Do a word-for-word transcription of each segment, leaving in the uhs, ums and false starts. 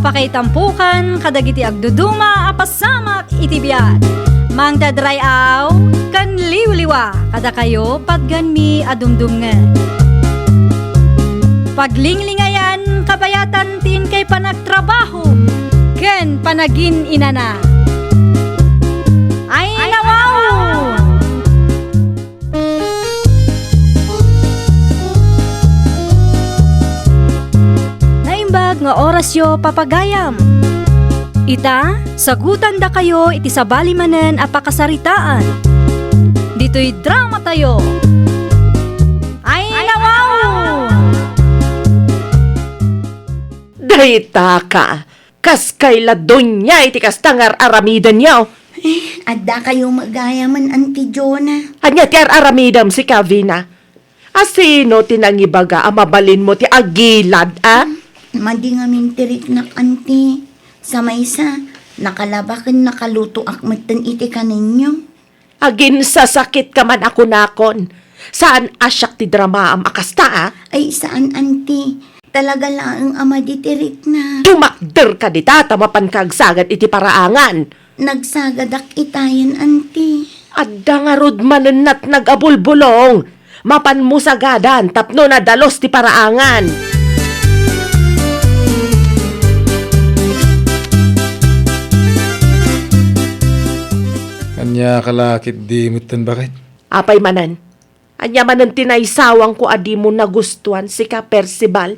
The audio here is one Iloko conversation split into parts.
Pakaitampokan kadagiti agduduma a pasamak iti biag. Mangted ray-aw ken liwliwa kadakayo patganmi a dumdumngeg. Paglinglingayan kabayatan ti inkay panagtrabaho ken panagin-inana. Ay, nawaw! Naimbag nga orasyo, papagayam. Ita, sagutandakayo iti sabali manen a pakasaritaan. Ditoy dramatayo. Ay, nawaw! Dayta ka, kas kay Ladonia iti kasta nga ar-aramidenyo. Eh, adda kayo met gayamen, Auntie Jonah. Ania ti ar-aramidem, sika, Vina? Asino ti nangibaga a mabalinmo ti agilad, a? Hmm, madi ngamin ti riknak, Auntie. Sa maysa, nakalaba ken nakalutoak metten iti kanenyo. Aginsasakitka man a kunakon. Saan a siak ti dramaam a kasta, a? Ay, saan, Auntie. Talaga laeng a madi ti riknak. Tumakderka dita ta mapanka agsagad iti paraangan. Nagsagadak itayen, Auntie. Adda ngarud manen natnag a bulbulong. Mapanmo sagadan tapno nadalus ti paraangan. Ania ka la ketdi metten, baket? Apay manen? Ania manen ti naisawangko a dimo nagustuan, sika, Percival?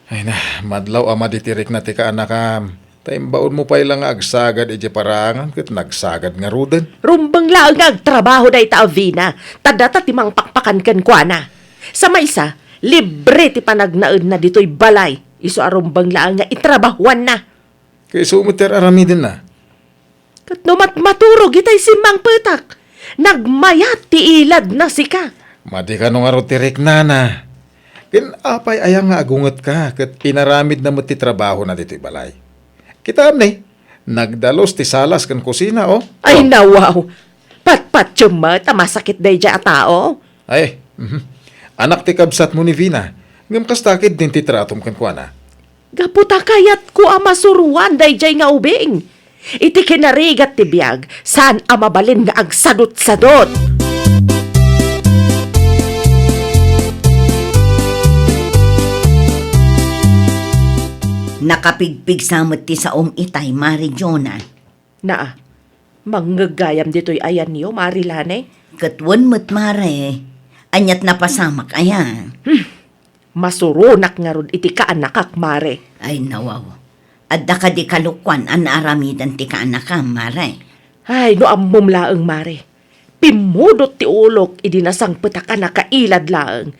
Ay na, madlaw a madi ti rikna ti kaanakam. Ta imbaonmo pay la nga agsagad idiay paraangan ket nagsagad ngaruden. Rumbeng laeng nga agtrabaho dayta a Vina, ta data ti mangpakpakan kenkuana. Sa maysa, libre ti panagnaedna ditoy balay, isu a rumbeng laeng nga itrabahoanna. Ket isu met ti ar-aramidenna. Ket no matmaturog itay simmangpetak, nagmayat ti iladna, sika. Madi kano ngarud ti riknana. Ken apay aya nga agungetka ket inaramidna met ti trabahona ditoy balay? Kitaem ni, nagdalus ti salas ken kusina, o. Ay, nawaw! Patpatiem met a masakit daydiay a tao. Ay, mhm. Anak ti kabsatmo ni Vina, ngem kasta ketdin ti tratom kenkuana? Gapu ta kayatko a masuroan daydiay nga ubing. Iti kinarigat ti biag, saan a mabalin nga agsadutsadut. Nakapigpigsa met ti saom itay, Mare Jonah. Naa, mangngeg gayam ditoy ayanyo, Mare Lani? Ket wen met, Mare. Aniat napasamak aya? Hmm. Masuronak ngarud iti kaanakak, Mare. Ay, nawaw. Adda kadi kalokuan a naaramidan ti kaanakam, Mare? Ay, no ammom laeng, Mare. Pimmudot ti ulok idi nasangpetak a nakailad laeng.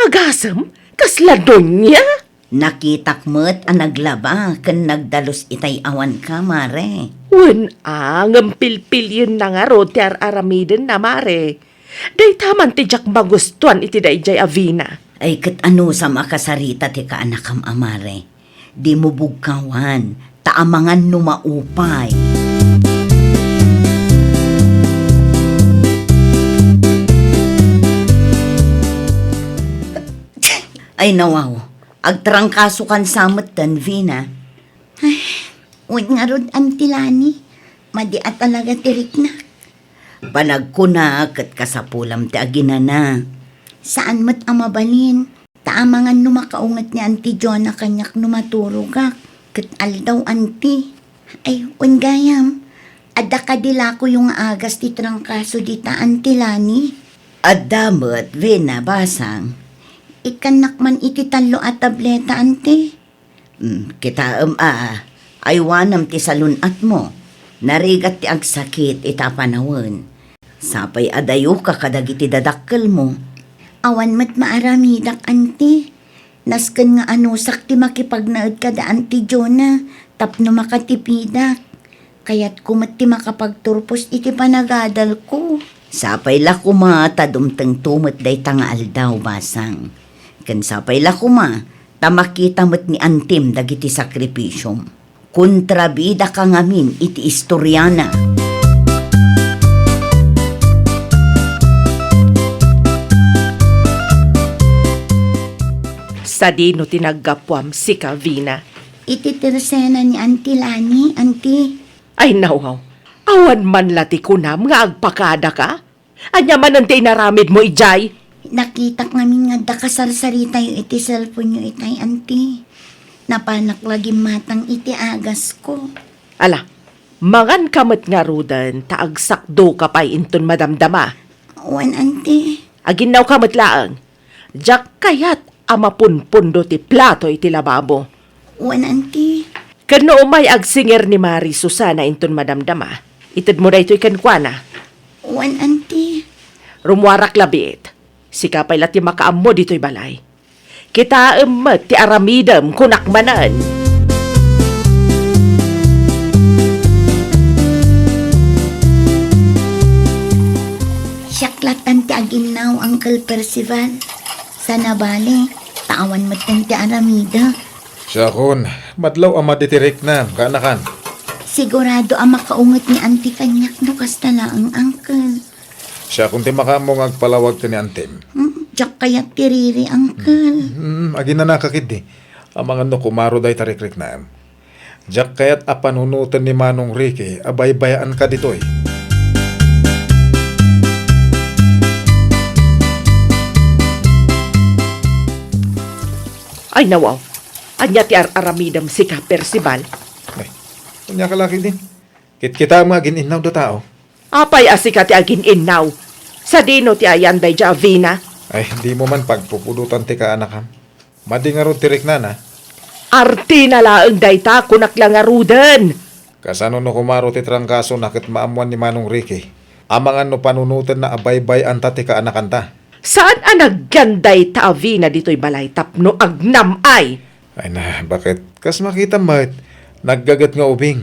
Agasem, kasla Doña? Nakitak met a naglaba ken nagdalus itay awanka, Mare. Wen a, ngem pilpilienna ngarud ti ar-aramidenna, Mare. Dayta man ti diak magustuan iti daydiay a Vina. Ay, ket anusam a kasarita ti kaanakam a Mare. Dimo bugkawan, ta amangan no maupay. Ay, nawaw. Agtrangkasokan sa metten, Vina. Ay, wen ngarud, Auntie Lani, madi a talaga ti riknak. Panagkuna ket kasapulam ti aginana. Saan met a mabalin. Ta amangan no makaunget ni Auntie Jonah kaniak no maturogak, ket aldaw, Auntie. Ay, wen gayam, adda kadi lakoyo nga agas ti trangkaso dita, Auntie Lani? Adda met, Vina, basang. Ikkannak man iti tallo a tableta, Auntie. Hmm, kitaem a, aywanem ti salun-atmo. Narigat ti agsakit ita a panawen. Sapay a dayoka kadagiti dadakkelmo. Awan met maaramidak, Auntie. Nasken nga anusak ti makipagnaed kada Auntie Jonah tapno makatipidak. Kayatko met ti makapagturpos iti panagadalko. Sapay la koma ta dumtengto met dayta nga aldaw, basang. Ken sapay la koma ta makita met ni Auntie-m dagiti sakripisiom. Kontrabidaka ngamin iti istoriana. Sadino ti naggapuam, sika, Vina? Iti tersena ni Auntie Lani, Auntie. Ay, nawaw. Awan man la ti kunam nga agpakadaka? Ania manen ti inaramidmo idiay? Nakitak ngamin nga adda kasarsaritayo iti cellphone-yo itay, Auntie. Napanak la gimmatang iti agasko. Ala, manganka met ngaruden ta agsakdoka pay inton madamdama. Wen, Auntie. Aginnawka met laeng. Diak kayat a mapunpundo ti plato iti lababo. Wen, Auntie. Ken no umay agsingir ni Mari Susana inton madamdama, itedmo daytoy kenkuana. Wen, Auntie. Rummuarak labiit. Sika pay la ti makaammo ditoy balay. Kitaem met ti aramidem, kunak manen. Siak lattan ti aginnaw, Uncle Percival. Sana bale, ta awan metten ti aramidek. Siakon, madlaw a madi ti riknam, kaanakan. Sigurado a makaunget ni Auntie kaniak no kasta laeng, Uncle. Siakon ti makaammo nga agpalawag ken ni Auntiem. Hmm, diak kayat ti riri, Uncle. Hmm, aginanaka ketdi. Amangan no kumaro dayta rikriknam. Diak kayat a panunoten ni Manong Ricky a baybayaanka ditoy. Ay, nawaw. Ania ti ar-aramidem sika, Percival? Ay, ania ka laki din? Kitkitaem nga agin-innaw da tao. Apay a sika ti agin-innaw? Sadino ti ayan daydiay a Vina? Ay, dimo man pagpupudotan ti kaanakam. Madi ngarud ti riknana. Artina laeng dayta, kunak la ngaruden. Kasano no kumaro ti trangkasona ket maammoan ni Manong Ricky? Amangan no panunotenna a baybay-anta ti kaanakanta. Saan a nagyan dayta a Vina ditoy balay tapno agnam-ay? Ay na, baket kas makitam met, naggaget nga ubing.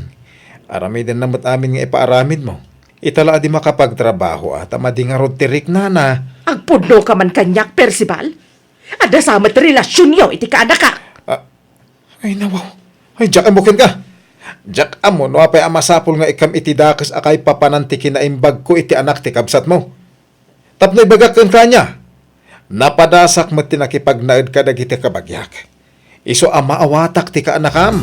Aramidenna met amin nga ipaaramidmo. Ita la a di makapagtrabaho a ta madi ngarud ti riknana. Agpudnoka man kaniak, Percival. Adda sa met relasionyo iti kaanakak. Ah, ay, nawaw. Ay, diak ammo kenka. Diak ammo no apay a masapul nga ikkam iti dakes a kaipapanan ti kinaimbagko iti anak ti kabsatmo. Tapno ibagak kenka ania, napadasak met ti nakipagnaed kadagiti kabagiak. Isu a maawatak ti kaanakam.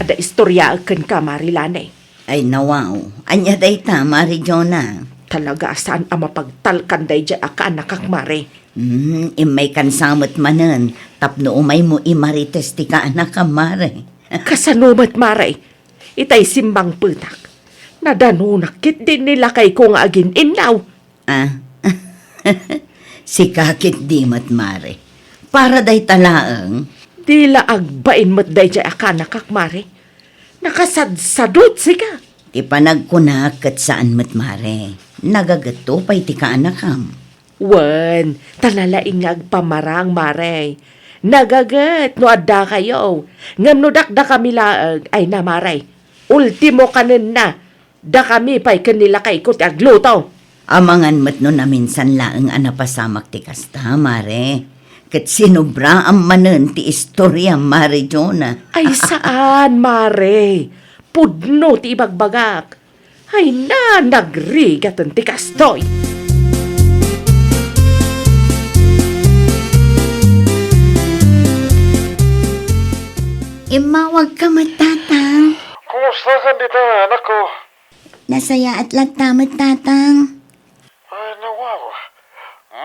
Adda istoryaek kenka, Mari Lani. Ay, nawaw. Ania dayta, Mari Jonah? Talaga a saan a mapagtalkan daydiay a kaanakak, Mari. Hmm, immaykan sa met manen, tapno umaymo imarites ti kaanakam, Mari. Kasano met, Mari? Itay simmangpetak. Nadanonak ketdi ni lakayko nga agin-innaw. Ah, sika ketdi met, Mari. Para dayta laeng. Di la agbain met daydiay a kaanakak, Mari. Nakasadsadot sika. Ti panagkunak ket saan met, Mari. Nagagetto pay ti kaanakam. Wen, ta nalaing nga agpamarang, Mari. Nagaget no addakayo. Ngem no dakdakami laeng, ay na, Mari. Ultimo kanenna, dakami pay ken ni lakayko ti agluto. Amangan met no naminsan laeng a napasamak ti kasta, Mari. Ket sinubraam manen ti istoriam, Mari Jonah. Ay, saan, Mari. Pudno ti ibagbagak. Ay na, nagrigaten ti kastoy. Immawagka met, Tatang. Kumusta ka dita, anakko? Nasayaat latta met, Tatang. Ay, nawaw.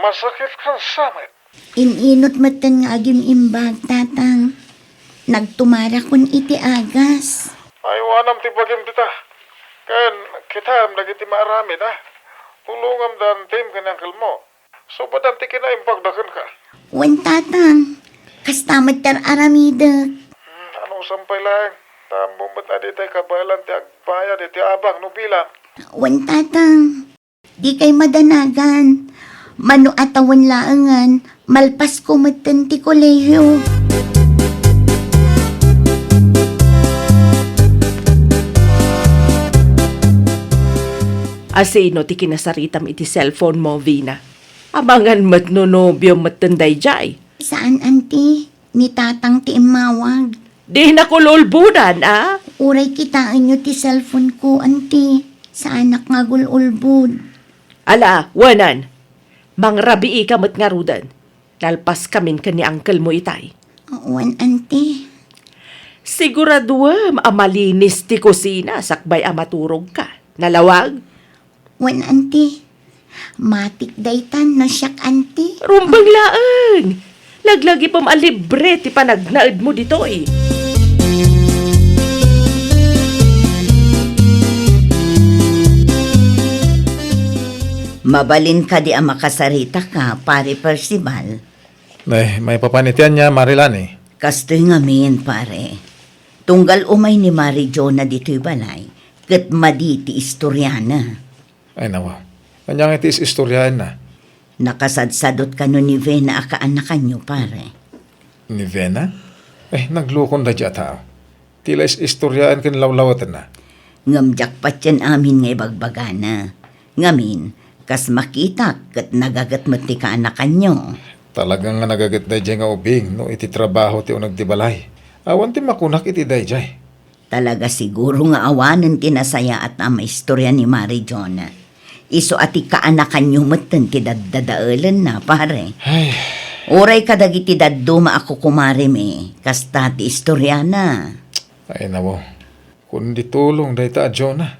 Masakit kan samet. In-inut metten nga agim-imbag, Tatang. Nagtumarakon iti agas. Ay, wanam ti bagim dita. Ken, kitaem dagiti maaramid, a. Tulongam da Auntiem ken uncle mo. Subadan ti kinaimbagda kenka. Wen, Tatang. Kasta met ti ar-aramidek. Hmm, ano, sampay laeng. Tammo met a ditay kabaelan ti agbayad iti abang no bilang. Wen, Tatang. Dikay madanagan. Mano a tawen laengen, malpasko metten ti kolehio. Asino ti kinasaritam iti cellphone mo, Vina? Amangan met no nobio metten daydiay. Saan, Auntie. Ni Tatang ti immawag. Dinak ul-ulbodan, a? Uray kitaenyo ti cellphone ko, Auntie. Saanak nga agul-ulbod. Ala, wanan. Mangrabiika met ngaruden. Nalpaskamin ken ni uncle mo itay. Wen, Auntie. Siguraduem a malinis ti kusina sakbay a maturogka. Nalawag? Wen, Auntie. Matik daytan no siak, Auntie. Rumbeng laeng! Laglagipem a libre ti panagnaedmo ditoy. Mabalin kadi a makasarita ka, Pare Percival? Nay, maipapan iti ania, Mari Lani? Kastoy ngamin, pare. Tunggal umay ni Mari Jonah ditoy balay, ket madi ti istoriana. Ay, nawa. Ania nga iti is-istoriaenna? Nakasadsadot kano ni Vena a kaanakanyo, pare. Ni Vena? Eh, naglukon daydiay a tao. Ti la is-istoriaen ken lawlawetenna. Ngem diak patien amin nga ibagbagana. Ngamin, kas makitak ket nagaget met ti kaanakanyo. Talaga nga nagaget daydiay nga ubing no iti trabaho ti uneg ti balay. Awan ti makunak iti daydiay. Talaga siguro nga awanen ti nasayaat a maistoria ni Mari Jonah. Isu a ti kaanakanyo metten ti daddadaelenna, pare. Ay. Uray kadagiti dadduma a kukumarimi, kasta ti istoriana. Ay, nawo. Kundi tulong dayta a Jonah.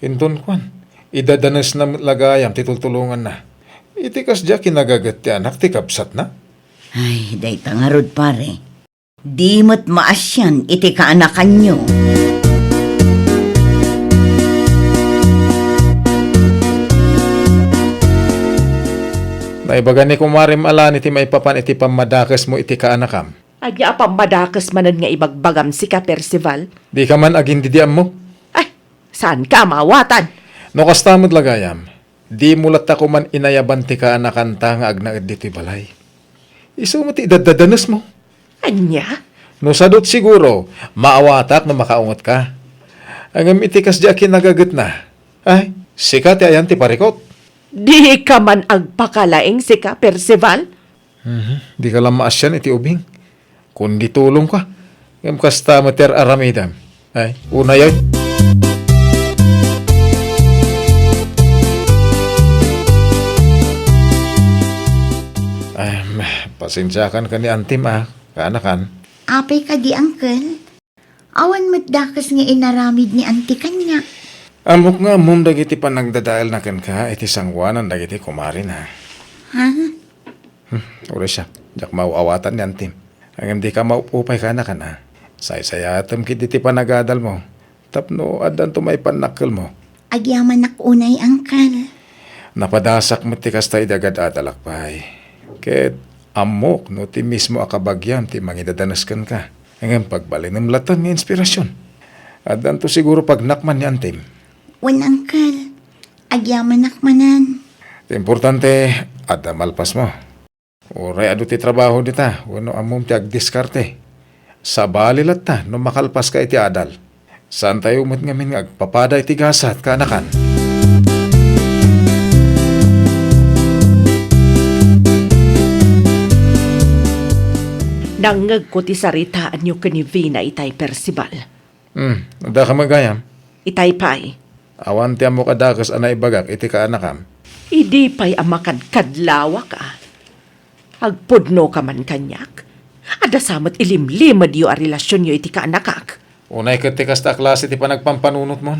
Inton kuan, idadanesna met la gayam ti tultulonganna. Iti kasdiay a kinagaget ti anak ti kabsatna? Ay, dayta ngarud, pare. Di met maasian iti kaanakanyo. Naibaga ni kumarem a Lani ti maipapan iti pammadakesmo iti kaanakam. Ania a pammadakes manen nga ibagbagam sika, Percival? Dika man agindidiammo? Ay, saanka a maawatan? No kasta met la gayam, dimo latta koman inayaban ti kaanakanta nga agnaed ditoy balay. Isu met ti idaddadanesmo. Ania? No sadut siguro, maawatak no makaungetka. Ngem iti kasdiay a kinagagetna, ay, sika ti ayan ti parikut. Dika man agpakalaing sika, Percival? Mhm. Dika la maasian iti ubing. Kundi tulongka. Ngem kasta met ti ar-aramidem. Ay, unayen. Em, pasensiakan ken ni Antim, a, kaanakan. Apay kadi, Uncle? Awan met dakes nga inaramid ni Auntie kaniak. Ammok nga ammom dagiti panagdadaelna kenka iti sangoanan dagiti kumarina. Ha? Hmm, uray siak, diak maaw-awatan ni Antim. Ngem dika maup-upay kaanakan, a. Saysayaatem ketdi ti panagadalmo tapno addanto maipannakkelmo. Agyamanak unay, Uncle. Napadasak met ti kasta idi agad-adalak pay. Ket ammok no ti mismo a kabagiam ti mangidadanes kenka. Ngem pagbalinem latta nga inspirasion. Addanto siguro pagnakman ni Antim. Wen, Uncle. Agyamanak manen. Ti importante, adda malpasmo. Uray adu ti trabaho dita, wenno ammom ti agdiskarte. Sabali latta no makalpaska iti adal. Saantayo met ngamin nga agpapada iti gasat, kaanakan. Nangngegko ti saritaanyo ken ni Vina itay, Percival. Hmm, adda ka met gayam? Itay pay. Awan ti ammok a dakes a naibagak iti kaanakam. Idi pay a makadkadlawak, a. Agpudnoka man kaniak. Adda sa met ilimlimedyo a relasionyo iti kaanakak. Unay ket ti kasta a klase ti panagpampanunotmon.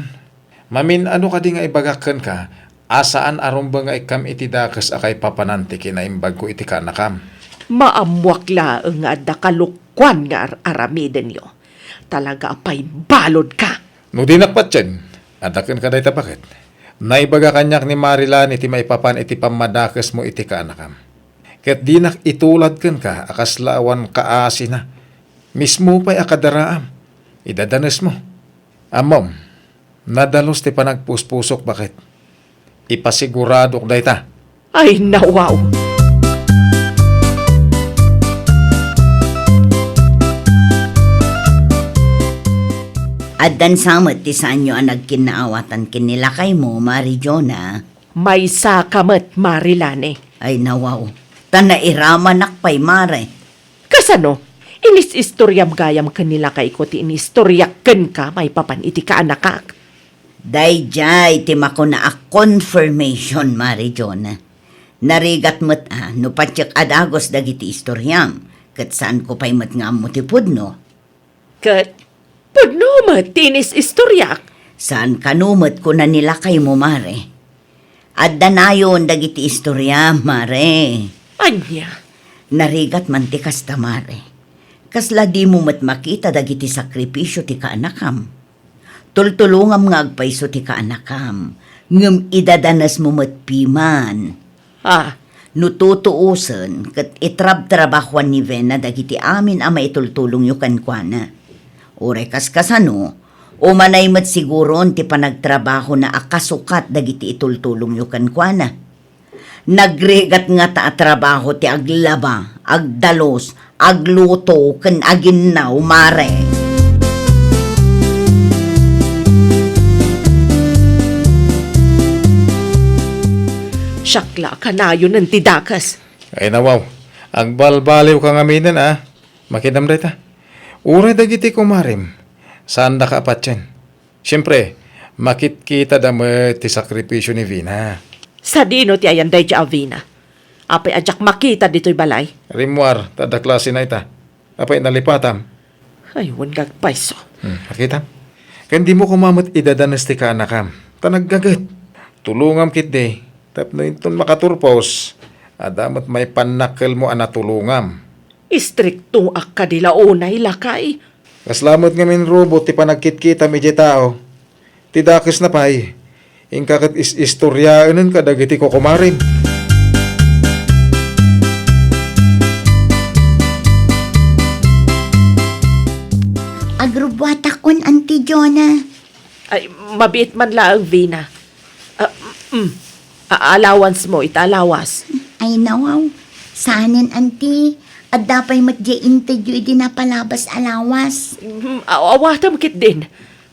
Mamin-ano kadi nga ibagak kenka a saan a rumbeng nga ikkam iti dakes a kaipapanan ti kinaimbagko iti kaanakam? Maammoak laeng nga adda kalokuan nga ar-aramidenyo. Talaga a pay baludka! No dinak patien, adda kenka dayta baket. Naibaga kaniak ni Marilan iti maipapan iti pammadakesmo iti kaanakam. Ket dinak itulad kenka a kasla awan kaasina. Mismo pay a kadaraam, idadanesmo. Ammom, nadalus ti panagpuspusok, baket. Ipasiguradok dayta. Ay, nawaw! Addan sa met ti saanyo a nagkinnaawatan ken ni lakaymo, Mari Jonah. Maysa ka met, Mari Lani. Ay, nawaw. Ta nairamanak pay, Mare. Kasano? Inis-istoriam gayam ken ni lakayko ti inistoriak kenka maipapan iti kaanakak? Daydiay ti makuna a confirmation, Mari Jonah. Narigat met a no patiek a dagus dagiti istoriam, ket saanko pay met nga ammo ti pudno. Ket pudno met ti inis-istoriak. Saan kano met kuna ni lakaymo, Mare. Adda nayon dagiti istoriam, Mare. Ania? Narigat man ti kasta, Mare. Kasla dimo met makita dagiti sakripisio ti kaanakam. Tultulongam nga agpayso ti kaanakam, ngem idadanesmo met piman. Ah. No tutuosen, ket itrabtrabahoan ni Vena dagiti amin a maitultulongyo kenkuana. Uray kaskasano, umanay met siguron ti panagtrabahona a kasukat dagiti itultulongyo kenkuana. Nagrigat ngata a trabaho ti aglaba, agdalus, agluto, ken aginnaw, Mare. Siak la a kanayonen ti dakes. Ay, nawaw. Agbalbaliwka ngaminen, a. Makidam dayta. Uray dagiti kumarem, saandaka a patien. Siempre, makitkitada met ti sakripisio ni Vina. Sadino ti ayan daydiay a Vina? Apay a diak makita ditoy balay? Rimmuar, ta adda klasena ita. Apay nalipatam? Ay, wen nga agpayso. Hmm, nakita? Ken dimo koma met idadanes ti kaanakam. Ta naggaget. Tulongam ketdi. Tapno inton makaturpos, adda met maipannakkelmo a natulongam. Istriktoak kadi la unay, lakay. Kasla met ngamin rubo ti panagkitkitam idiay tao. Ti dakesna pay, inka ket is-istoriaenen kadagiti kukumarem. Agrubbuatakon, Auntie Jonah. Ay, mabiit man laeng, Vina. Ah, mm. A-, allowance mo, ita a lawas. Ay, nawaw. Saanen, Auntie. Adda pay met diay intedyo idi napalabas a lawas. Mm, aw-, awatem ketdin.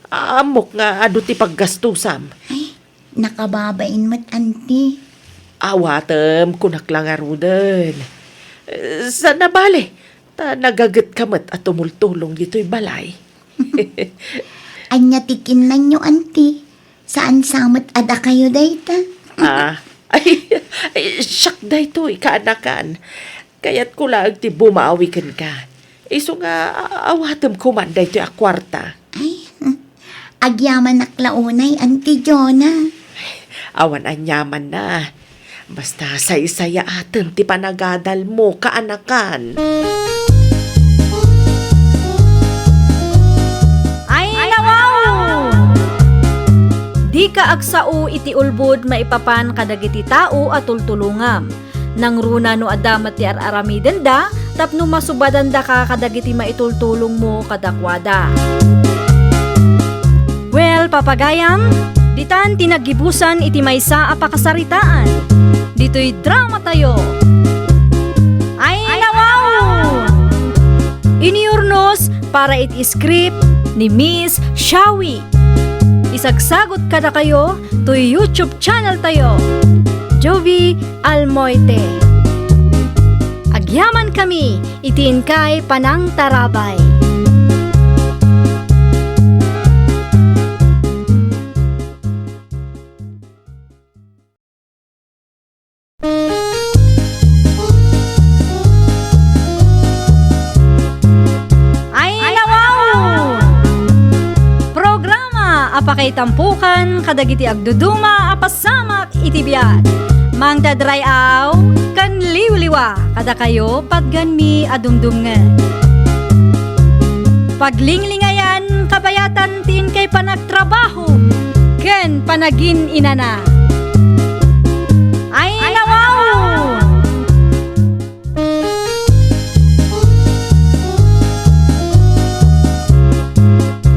Ammok nga adu ti paggastusam. Ay, nakababain met, Auntie. Awatem, kunak la ngaruden. Eh, saan a bale, ta nagagetka met a tumultulong ditoy balay. Ania ti kinnanyo, Auntie? Saan sa met a dakayo dayta? Ah, ay, ay, siak daytoy, kaanakan. Kayatko laeng ti bumawi kenka. Isu nga, a-, awatem koman daytoy a kuarta. Ay, hmm. Agyamanak la unay, Auntie Jonah. Awan aniamanna. Basta saysayaatem ti panagadalmo, kaanakan. Ay, nawaw! Dika agsao iti ulbod maipapan kadagiti tao a tultulongam. Nangruna no adda met ti ar-aramidenda tapno masubadandaka kadagiti maitultulongmo kadakuada. Well, papagayam, ditan ti naggibusan iti maysa a pakasaritaan. Ditoy drama tayo. Ay, nawaw! Iniurnos para iti script ni Miss Shawi. Isagsagot kadakayo toy YouTube channel tayo, Jovie Almoite. Agyaman kami iti inkay panangtarabay. Ay, nawaw! Programa a pakaitampokan kadagiti agduduma a pasamak iti biag. Mangted ray-aw ken liwliwa kadakayo patgenmi a dumdumngeg. Paglinglingayan kabayatan ti inkay panagtrabaho ken panagin-inana. Ay, nawaw!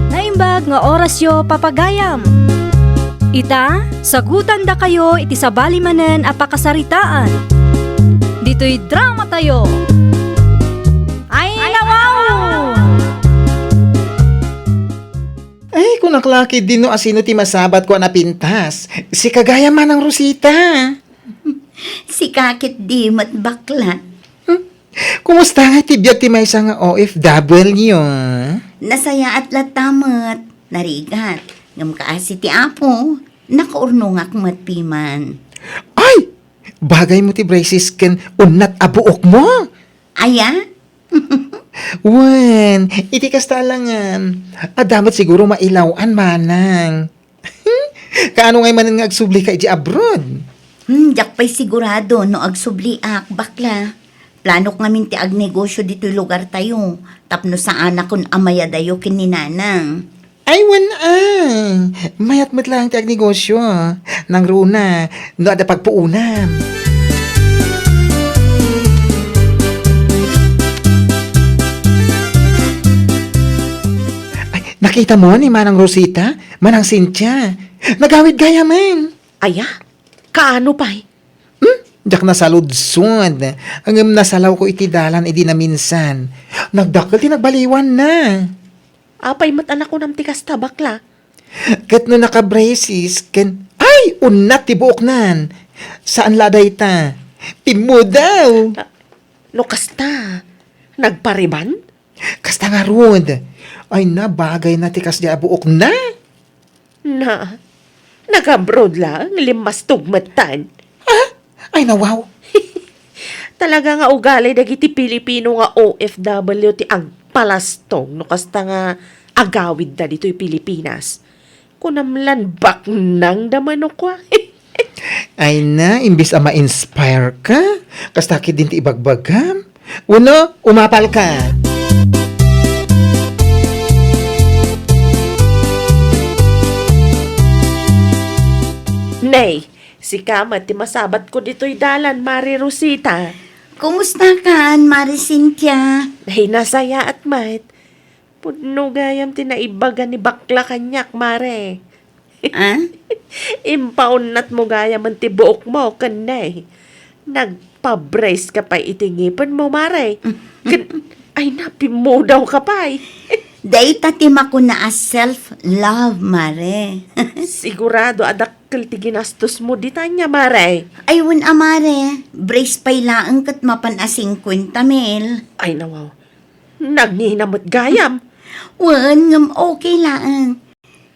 Naimbag nga orasyo, papagayam. Ita, sagutandakayo iti sabali manen a pakasaritaan. Ditoy drama tayo. Ay, nawaw! Ay, kunak la ketdin no asino ti masabatko a napintas. Sika gayam, Manang Rosita. Sika ketdi met, bakla. Hmm? Kumusta nga ti biag ti maysa nga O F W? Nasayaat latta met, narigat. Ngem kaasi ti Apo, nakaurnongak met piman. Ay! Bagay mo ti braces ken unnat a buokmo? Aya? Wen, iti kasta alangan, adda met siguro mailaw-an, manang. Kaano ngay manen nga agsublika iti abroad? Hmm, diak pay sigurado no agsubliak, bakla. Planok ngamin ti agnegosyo ditoy lugartayo, tapno saanakon a mayadayo ken ni nanang. Ay, wen a. Mayat met laeng ti agnegosyo. Nangruna, no adda pagpuonam. Ay, nakita mo ni Manang Rosita, Manang Cynthia? Nagawid gayamen. Aya? Kaano pay? Hmm? Diak nasaludsod. Ngem nasalawko iti dalan idi naminsan. Nagdakkel ti nagbaliwanna. Apay met a nakunam ti kasta, bakla? Ket no naka-braces ken, ay, unnat ti buoknan. Saan la dayta? Pimmudaw. Ah, no kasta, nagpariban? Kasta ngarud. Ay na, bagay na ti kasdi a buokna. Na, nag-abroad laeng, limmastog metten. Ah? Ay, nawaw. Talaga nga ugali dagiti Pilipino nga O F W ti agpalastog no kasta nga agawidda ditoy Pilipinas. Kunam lan baknangda mano kua. Ay na, imbes a ma-inspire ka, kasta ketdin ti ibagbagam. Wenno, umapal ka. Nay, sika met ti masabatko ditoy dalan, Mari Rosita. Kumusta kan, Mari Cynthia? Ay, nasayaat met. Pudno gayam ti naibaga ni bakla kaniak, Mare. Ah? Impaunnatmo gayamen ti buokmo ken nay. Nagpa-brace ka pay iti ngipenmo, Mare. Ken, ay na, pimmudaw ka pay. Dayta ti makuna a self-love, Mare. Sigurado a dakkel ti ginastosmo ditay ania, Mare. Ay, wen a, Mare. Brace pay laeng ket mapan a singkuenta mil. Ay, nawaw. Nagngina met gayam. Wen, ngem okay laeng.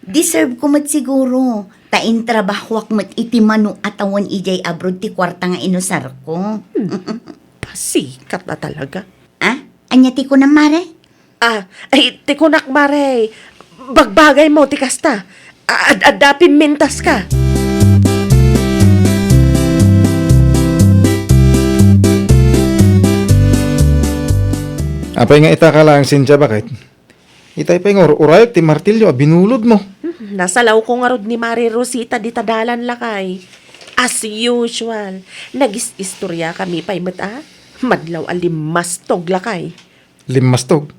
Deserve ko met siguro, ta intrabahoak met iti mano a tawen idiay abroad ti kuarta nga inusarko. Hmm. Pasikat a talaga. Ah? Ania ti kunam, Mare? Ah, ay, ti kunak, Mare. Bagbagaymo ti kasta. A-, ad-, adda pimmintaska. Apay nga ita ka laeng, Cynthia, baket? Itay pay nga ur-urayek ti martilyo a binulodmo. Hmm, nasalawko ngarud ni Mari Rosita dita dalan, lakay. As usual, nagis-istoriakami pay met a. Madlaw a limmastog, lakay. Limmastog?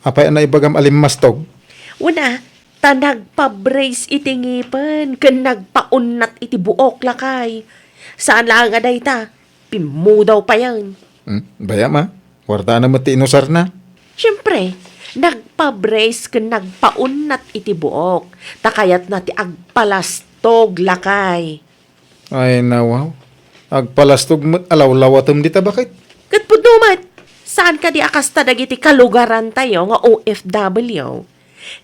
Apay a naibagam a limmastog? Wen a, ta nagpa-brace iti ngipen ken nagpaunnat iti buok, lakay. Saan laeng a dayta, pimmudaw payen. Hmm, bayam a. Kuartana met ti inusarna. Siempre, nagpa-brace ken nagpaunnat iti buok, ta kayatna ti agpalastog, lakay. Ay, nawaw. Agpalastog met a lawlawatem dita, baket? Ket pudno met, saan kadi a kasta dagiti kalugarantayo nga O F W?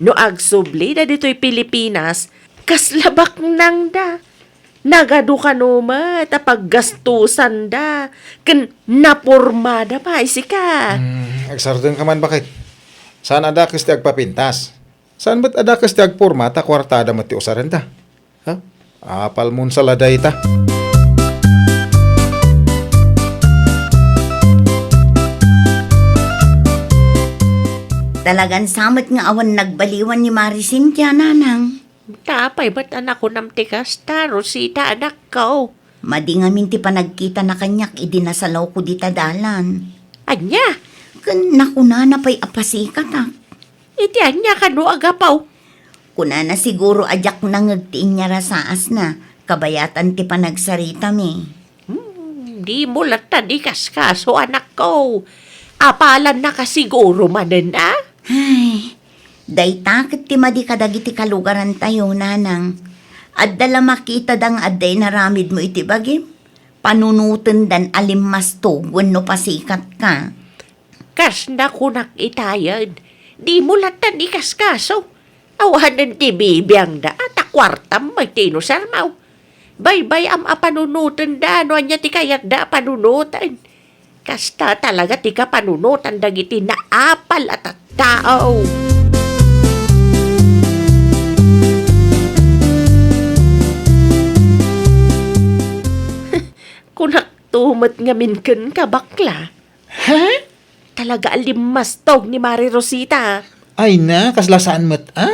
No agsublida ditoy Pilipinas, kasla baknangda. Nagadu kano met a paggastusanda, ken napormada pay sika. Hmm, agsardengka man, baket. Saan a dakes ti agpapintas? Saan met a dakes ti agporma ta kuartada met ti usarenda? Ha? Apalmon sa la dayta. Talagan sa met nga awan nagbaliwan ni Mari Cynthia, nanang. Ta apay met a nakunam ti kasta, Rosita, anakko? Madi ngamin ti panagkitana kaniak idi nasalawko dita dalan. Ania? Ken nakunana pay a pasikatak. Iti ania kano a gapu? Kunana siguro a diak nangngeg ti inyarasaasna, kabayatan ti panagsaritami. Hmm, dimo latta di kaskaso, anakko. Apalannaka siguro manen a? Ay, dayta ket ti madi kadagiti kalugarantayo, nanang. Adda la makitada nga adda inaramidmo iti bagim? Panunotendan a limmastog wenno pasikatka. Kas nakunak itayen, dimo latta di kaskaso. Awanen ti bibiangda a ta kuartam met ti inusarmo. Baybay-am a panunotenda no ania ti kayatda a panunoten. Kasta talaga ti kapanunotan dagiti naapal a tattao. Kunakto met ngamin kenka, bakla. Ha? Talaga a limmastog ni Mare Rosita. Ay na, kasla saan met, ah?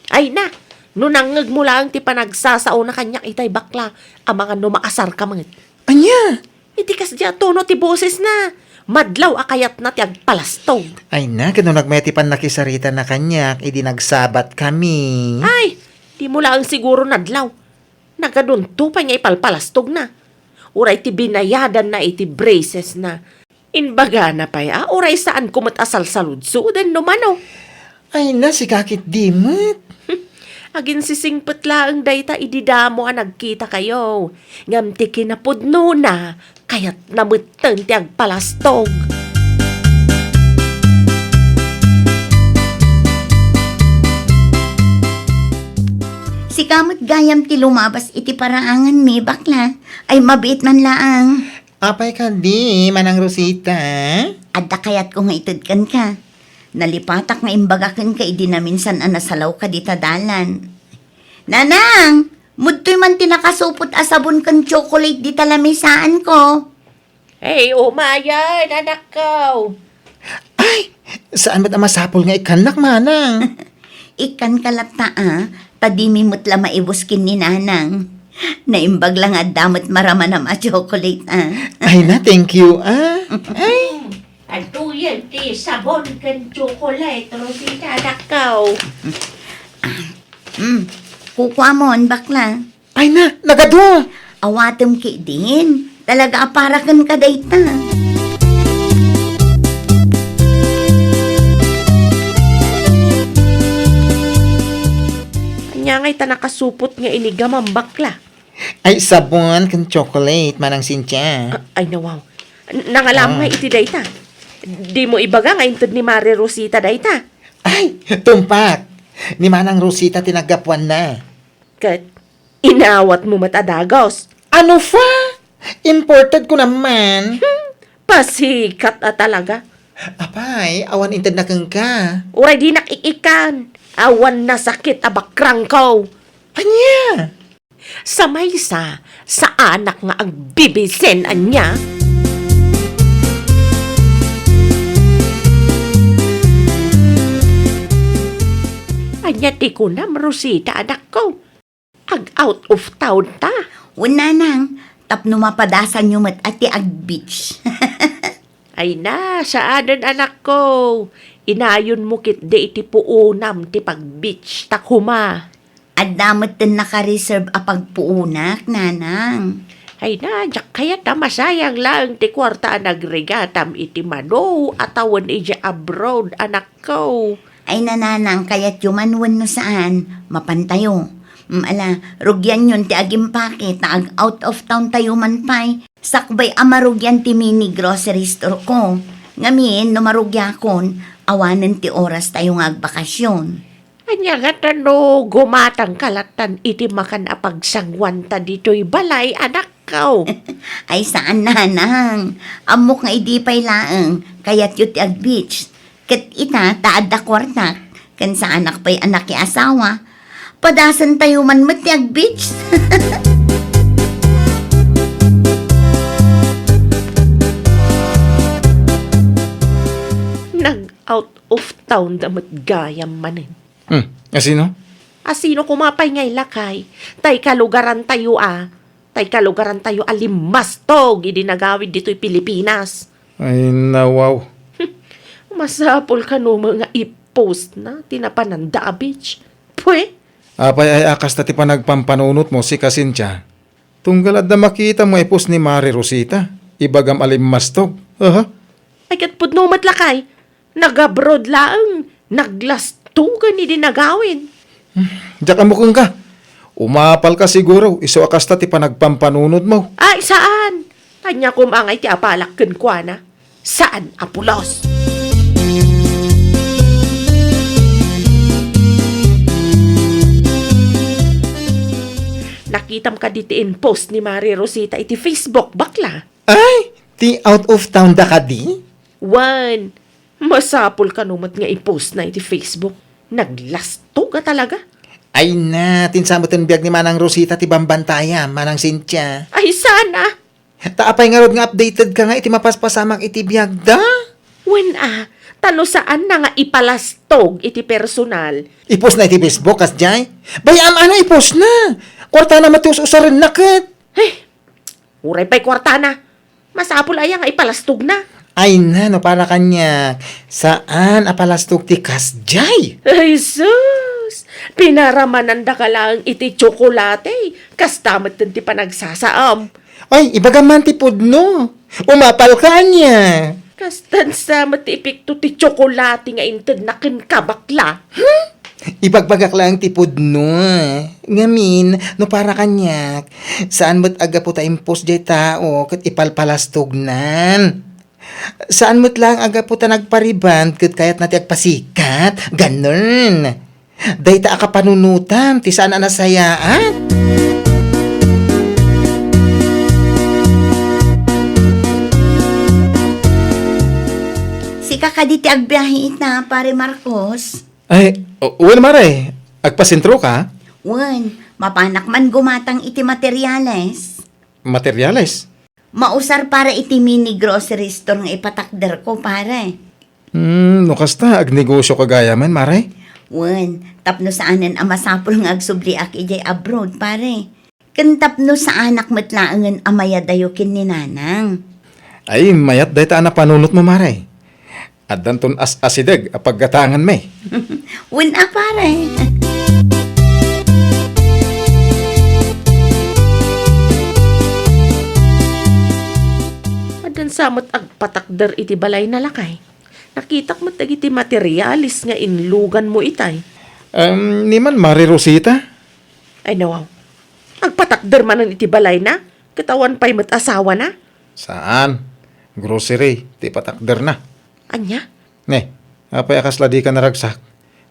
Ay na, no nangngegmo laeng ti panagsasaona kaniak itay bakla, amangan no maasarka met. Ania? Iti kasdi a tono ti bosesna, madlaw a kayatna ti agpalastog. Ay na, ket no nagmay ti pannakisaritana kaniak idi nagsabatkami. Ay, dimo laeng siguro nadlaw. Nagadunto pay nga ipalpalastogna. Uray ti binayadanna iti bracesna. Imbagana pay a uray saanko met a salsaludsoden no mano. Ay na, sika ketdi met. Aginsisingpet laeng dayta idi damo a nagkitakayo. Ngem ti kinapudnona, kayatna metten ti agpalastog. Sika met gayam ti lumabas iti paraanganmi, bakla. Ay, mabiit man laeng. Apay kadi, Manang Rosita? Adda kayatko nga ited kenka. Nalipatak nga imbaga kenka idi naminsan a nasalawka dita dalan. Nanang, mudtoy man ti nakasupot a sabon ken tsokolate dita lamisaanko. Hey, umayen, anakko. Ay, saan met a masapul nga ikkannak, manang? Ikkanka latta, a, ta dimi met la maibus ken ni nanang. Naimbag la nga adda met maramanam a tsokolate, a. Ay na, thank you, a. Ay. Adtoyen ti sabon ken tsokolate, Rosita, anakko. Mm, kukuamon, bakla. Ay na, nagadu! Awatem ketdin. Talaga a para kenka dayta. Ania ngay ta nakasupot nga inigamam, bakla? Ay, sabon ken tsokolate, Manang Cynthia. A-, ay, nawaw. N-, nangalam Ah. nga iti dayta. Dimo ibaga nga inted ni Mare Rosita dayta. Ay, tumpak. Ni Manang Rosita ti naggapuanna. Ket inawatmo met a dagus. Ano fa? Imported ko naman. Hmm, pasikat a talaga. Apay, awan intedna kenka. Uray dinak ik-ikkan. Awan nasakit a bakrangko. Ania? Sa maysa, saanak nga agbibisen ania? Ania ti kunam, Rosita, anakko? Ag-out of town ta? Wen, nanang, tapno mapadasanyo met a ti ag-beach. Ay na, saanen, anakko. Inayonmo ketdi iti puonam ti pag-beach ta koma. Adda metten naka-reserve a pagpuonak, nanang. Ay na, diak kayat a masayang laeng ti kuarta a nagrigatam iti mano a tawen idiay abroad, anakko. Ay, nanang, kayatyo man wenno saan, mapantayo. Mm, ala, rugianyon ti agimpake ta ag-out of town tayo man pay. Sakbay a marugian ti mini grocery store ko. Ngamin, no marugiakon, awanen ti oras tayo nga agbakasyon. Ania ngata no gumatangka lattan iti makan a pagsanguanta ditoy balay, anakko? Ay, saan, nanang. Ammok nga idi pay laeng, kayatyo ti ag-beach. Ket ita, ta adda kuartak, ken saanak pay a nakiasawa, padasentayo man met ti ag-beach. Nag-out of town da met gayam manen. Hmm, asino? Asino koma pay ngay lakay? Tay kalugarantayo a, tay kalugarantayo a limmastog idi nagawid ditoy Pilipinas. Ay, nawaw. Masapul kano nga i-post na ti napananda a beach. Pwe? Apay ay a kasta ti panagpampanunotmo, sika Cynthia? Tunggal adda makita mo i-post ni Mare Rosita, ibagam a limmastog. Aha. Ay, ket pudno met lakay. Nag-abroad laeng, naglastugan idi nagawid. Diak ammo kenka. Umapalka siguro, isu a kasta ti panagpampanunotmo. Ay, saan? Ania koma ngay ti apalak kenkuana? Saan a pulos? Nak-, Kitam kadi ti in-post ni Mare Rosita iti Facebook, bakla? Ay, ti out of town da kadi? Wen, masapul kano met nga i-post na iti Facebook. Naglastog a talaga. Ay na, ti insameten biag ni Manang Rosita ti bambantayam, Manang Cynthia. Ay, sana. Ta apay ngarud nga updated ka nga iti mapaspasamak iti biagda? Wen a, ta no saan na nga ipalastog iti personal. I-post na iti Facebook, kasjay? Bay-am a no i-post na. Kuartana met ti us-usarenna ket. Eh, uray pay kuartana. Masapul aya nga ipalastog na. Ay na, no para kaniak, saan a palastog ti kasjay? Ay, sus! Pinaramanandaka laeng iti tsokolate. Kasta met ti panagsasaam. Ay, ibagam man ti pudno. Umapal ka ania? Kastan sa met ti epekto ti tsokolate nga intedna kenka, bakla. Hmm? Ibagbagak laeng ti pudno. Ngamin, no para kaniak, saan met a gapu ta impos jay tao ket ipalpalastognan. Saan met laeng a gapu ta nagpariband ket kayatna ti agpasikat. Ganun. Dayta a kapanunotam ti saan a nasayaat. Sika kadi ti agbiahe ita, Pare Marcos? Ay, o-, wen, Mare. Agpasentro ka? Wen, mapanak man gumatang iti materyales. Materyales? Mausar para iti mini grocery store nga ipatakderko, pare. Hmm, no kasta, agnegosyo ka gayamen, Mare? Wen, tapno saanen a masapul nga agsubliak idiay abroad, pare. Ken tapno saanak met laengen a mayadayo ken ni Nanang. Ay, mayat dayta a napanunotmo, Mare. Addanton as-asideg a paggatanganmi. Wen a, pare. Addan sa met agpatakder iti balayna, lakay. Nakitak met dagiti materialis nga inluganmo itay. Em, ni man Mare Rosita? Ay, nawaw. Agpatakder manen iti balayna, ket awan pay met asawana? Saan. Grocery ti patakderna. Ania? Ne, apay a kasla dika naragsak?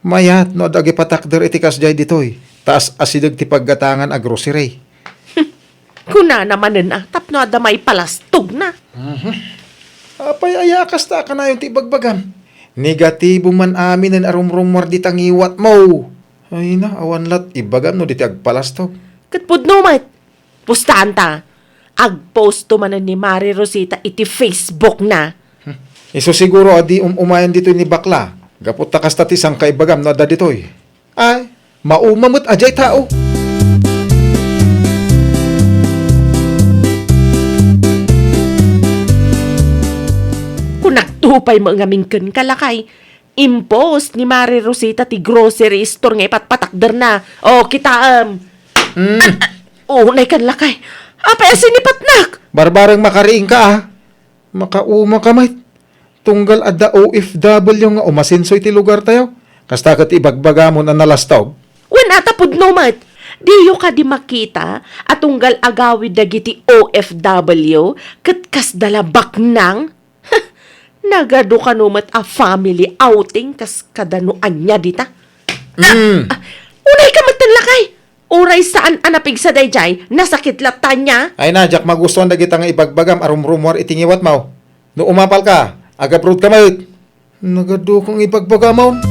Mayat no adda agipatakder iti kasdiay ditoy, ta as-asideg ti paggatangan a grocery. Kunana manen a tapno adda maipalastogna. Mhm. Apay aya a kasta a kanayon ti ibagbagam? Negatibo man aminen a rumrumuar dita ngiwatmo. Ay na, awan lat ibagam no di ti agpalastog. Ket pudno met. Pustaanta, agposto manen ni Mare Rosita iti Facebook na. Hmm. Isu siguro a di um-umayan ditoy ni bakla, gapu ta kasta ti sangkaibagam no adda ditoy. Ay, mauma met a diay tao. Kunak to pay met ngamin kenka, lakay. Impos ni Mare Rosita ti grocery store nga ipatpatakderna. O, kitaem. Mm. Ah, ah, unay kan lakay. Apay a sinipatnak? Barbareng makariingka, a. Makauma ka met. Tunggal adda O F W nga umasenso iti lugartayo. Kasta ket ibagbagamon a nalastog. Wen a ta pudno met. Diyo kadi makita a tunggal agawid dagiti O F W ket kasda la baknang? Nagadu kano met a family outing kas kada no ania dita? Mm. Ah, unay ka met ten lakay. Uray saan a napigsa daydiay, nasakit latta ania? Ay na, diak magustuan dagita nga ibagbagam a rumrumuar iti ngiwatmo. No umapal ka, agabroad ka met. Nagadu kang ibagbagamon.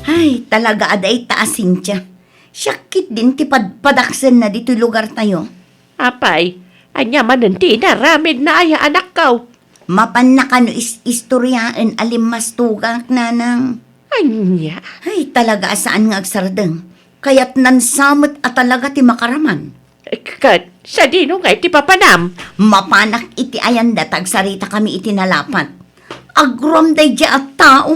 Ay, talaga a dayta a Cynthia. Siak ketdin ti padpadaksenna ditoy lugartayo. Apay, ania manen ti inaramidna aya, anakko? Mapanna kano is-istoriaen a limmastogak, nanang. Ania? Ay, talaga a saan nga agsardeng. Kayatnan sa met a talaga ti makaraman. Eh, ket, sadino ngay ti papanam? Mapanak iti ayanda ta agsaritakami iti nalapat. Agroam daydiay a tao.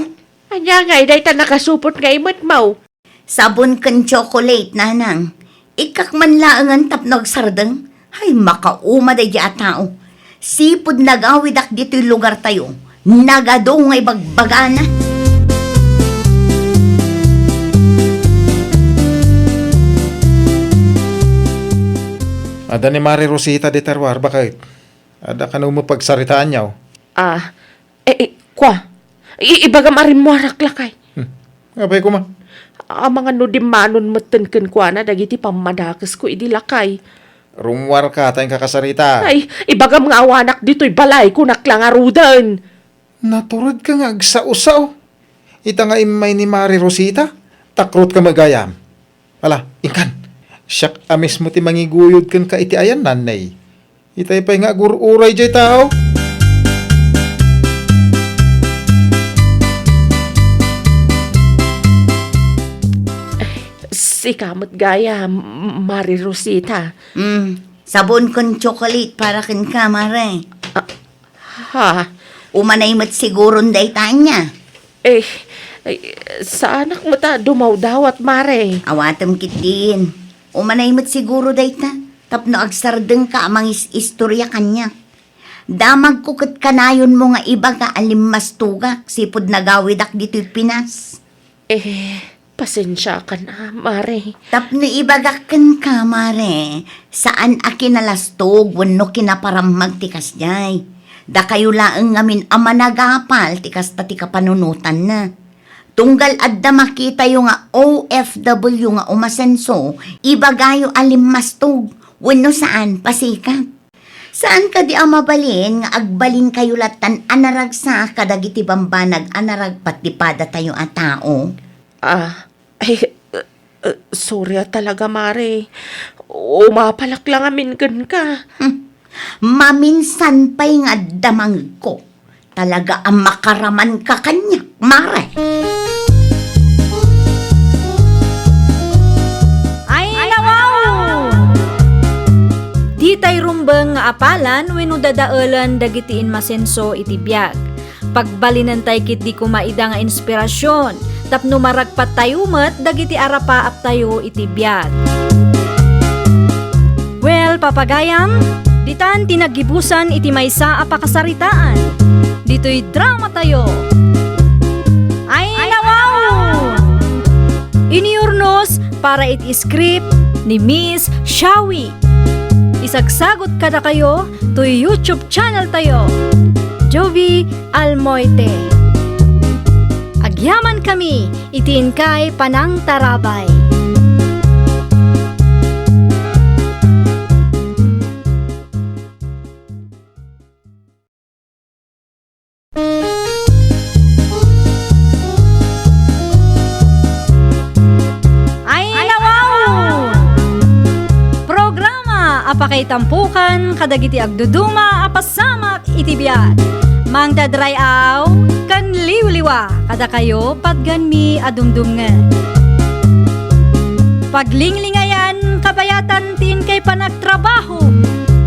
Ania ngay dayta nakasupot nga imetmo? Sabon ken chocolate, nanang. Ikkak man laengen tapno agsardeng. Ay, makauma daydiay a tao. Sipud nagawidak ditoy lugartayo, nagadu nga ibagbagana. Adda ni Mare Rosita dita ruar, baket? Adda kano mapagsaritaanyo? Ah, eh, eh, kwa. I-, ibagam a rimmuarak, lakay. Hmm. Apay koma? Amangan no dimmanon metten kenkuana dagiti pammadakesko idi, lakay. Rummuarka ta inka kasarita. Ay, ibagam nga awanak ditoy balay, kunak la ngaruden. Naturedka nga agsao-sao. Ita nga immay ni Mari Rosita, takrotka met gayam. Ala, inkan. Siak a mismo ti mangiguyod kenka iti ayan, nanay. Itay pay nga agur-uray jay tao. Sika met gayam, Mari Rosita. Mm, sabon ken chocolate para kenka, Mare. Ah, Ha? Umanay met siguron dayta ania? Eh, eh, saanak met a dumawdawat, Mare. Awatem ketdin. Umanay met siguro dayta tapno agsardengka a mangis-istorya kaniak. Damagko ket kanayonmo nga ibaga a limmastogak sipud nagawidak ditoy Pinas. Eh, pasensiakan a, Mare. Tapno ibagak kenka, Mare, saan a kinalastog wenno kinaparammag ti kasdiay. Dakayo laeng ngamin a managapal ti kasta ti kapanunotanna. Tunggal adda makitayo nga O F W nga umasenso, ibagayo a limmastog wenno saan, pasikat. Saan kadi a mabalin nga agbalinkayo lattan a naragsak kadagiti bambanag a naragpat ti padatayo a tao? Ah, ay, eh, eh, sorry a talaga, Mare. Umapalak la ngamin kenka. Hmm. Maminsan pay nga adda mangegko. Talaga a makaramanka kaniak, Mare. Ay, nawaw! Ditay rumbeng nga apalan wenno dadaelen dagiti inmasenso iti biag. Pagbalinentay ketdi koma ida nga inspirasion tapno maragpattayo met dagiti arapaaptayo iti biag. Well, papagayam, ditan ti naggibusan iti maysa a pakasaritaan. Ditoy dramatayo. Ay, nawaw! Inyurnos para iti script ni Miss Shawi. Isagsagot kadakayo toy YouTube channel tayo, Jovi Almoite. Agyaman kami iti inkay panangtarabay. Ay, nawaw! Programa a pakaitampokan kadagiti agduduma a pasamak iti biag. Mangted ray-aw ken liwliwa kadakayo patganmi a dumdumngeg. Paglinglingayan kabayatan ti inkay panagtrabaho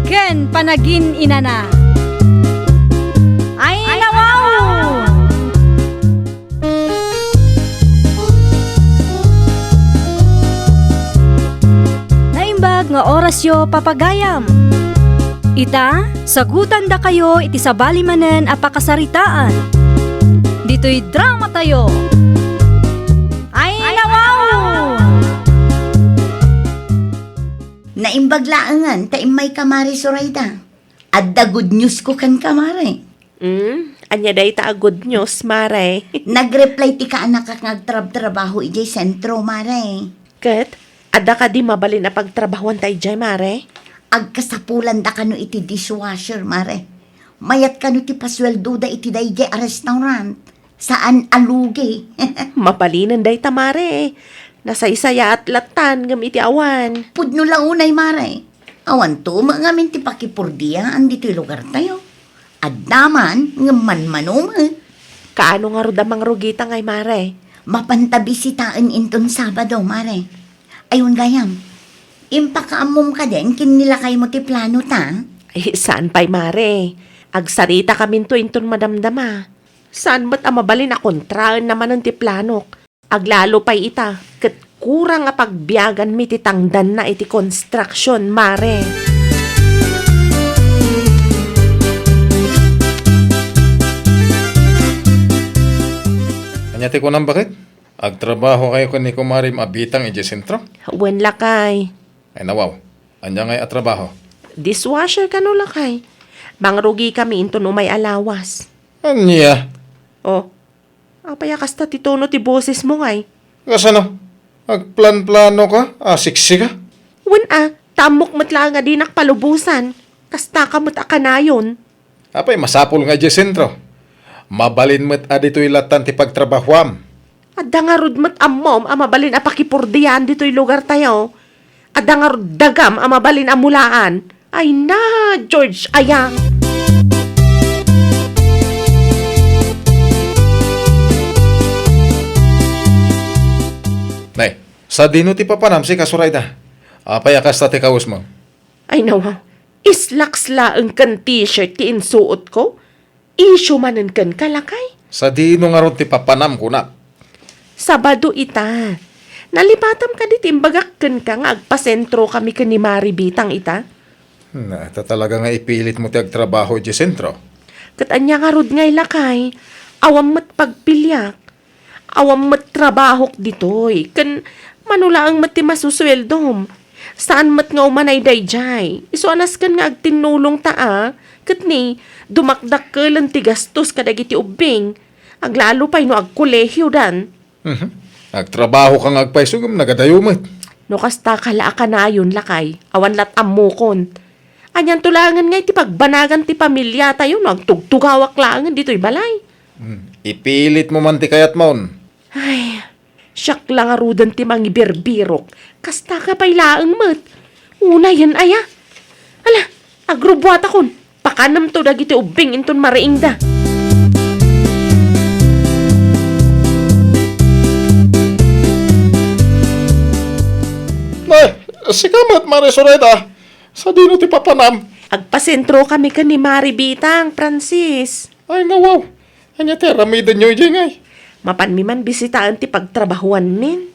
ken panagin-inana. Ay, nawaw! Naimbag nga orasyo, papagayam. Ita, sagutandakayo iti sabali manen a pakasaritaan. Ditoy dramatayo. Ay, nawaw! Naimbag laengen ta immayka, Mare Sorayda. Adda good news ko kenka, Mare. Hmm? Ania dayta a good news, Mare? Nag-reply ti kaanakak nga agtrabtrabaho idiay sentro, Mare. Ket, adda kadi mabalin a pagtrabahoan ta idiay, Mare? Agkasapulan da kano iti dishwasher, Mare. Mayat kano ti pasueldoda iti daydiay a restaurant. Saan a lugi. Mabalinen dayta, Mare. Nasaysayaat lattan ngem iti awan. Pudno la unay, Mare. Awanto met ngamin ti pakipurdiaan ditoy lugartayo. Adda man ngem manmano met. Kaano ngarud a mangrugita ngay, Mare? Mapanta bisitaen inton Sabado, Mare. Ay, wen gayam, impakaammom kadin ken ni lakaymo ti planota? Ay, saan pay, Mare. Agsaritakaminto inton madamdama. Saan met a mabalin a kontraenna manen ti planok. Aglalo pay ita, ket kurang a pagbiaganmi ti tangdanna iti konstruksion, Mare. Ania ti kunam, baket? Agtrabahokayo ken ni kumarem a Bitang idiay sentro? Wen, lakay. Ay, nawaw. Ania ngay a trabaho? Dishwasher kano, lakay. Mangrugikami inton umay a lawas. Ania? Oh, Apay a kasta ti tono ti bosesmo ngay? Kasano? Agplanplano ka? Asiksi ka? Wen a, ta ammok met laeng a dinak palubosan. Kasta ka met a kanayon. Apay masapul nga idiay sentro? Mabalin met a ditoy lattan ti pagtrabahuam. Adda ngarud met ammom a mabalin a pakipurdian ditoy lugar tayo. Adda ngarud dagam a mabalin a mulaan. Ay na, George, aya. Nay, sadino ti papanam sika, Sorayda? Apay a kasta ti kawesmo? Ay, nawaw. Islaks laeng ken t-shirt ti insuotko. Isyu manen kenka, lakay? Sadino ngarud ti papanam, kunak? Sabado ita. Nalipatam kadi ti imbagak kenka nga agpasentrokami ken ni Mari Bitang ita? Na, ta talaga nga ipilitmo ti agtrabaho idiay sentro? Ket ania ngarud ngay, lakay? Awan met pagpiliak. Awan met trabahok ditoy, ken mano laeng met ti masusueldom. Saan met nga umanay daydiay. Isu a nasken nga agtinnulongta a, ket ni, dumakdakkelen ti gastos kadagiti ubbing. Aglalo pay no agkolehiodan. Mhm. Agtrabaho ka nga agpayso ngem nagadayo met. No kasta ka la a kanayon, lakay, awan lat ammokon. Anianto laengen nga iti pagbanagan ti pamiliatayo no agtugtugawak laengen ditoy balay? Hmm. Ipilitmo man ti kayatmon. Ay, siak la ngaruden ti mangibirbirok. Kasta ka pay laeng met. Unayen aya. Ala, agrubuatakon. Pakanemto dagiti ubbing inton mariingda. Nay, sika met, Mare Sorayda. Sadino ti papanam? Agpasentrokami ken ni Mari Bitang, Francis. Ay, nawaw. Ania ti aramidenyo idiay ngay? Mapanmi man bisitaen ti pagtrabahuanmin.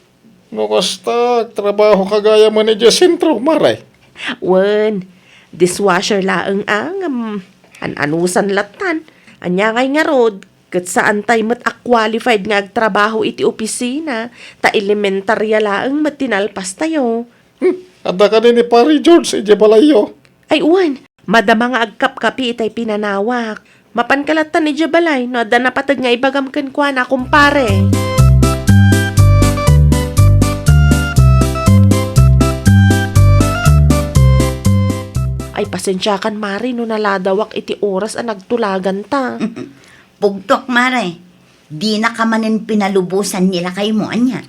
No kasta, agtrabaho ka gayam idiay sentro, Mare? Wen, dishwasher laeng a, ngem an-anusan lattan. Ania ngay ngarud, ket saantay met a qualified nga agtrabaho iti opisina, ta elementaria laeng met ti nalpastayo. Hmm, adda kadi ni Pari George idiay balayyo? Ay, wen, madama nga agkapkapi itay pinanawak. Mapanka lattan idiay balay no adda napateg nga ibagam kenkuana, kumpare. Ay, pasensiakan, Mari, no naladawak iti oras a nagtulaganta. Pugtok, Mare. Dinaka manen pinalubosan ni lakaymo, ania?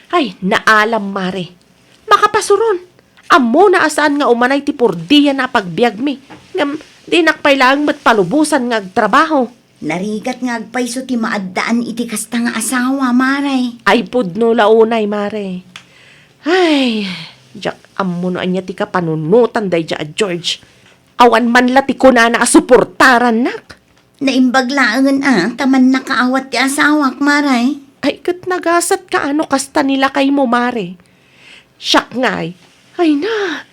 Ay, naalam, Mare. Makapasuron. Ammona a saan nga umanay ti purdian a pagbiagmi. Ngem, dinak pay laeng met palubosan nga agtrabaho. Narigat nga agpayso ti maaddaan iti kasta nga asawa, Mare. Ay, pudno la unay, Mare. Ay, diak ammo no ania ti kapanunotan daydiay a George. Awan man la ti kunana a suportarannak. Naimbag laengen a, ta mannakaawat ti asawak, Mare. Ay, ket nagasat ka a no kasta ni lakaymo, Mare. Siak ngay, ay na,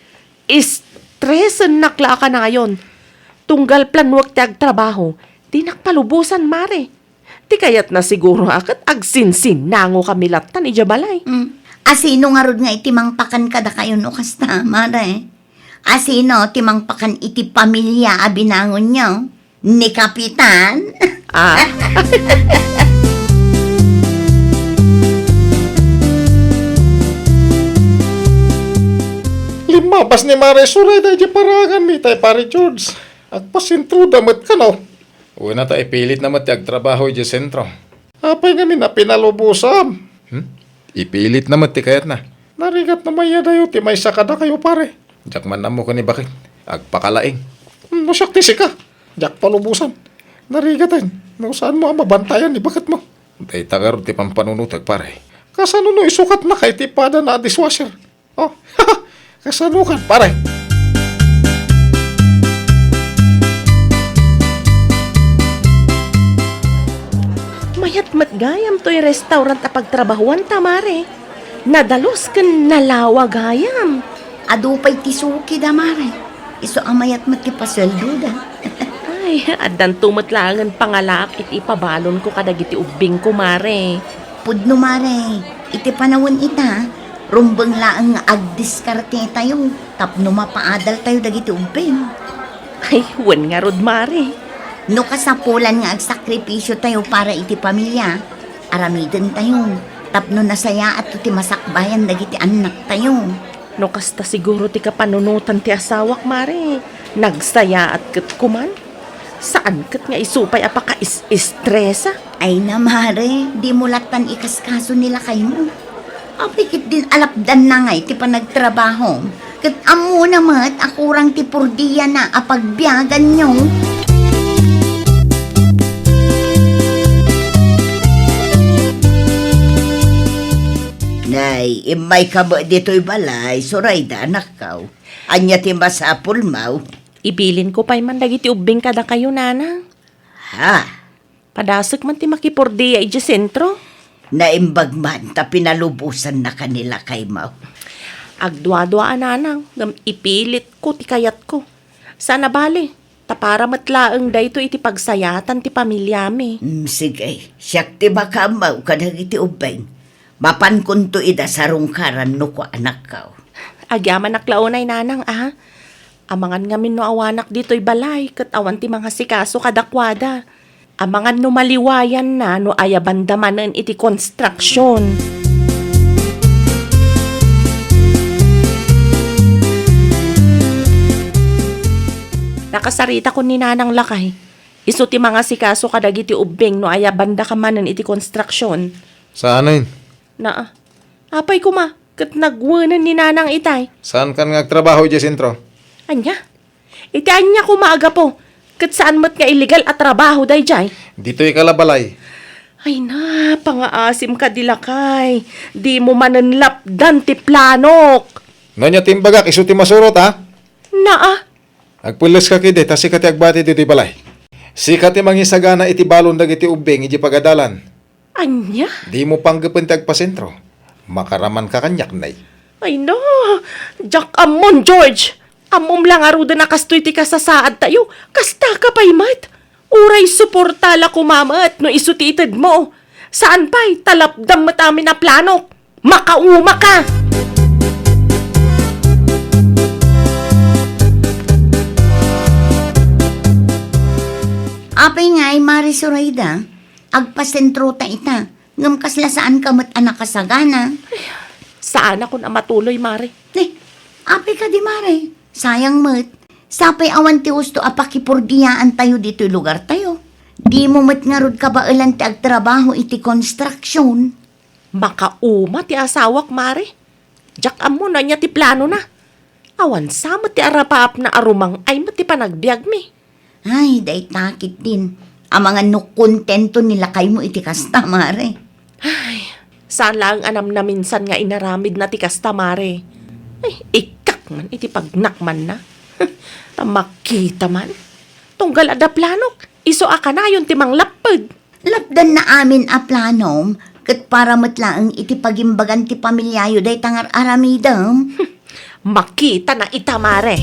estresennak la a kanayon. Tunggal planuek ti agtrabaho, dinak palubosan, Mare. Ti kayatna siguro a ket agsinsinnangokami lattan idiay balay. Mm. Asino ngarud nga iti mangpakan kadakayo no kasta, Mare? Asino ti mangpakan iti pamilia a binangonyo? Ni Kapitan? Ah? Limmabas ni Mare Sorayda idiay paraganmi, tay Pare George. Agpasentroda met kano. Wen a ta ipilitna met ti agtrabaho idiay sentro. Apay ngamin a pinalubosam? Hmm? Ipilitna met ti kayatna. Narigat no mayadayo ti maysa kadakayo, pare. Diak man ammo ken ni baket. Agpakalaing. Hmm, no siak ti sika, diak palubosan. Narigaten no saanmo a mabantayan ni baketmo. Dayta ngarud ti pampanunotek, pare. Kasano no isukatnaka iti padana a dishwasher? Oh, kasano kan, pare? Mayat met gayam toy restaurant a pagtrabahuanta, Mare. Nadalus ken nalawa gayam. Adu pay ti sukida, Mare. Isu a mayat met ti pasueldoda. Ay, addanto met laengen pangalaak iti ipabalonko kadagiti ubbingko, Mare. Pudno, Mare. Iti panawen ita, rumbeng laeng nga agdiskartetayo tapno mapaadaltayo dagiti ubbing. Ay, wen ngarud, Mare. No kasapulan nga agsakripisiotayo para iti pamilia, Aramidentayo tapno nasayaat ti masakbayan dagiti annaktayo. No kasta siguro ti kapanunotan ti asawak, Mare, nagsayaat ket kuman. Saan ket nga isu pay a pakaes-estresa? Ay na, Mare, dimo lattan ikaskaso ni lakaymo. Apay ketdin alapdanna ngay ti panagtrabaho. Ket ammona met a kurang ti purdiana a pagbiaganyo. Nay, immayka met ditoy balay, Sorayda, anakko. Ania ti masapulmo? Ibilinko pay man dagiti ubbing kadakayo, Nanang. Ha? Padasek man ti makipurdia idiay sentro. Naimbag man ta pinalubosannaka ni lakaymo. Agduadua a, Nanang, ngem ipilitko ti kayatko. Saan a bale, ta para met laeng daytoy iti pagsayaatan ti pamiliami. Mm, sige, siak ti makaammo kadagiti ubbing. Mapankonto ida sarungkaran no kua, anakko. Agyamanak la unay, Nanang, a. Amangan ngamin no awanak ditoy balay ket awan ti mangasikaso kadakuada. Amangan no maliwayanna no ayabanda manen iti konstruksion. Nakasaritakon ni Nanang lakay. Isu ti mangasikaso kadagiti ubbing no ayabandaka manen iti konstruksion. Saanen? Naa. Apay koma, ket nagwenen ni Nanang itay. Saankan nga agtrabaho idiay sentro? Ania? Iti ania koma a gapu? Ket saan met nga illegal a trabaho daydiay? Ditoy kalabalay. Ay na, pangaasim kadi lakay. Dimo manen lapdan ti planok. No ania ti imbagak, isu ti masurot, a? Naa. Agpelleska ketdi, ta sika ti agbati ditoy balay. Sika ti mangisagana iti balon dagiti ubbing idiay pagadalan. Ania? Dimo panggepen ti agpasentro. Makaramanka kaniak, nay. Ay na, diak ammon, George. Ammom la ngaruden a kastoy ti kasasaadtayo. Kastaka pay met. Uray suporta la koma met no isu ti itedmo. Saan pay, ta lapdam met amin a planok. Makaumaka! Apay ngay, Mare Sorayda? Agpasentrota ita, ngem kasla saanka met a nakasagana. Saanakon a matuloy, Mare. Eh, apay kadi, Mare? Sayang met. Sapay awan ti husto a pakipurdiaantayo ditoy lugartayo. Dimo met ngarud kabaelan ti agtrabaho iti konstruksion. Makauma ti asawak, Mare. Diak ammo no ania ti planona. Awan sa met ti arapaapna a rumang-ay met ti panagbiagmi. Ay, dayta ketdin. Amangan no kontento ni lakaymo iti kasta, Mare. Ay, saan laeng a namnaminsan nga inaramidna ti kasta, Mare. Ay, ikkak man iti pagnakmanna. Ta makita man. Tunggal adda planok, isu a kanayon ti manglapped. Lapdanna amin a planom, ket para met laeng iti pagimbagan ti pamiliayo dayta nga ar-aramidem. Makitana ita, Mare.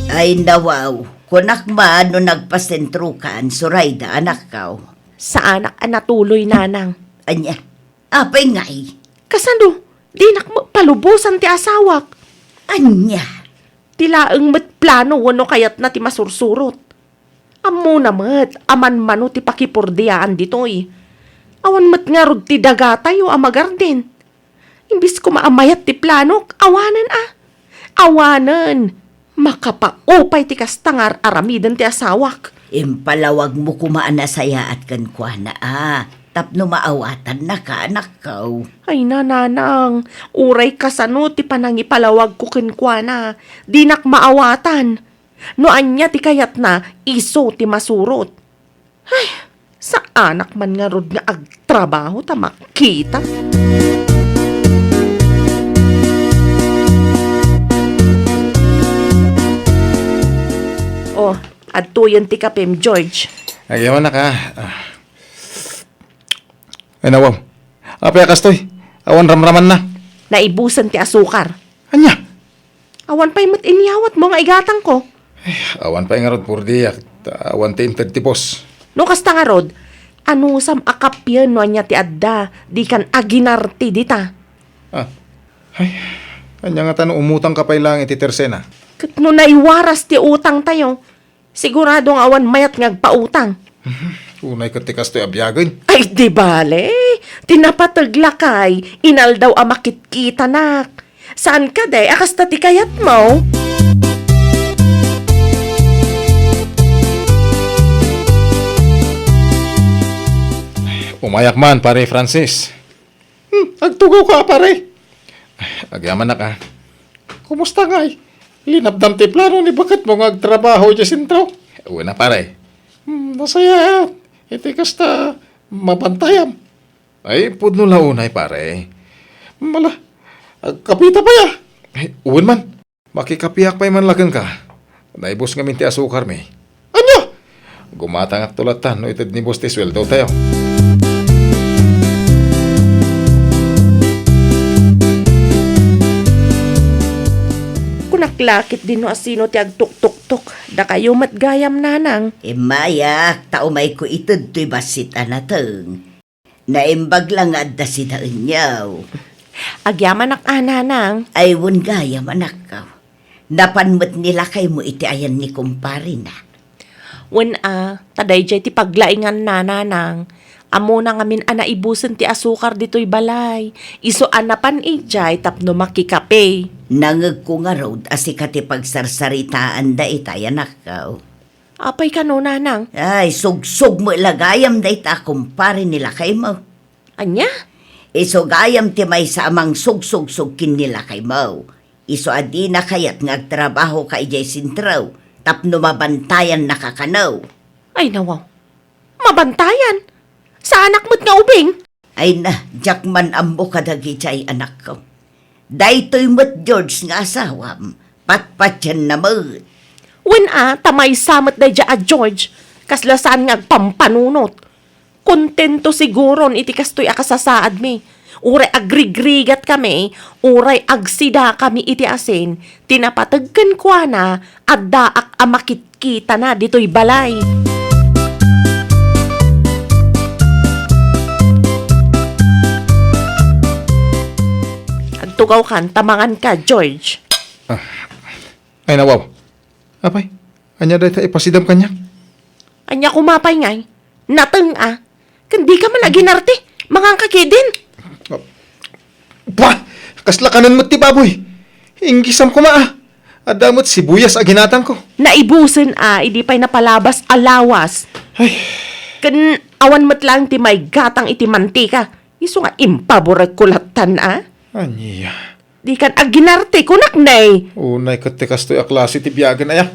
Ay, nawaw. Kunak man no nagpasentrokan, Sorayda, anakko. Saanak a natuloy, Nanang. Ania? Apay ngay? Kasano? Dinak met palubosan ti asawak. Ania? Ti laeng met plano wenno kayatna ti masursurot. Ammona met a manmano ti pakipurdiaan ditoy. Awan met ngarud ti dagatayo a magarden. Imbes koma a mayat ti planok, awanen a. Awanen. Makapaupay ti kasta nga ar-aramiden ti asawak. Impalawagmo koma a nasayaat kenkuana a, tapno maawatannaka, anakko. Ay, nanang, uray kasano ti panangipalawagko kenkuana, dinak maawatan. No ania ti kayatna, isu ti masurot. Ay, saanak man ngarud nga agtrabaho ta makita. Oh, adtoyen ti kapem, George. Agyamanak a. Ah. Ay, nawaw. Apay a kastoy? Awan ramramanna. Naibusen ti asukar. Ania? Awan pay met inyawatmo nga igatangko. Eh, awan pay ngarud purdiak, ta awan ti inted ti boss. No kasta ngarud, anusam a kappien no ania ti adda, dikan aginarti dita. Ah. Ay, ania ngata no umutangka pay laeng iti tersena? Ket no naiwaras ti utangtayo, sigurado nga awan mayat nga agpautang. Unay ket ti kastoy a biagen. Ay, di bale. Ti napateg lakay, inaldaw a makitkitanak. Saan kadi a kasta ti kayatmo? Umayak man, Pare Francis. Hmm, agtugawka, pare. Agyamanak, a. Kumusta ngay? Linapdam ti plano ni baketmo nga agtrabaho idiay sentro? Wen a, pare. Hmm, nasayaat. Iti kasta, mabantayam. Ay, pudno la unay, pare. Mala, agkapita pay, a. Ay, wen man. Makikapiak pay man la kenka. Naibus ngamin ti asukarmi. Ania? Gumatangakto latta no ited ni boss ti sueldotayo. Kunak la ketdin no asino ti agtuktuktok. Dakayo met gayam, nanang. Immayak, ta umayko ited toy bassit a nateng. Naimbag la nga adda sidaenyo. Agyamanak a, nanang. Ay, wen gayam, anakko. Napan met ni lakaymo iti ayan ni kumparena. Wen a, ta daydiay ti paglainganna, nanang. Ammona ngamin a naibusen ti asukar ditoy balay. Isu a napan idiay tapno makikape. Nangegko ngarud a sika ti pagsarsaritaanda itay, anakko. Apay kano, nanang? Ay, sugsog met la gayam dayta a kumpare ni lakaymo. Ania? Isu gayam ti maysa a mangsugsugsog ken ni lakaymo. Isu a dina kayat nga agtrabahoka idiay sentro tapno mabantayannaka kano. Ay, nawaw. Mabantayan? Saanak met nga ubing? Ay na, diak man ammo kadagiti ay anakko. Daytoy met, George, nga asawam, patpatianna met. Wen a, ta maysa met daydiay a George, kasla saan nga agpampanunot. Kontento siguron iti kastoy a kasasaadmi. Uray agrigrigatkami, uray agsidakami iti asin, ti napateg kenkuana, addaak a makit- kitana ditoy balay. Agtugawkan ta manganka, George. Ah. Ay, nawaw. Apay, ania dayta ipasidam kaniak? Ania koma pay ngay? Nateng a. Ken dika man aginarte, manganka ketdin. Bah! Kasla kanen met ti baboy. Inggisam koma a. Adda met sibuyas a ginatangko. Naibusen a, idi pay napalabas a lawas. Ay. Ken awan met laeng ti maigatang iti mantika. Isu nga impaborekko lattan a. Ania? Dikan aginarte, kunak ne. Unay ket ti kastoy a klase ti biagen aya.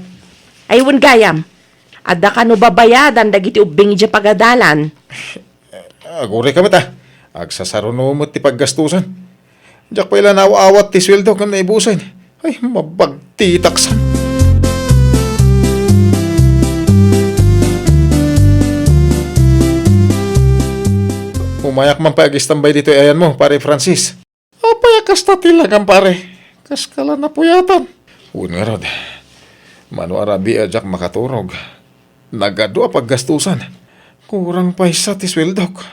Ay, wen gayam. Adda kano babayadan dagiti ubbing idiay pagadalan? Agurayka met a. Agsasaruno met ti paggastusan. Diak pay la naaw-awat ti sueldo ken naibusen. Ay, mabagtitaksan. Umayak man pay agistambay ditoy ayanmo, Pare Francis. Apay a kasta ti langam, pare? Kaska la napuyatan. Wen ngarud, mano a rabii a diak makaturog. Nagadu a paggastusan. Kurang pay sa ti sueldok.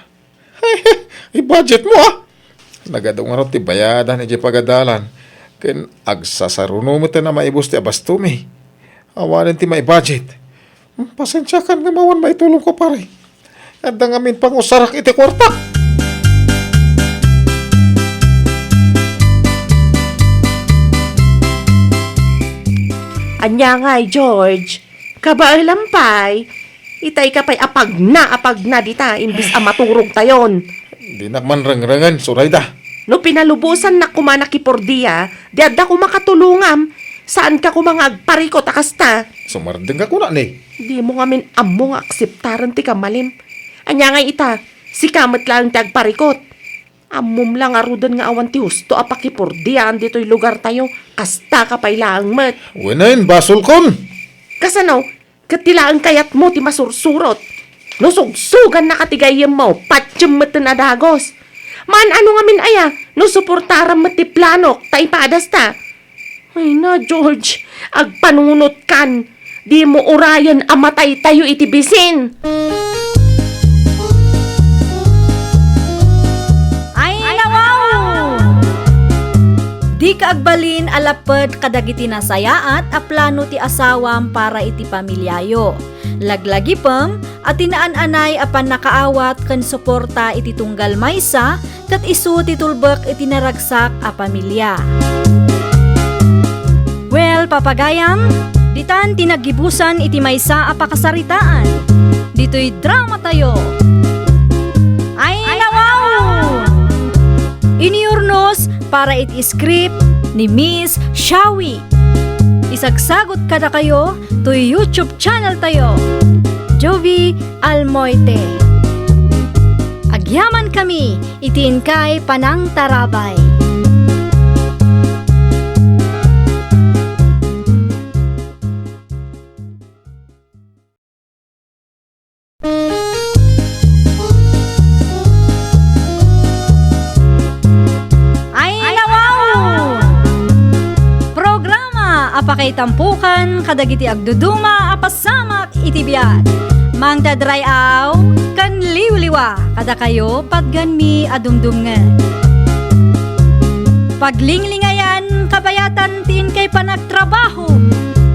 I-budget mo, a! Nagadu ngarud ti bayadan idiay pagadalan. Ken agsasaruno met a maibus ti abastomi. Awanen ti mai-budget. Hmm, pasensiakan ngem awan maitulongko, pare. Adda ngamin pangusarak iti kuartak. Ania ngay, George? Kabaelam pay. Itay ka pay a pagna a pagna dita, imbis a maturogtayon. Dinak man rengrengen, Surayda. No pinalubosannak koma nakipordia, di adda koma katulongam. Saanka koma nga agparikot a kasta. Sumardengka kuna, ne? Dimo ngamin ammo nga akseptaren ti kamalim. Ania ngay ita, sika met laeng ti agparikot. Ammom la ngaruden nga awan ti husto a pakipordiaan ditoy lugartayo. Kastaka pay laeng met. Wen a, basolkon. Kasano? Ket ti laeng kayatmo ti masursurot. No sugsugannaka ti gayyemmo, patiem metten a dagos. Maan-ano ngamin aya no suportaram met ti planok ta ipadasta? Ay na, George, agpanunotkan. Dimo urayen a mataytayo iti bisin. Ay, nawaw! Dika agbalin a lapped kadagiti nasayaat a plano ti asawam para iti pamiliayo. Laglagipem a ti naan-anay a pannakaawat ken suporta iti tunggal maysa ket isu ti tulbek iti naragsak a pamilia. Well, papagayam, ditan ti naggibusan iti maysa a pakasaritaan. Ditoy dramatayo. Ay, nawaw! Iniurnos para iti script ni Miss Shawi. Isagsagot kadakayo toy YouTube channel tayo, Jovi Almoite. Agyaman kami iti inkay panangtarabay. Ay, nawaw! Programa a pakaitampukan kadagiti agduduma a pasamak iti biag. Mangted ray-aw ken liwliwa kadakayo patgenmi a dumdumngeg. Paglinglingayan kabayatan ti inkay panagtrabaho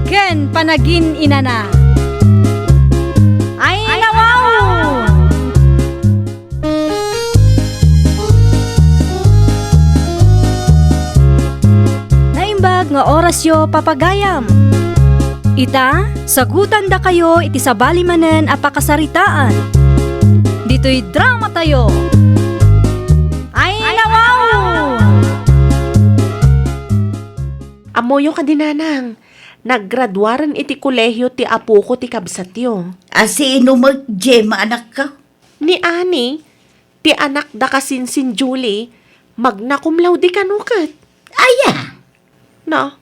ken panagin-inana. Ay, nawaw! Naimbag nga orasyo, papagayam. Ita, sagutandakayo iti sabali manen a pakasaritaan. Ditoy dramatayo. Ay, nawaw! Ammoyo kadi, nanang, naggraduaren iti kolehio ti apoko ti kabsatyo. A sino met, Gemma, anakko? Ni Ani, ti anak da kasinsin Julie, magna cum laude kano ket. Aya? Na,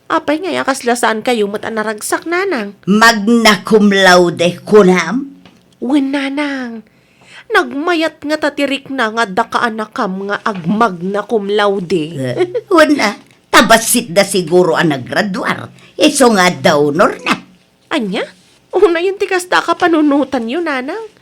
apay ngay a kasla saankayo met a naragsak, nanang? Magna cum laude, kunam? Wen, nanang. Nagmayat ngata ti rikna nga adda kaanakam nga agmagna cum laude. Eh, wen a, ta bassitda siguro a naggraduar, isu nga adda honorna. Ania? Unayen ti kasta a kapanunotanyo, nanang.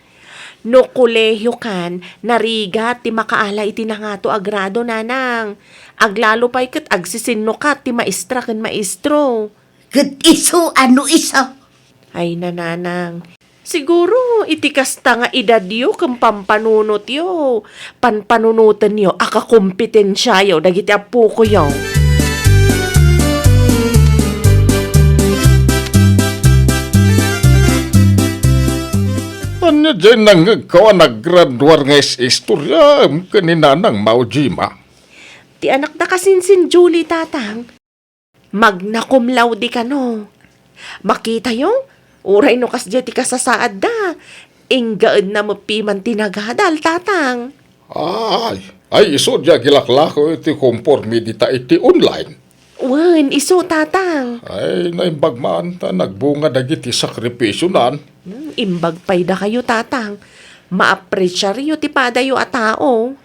No kolehiokan, narigat ti makaala iti nangato a grado, nanang. Aglalo pay ket agsisinnukat ti maestra ken maestro. Ket isu a no isu? Ay, nanang. Siguro, iti kasta nga edadyo ken pampanunotyo, panpanunotenyo a kakompetensiayo dagiti appokoyo. Ania diay nangngegko a naggraduar nga is-istoriam ken ni Nanang Maujima? Ti anak da kasinsin Julie, tatang. Magna cum laude kano. Makitayo, uray no kasdiay ti kasasaadda, inggaedna met piman ti nagadal, tatang. Ay, ay, isu diay agilaklako iti konforme dita iti online. Wen, isu, tatang. Ay, naimbag man ta nagbunga dagiti sakripisionan. Hmm, imbag pay dakayo, tatang. Maapresiaryo ti padayo a tao.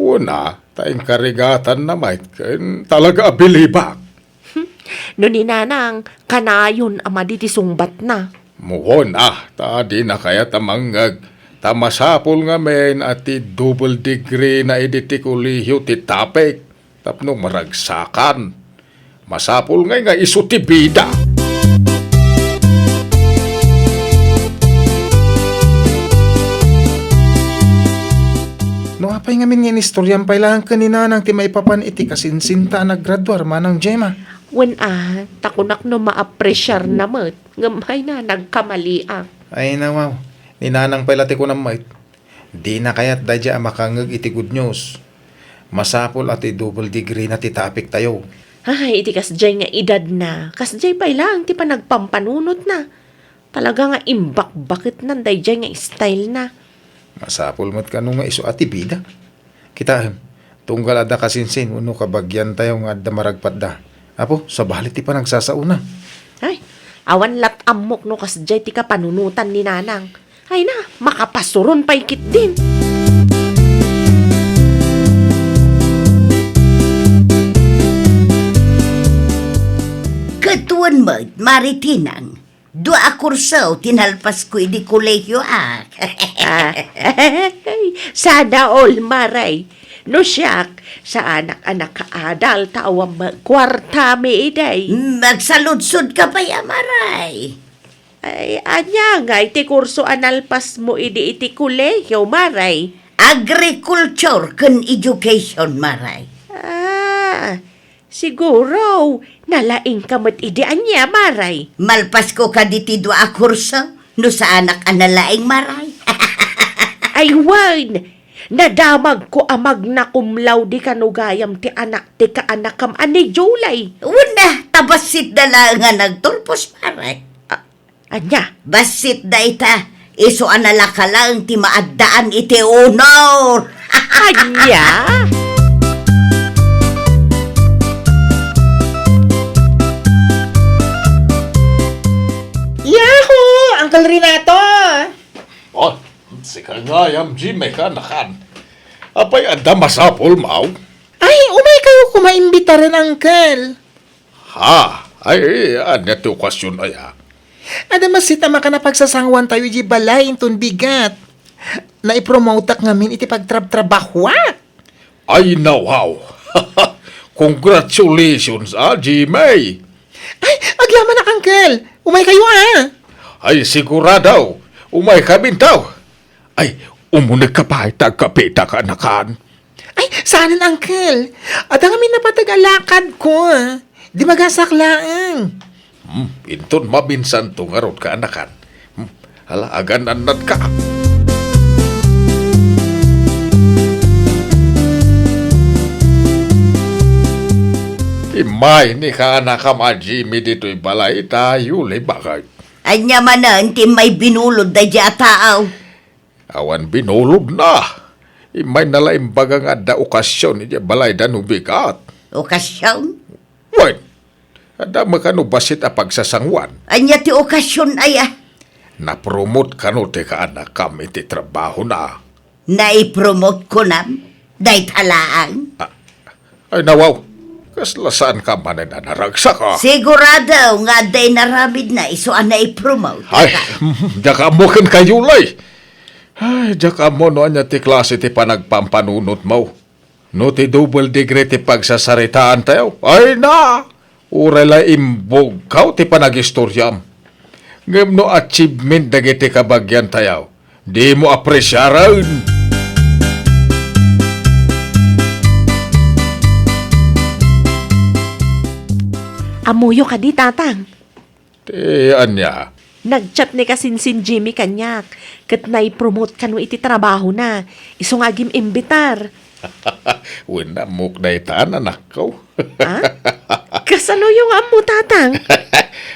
Wen a, ta inkarigatanna met ken talaga a bilibak. No ni Nanang, kanayon a madi ti sungbatna. Wen a, ta dina kayat a mangngeg, ta masapul ngamin a ti double degree na idi ti kolehiyo ti topic tapno maragsakan. Masapul ngay nga isu ti bida. No apay ngamin nga inistoriam pay laeng ken ni Nanang ti maipapan iti kasinsinta a naggraduar, Manang Gemma? Wen a, ta kunak no maapresiarna met, ngem hay na, nagkamaliak. Ay, nawaw. Ni Nanang pay la ti kunam met. Dina kayat daydiay a makangngeg iti good news. Masapul a ti double degree na ti topic tayo. Ay, iti kasdiay nga edadna, kasdiay pay laeng ti panagpampanunotna. Talaga nga imbakbaketnan daydiay nga style na. Masapul met kano nga isu a ti bida. Kitaem, tunggal adda kasinsin wenno kabagiantayo nga adda maragpatda. Apo, sabali ti panagsasaona. Ay, awan lat ammok no kasdiay ti kapanunotan ni Nanang. Ay na, makapasuron pay ketdin. Ket wen met, Maritinang, dua a kurso ti nalpasko idi kolehiyo, a. Ah, sana all, Maray. No siak, saanak a nakaadal ta awan met kuartami idi. Magsaludsod ka pay a, Maray. Ay, ania ngay ti kurso a nalpasmo idi iti kolehio, Maray? Agriculture ken education, Maray. Ah, siguro, nalaingka met idi ania, Maray? Malpasko kadi ti dua a kurso, no saanak a nalaing, Maray. Ay, wen! Nadamagko a magna cum laude kano gayam ti anak ti kaanakam a ni Julie. Wen a, ta bassitda laeng a nagturpos, Maray. Ah, ania? Bassit dayta, isu a nalaka laeng ti maaddaan iti honor. Ania? Yahoo! Uncle Renato! Oh, sika gayam, Jimmy, kaanakan. Apay, adda masapulmo? Ay, umay kayo koma imbitaren, Uncle. Ha? Ay, ania ti okasion aya? Adda massit a makan a pagsasangoantayo idiay balay inton bigat. Naipromotek ngamin iti pagtrabtrabahoak. Ay, nawaw! Congratulations, ah, Jimmy! Ay, agyamanak, Uncle! Umay kayo, ah! Ay, sigurado! Umay kaminto! Ay, umunegka pay ta agkapita, kaanakan. Ay, saanen, Uncle. Adda ngamin napateg a lakadko, ah. Dimagasak laeng. Hmm, inton maminsanto ngarud, kaanakan. Hmm, hala, agan-annadka. Immay ni kaanakam a Jimmy ditoy balay ta Julie, bakit? Ania manen ti immay binulod daydiay a tao? Awan binulodna. Immayna la imbaga nga adda okasion idiay balayda no bigat. Okasion? Wen, adda met kano bassit a pagsasangoan. Ania ti okasion aya? Napromote kano ti kaanakam iti trabahona. Naipromote kunam? Dayta laeng? Ah, Ay, nawaw. Kasla saanka manen a naragsak, ah. Sigurado nga adda inaramidna isu a naipromote. Ay, diak ammo kenka, Julie. Ay, diak ammo no ania ti klase ti panagpampanunotmo. No ti double degree ti pagsasaritaantayo. Ay na! Uray la imbugkaw ti panagistoriam. Ngem no achievement dagiti kabagiantayo, dimo apresiaren. Ammoyo kadi, Tatang? Ti ania? Nag-chat ni kasinsin Jimmy kaniak, ket nai-promote kano iti trabahona. Isu nga agim-imbitar. Wen, ammok dayta, anakko. Ah? Kasanoyo nga ammo, Tatang?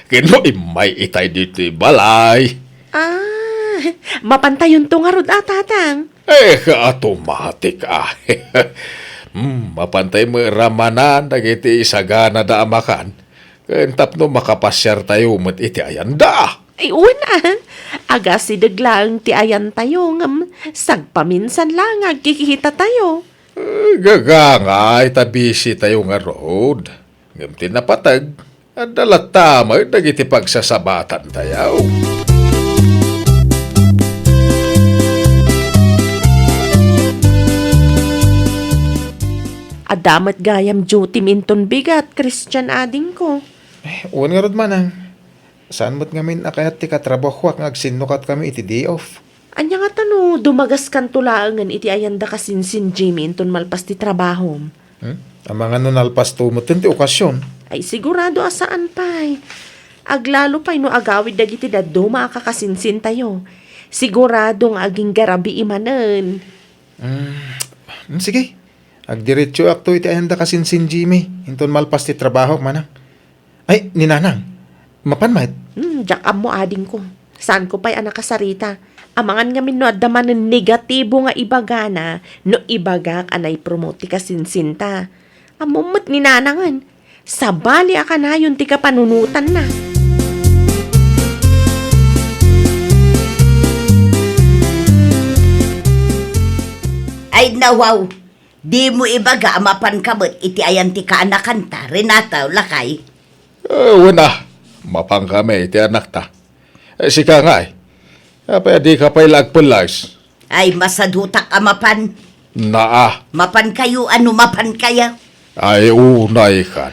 Ket no immay itay ditoy balay. Ah, mapantayonto ngarud a, Tatang? Eh, ka-automatic, ah. Hmm, mapantay met ramanan dagiti isaganada a makan. Ken tapno makapasiartayo met iti ayanda. Ay, una, agasideg laeng ti ayantayo, ngem sagpaminsan la nga agkikitatayo. Eh, gagangay ta busy tayo ngarud. Ngem ti napateg, adda latta met dagiti pagsasabatantayo. Adda met gayam duty minton bigat, Christian adingko. Eh, wen ngarud manang. Saan met ngamin a kayat ti katrabahoak nga agsinnukat kami iti day off? Ania ngata no dumagaskanto laengen iti ayanda kasinsin Jimmy inton malpas ti trabahom? Hmm? Amangan no nalpasto metten ti okasion? Ay, sigurado a saan pay. Aglalo pay no agawid dagiti dadduma a kakasinsintayo. Sigurado nga agingga rabii manen. Hmm, hmm, sige. Agdiretsoakto iti ayanda kasinsin Jimmy inton malpas ti trabahok, manang. Ay, ni Nanang, mapan met? Hmm, diak ammo adingko. Saanko pay a nakasarita. Amangan ngamin no adda manen negatibo nga ibagana no ibagak a nai-promote ti kasinsinta. Ammom met ni Nanangen. Sabali a kanayon ti kapanunotanna. Ay, nawaw. Dimo ibaga a mapanka met iti ayan ti kaanakanta, Renato, lakay? Eh, wen a, mapankami iti anakta. Eh, sika ngay, apay a dika pay la agpellas? Ay, masadutak a mapan. Naa. Mapankayo a no mapankayo? Ay, unay kan.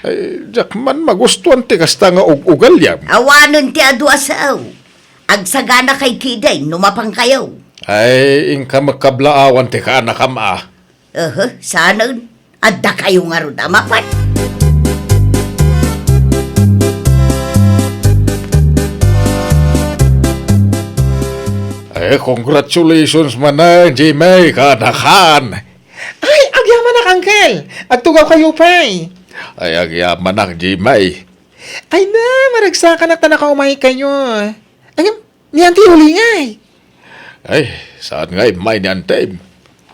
Ay, diak man magustuan ti kasta nga ug-ugaliam. Awanen ti adu a sao. Agsaganakay kidin no mapankayo. Ay, inka met kablaawan ti kaanakam a. Aha, saanen? Addakayo ngarud a mapan? Eh, congratulations manen, Jimmy, kaanakan. Ay, agyamanak, Uncle. Agtugawkayo pay. Ay, agyamanak, Jimmy. Ay na, maragsakanak ta nakaumaykayo. Ay, ni Auntie Yuli ngay. Ay, saan nga immay ni Antem?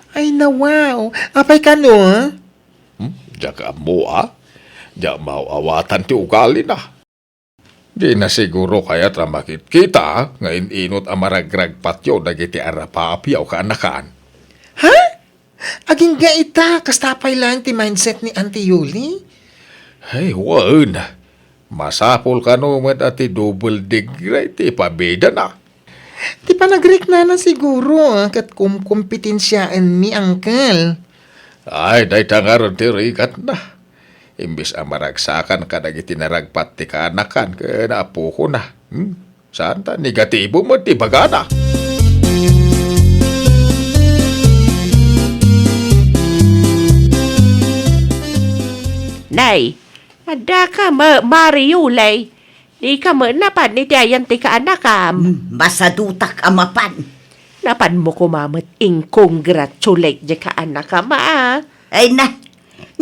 Ay, nawaw. Apay kano, ha? Hmm? Diak ammo, ah. Diak maaw-awatan ti ugalina. Di na siguro kayat a makitkita nga in-inot a maragragpatyo dagiti arapaapyo kaanakan. Ha? Agingga ita, kasta pay laeng ti mindset ni Auntie Yuli? Ay, wen. Masapul kano met a ti double degree ti ipabidana. Ti panagriknana siguro, ah, ket kumkumpitensiaenmi, Uncle. Ay, dayta ngarud ti rigatna. Imbes a maragsakan kadagiti naragpat ti kaanakan ken apokona. Hmm? Saan ta negatibo met ti bagana? Nay, addaka, Ma-, Mari Yulay. Dika met napan iti ayan ti kaanakam. Hmm, masadutak a mapan. Napanmo koma met ing-congratulate di kaanakam, a? Ay na,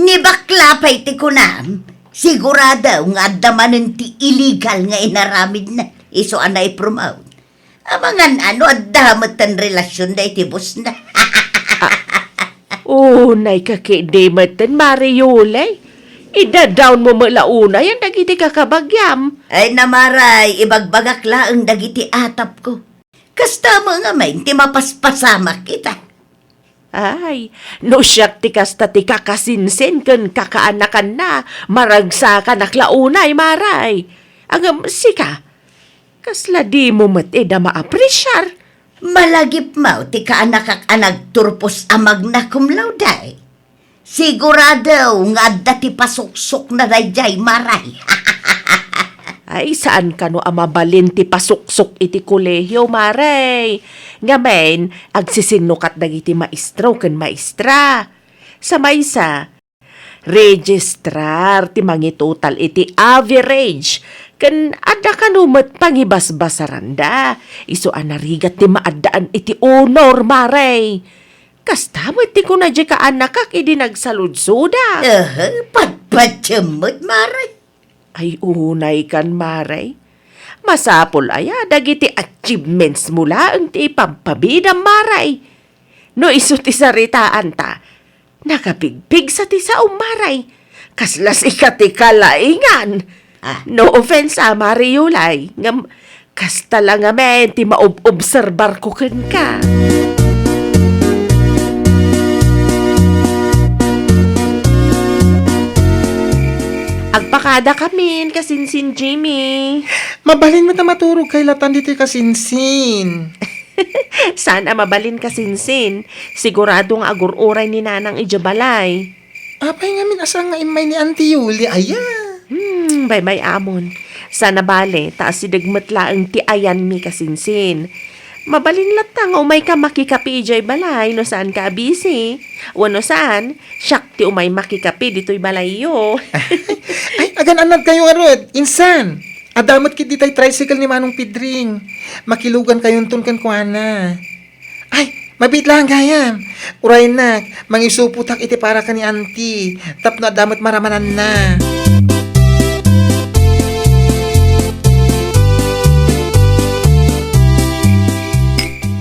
ni bakla pay ti kunam, sigurado nga adda manen ti illegal nga inaramidna, isu a naipromote. Amangan ano, adda met ti relasionda iti bossna. Unay ka ketdi metten, Mari Yulay. Idadawnmo met la unayen dagiti kakabagiam. Ay na, Maray, ibagbagak laeng dagiti atapko. Kasta met ngamin ti mapaspasamak ita. Ay, no siak ti kasta ti kakasinsin ken kakaanakanna, maragsakanak la unay, Maray. Ngem sika, kasla dimo met ida maapresiar? Malagipmo ti kaanakak a nagturpos a magna cum laude. Sigurado nga adda ti pasuksokna daydiay, Maray. Ay, saan kano a mabalin ti pasuksok iti kolehio, Maray. Ngamin, agsisinnukat dagiti maestro ken maestra. Sa maysa, registrar ti mangitotal iti average, ken adda kano met pangibasbasaranda, isu a narigat ti maaddaan iti honor, Maray. Kasta met ti kuna di kaanakak idi nagsaludsoda. Aha, patpatiem met, Maray. Ay, unay kan, Maray. Masapul aya dagiti achievements mo laeng ti ipampabidam, Maray? No isu ti saritaanta, nakapigpigsa ti saom, Maray. Kasla sika ti kalaingan. Ah. No offense, ah, Mari Yulay, ngem kasta la ngamin ti maob-obserbarko kenka. Agpakadakamin, kasinsin Jimmy. Mabalin met a maturogkay latan ditoy, kasinsin. Saan a mabalin, kasinsin. Sigurado nga agur-uray ni Nanang idiay balay. Apay ngamin a saan nga immay ni Auntie Yuli aya? Hmm, baybay-amon. Saan a bale, ta asideg met laeng ti ayanmi, kasinsin. Mabalin latta nga umayka makikape idiay balay no saanka a busy. Wenno saan, siak ti umay makikape ditoy balayyo. Ay, agan-annadkayo ngarud. Insan, adda met ketdi tay tricycle ni Manong Pedring. Makilugankayonton kenkuana. Ay, mabiit laeng gayam. Uraynak, mangisupotak iti para ken ni Auntie, tapno adda met maramananna.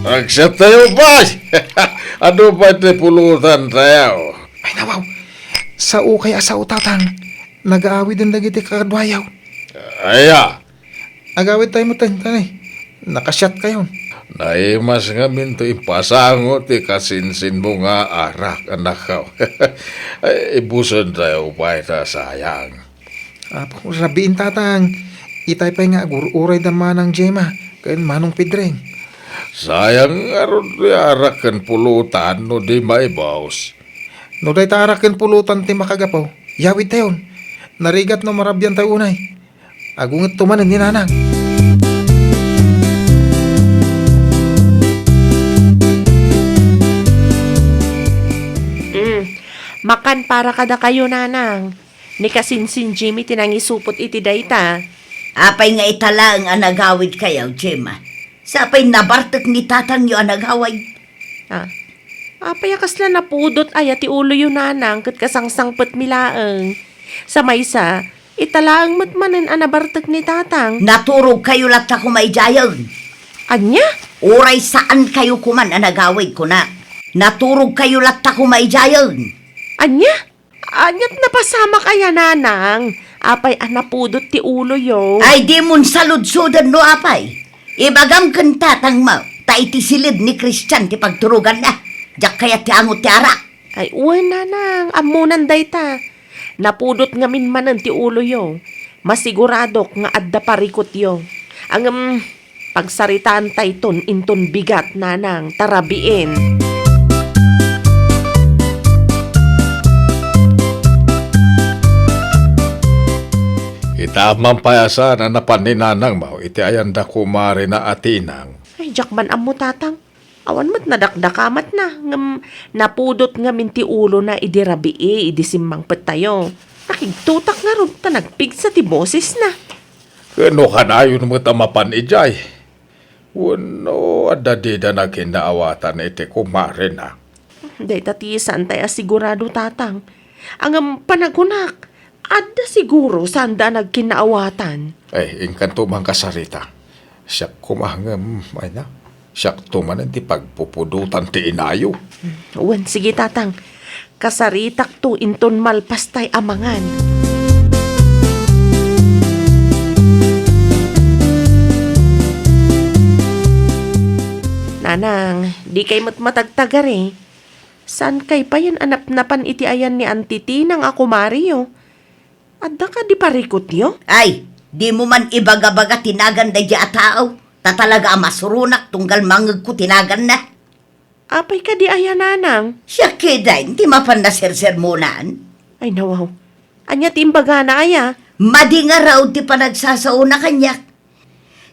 Agsiattayo pay! Adu pay ti pulutantayo? Ay, nawaw. Saokay a sao, Tatang. Nagaawiden dagiti kakaduayo. Aya? Agawidtayo metten, tay. Nakasiatkayon. Naimas ngamin ti impasango ti kasinsinmo nga arak, anakko. Ay, ibusentayo pay ta sayang. Apo, rabiin, Tatang. Itay pay nga agur-uray da Manang Gemma ken Manong Pedring. Sayang ngarud ti arak ken pulutan no di maibus. No dayta arak ken pulutan ti makagapu, yawidtayon. Narigat no marabiantayo unay. Agungetto manen ni Nanang. Mm. Makan para kadakayo, Nanang. Ni kasinsin Jimmy ti nangisupot iti dayta. Apay nga ita laeng a nagawidkayo, Jim? Sapay nabartek ni tatangyo a nagawid. Ah, apay a kasla napudot aya ti uloyo, Nanang, ket kasangsangpetmi laeng? Sa maysa, ita laeng met manen a nabartek ni tatang. Naturogkayo latta koma idiayen. Ania? Uray saankayo koman a nagawid, kunak. Naturogkayo latta koma idiayen. Ania? Aniat napasamak aya, Nanang? Apay a napudot ti uloyo? Ay, dimon saludsoden no apay. Ibagam ken tatangmo, ta iti siled ni Christian ti pagturoganna. Diak kayat ti angot ti arak. Ay, wen, Nanang, ammonan dayta. Napudot ngamin manen ti uloyo. Masiguradok nga adda parikutyo. Ngem, pagsaritaantayton inton bigat, Nanang, ta rabiin. Ita man pay a saan a napan ni Nanangmo iti ayanda kumarina a tinang. Ay, diak man ammo, Tatang. Awan met nadakdakamatna, ngem napudot ngamin ti ulona idi rabii idi simmangpettayo. Nakigtotak ngarud ta nagpigsa ti bosesna. Ken no kanayon met a mapan idiay, wenno adda dida nakinnaawatan iti kumarina? Dayta ti saantay a sigurado, Tatang. Ngem panagunak, adda siguro saanda a nagkinnaawatan. Ay, inkanto man kasarita. Siak koma ngem, ay na, siakto manen ti pagpupudotan ti inayo. Wen, sige, Tatang. Kasaritakto inton malpastay a mangan. Nanang, dikay met matagtagari. Saankay payen a napnapan iti ayan ni Auntie Tinang a kumariyo? Adda kadi parikutyo? Ay, dimo man ibagabaga ti nagan daydiay a tao, ta talaga a masuronak tunggal mangngegko ti naganna. Apay kadi aya, Nanang? Siak ketdin ti mapan a sersermonan. Ay, nawaw. Ania ti imbagana aya? Madi nga raod ti panagsasaona kaniak.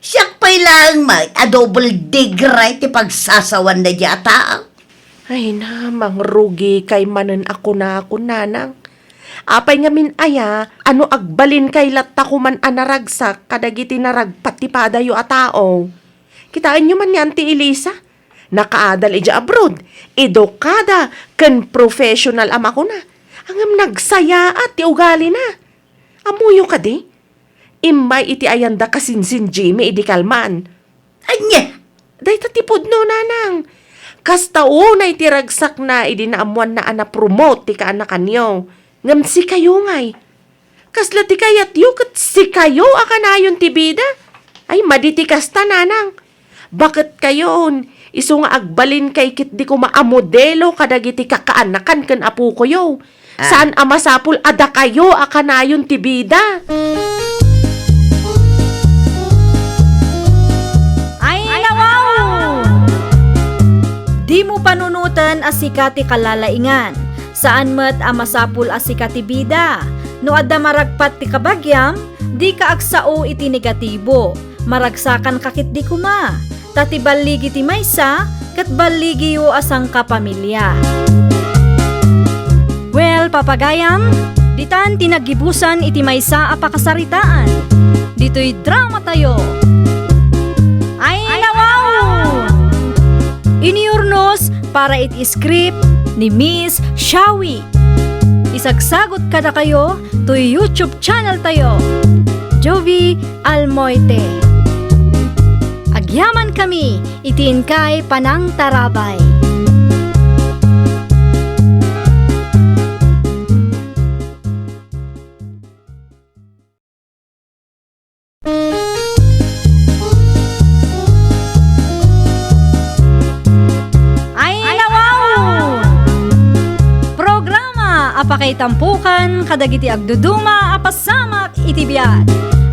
Siak pay laeng met a double degree ti pagsasawan daydiay a tao. Ay na, mangrugikay manen a kunakon, Nanang. Apay ngamin aya, a no agbalinkay latta koman a naragsak kadagiti naragpat ti padayo a tao? Kitaenyo man ni Auntie Elisa? Nakaadal idiay abroad, edukada, ken professional a makuna. Ngem nagsayaat ti ugalina. Ammoyo kadi? Immay iti ayanda kasinsin Jimmy idi kalman. Ania? Dayta ti pudno, Nanang. Kasta unay ti ragsakna idi naammoanna a na-promote ti kaanakanyo. Ngem sikayo ngay? Kasla ti kayatyo ket sikayo a kanayon ti bida? Ay, madi ti kasta, Nanang. Baketkayon, isu nga agbalinkay ketdi koma a modelo kadagiti kakaanakan ken apokoyo. Ah. Saan a masapul a dakayo a kanayon ti bida. Ay, nawaw! Dimo panunoten a sika ti kalalaingan. Saan met a masapul a sika ti bida. No adda maragpat ti kabagiam, dika agsao iti negatibo. Maragsakanka ketdi koma. Ta ti balligi ti maysa, ket balligiyo a sangkapamilia. Well, papagayam, ditan ti naggibusan iti maysa a pakasaritaan. Ditoy dramatayo. Ay, nawaw! Inurnos para iti script ni Miss Shawi. Isagsagot kadakayo toy YouTube channel tayo, Jovie Almoite. Agyamankami iti inkay panangtarabay. Ay, nawaw! Programa a pakay Tampukan kadagiti agduduma a pasamak iti biag.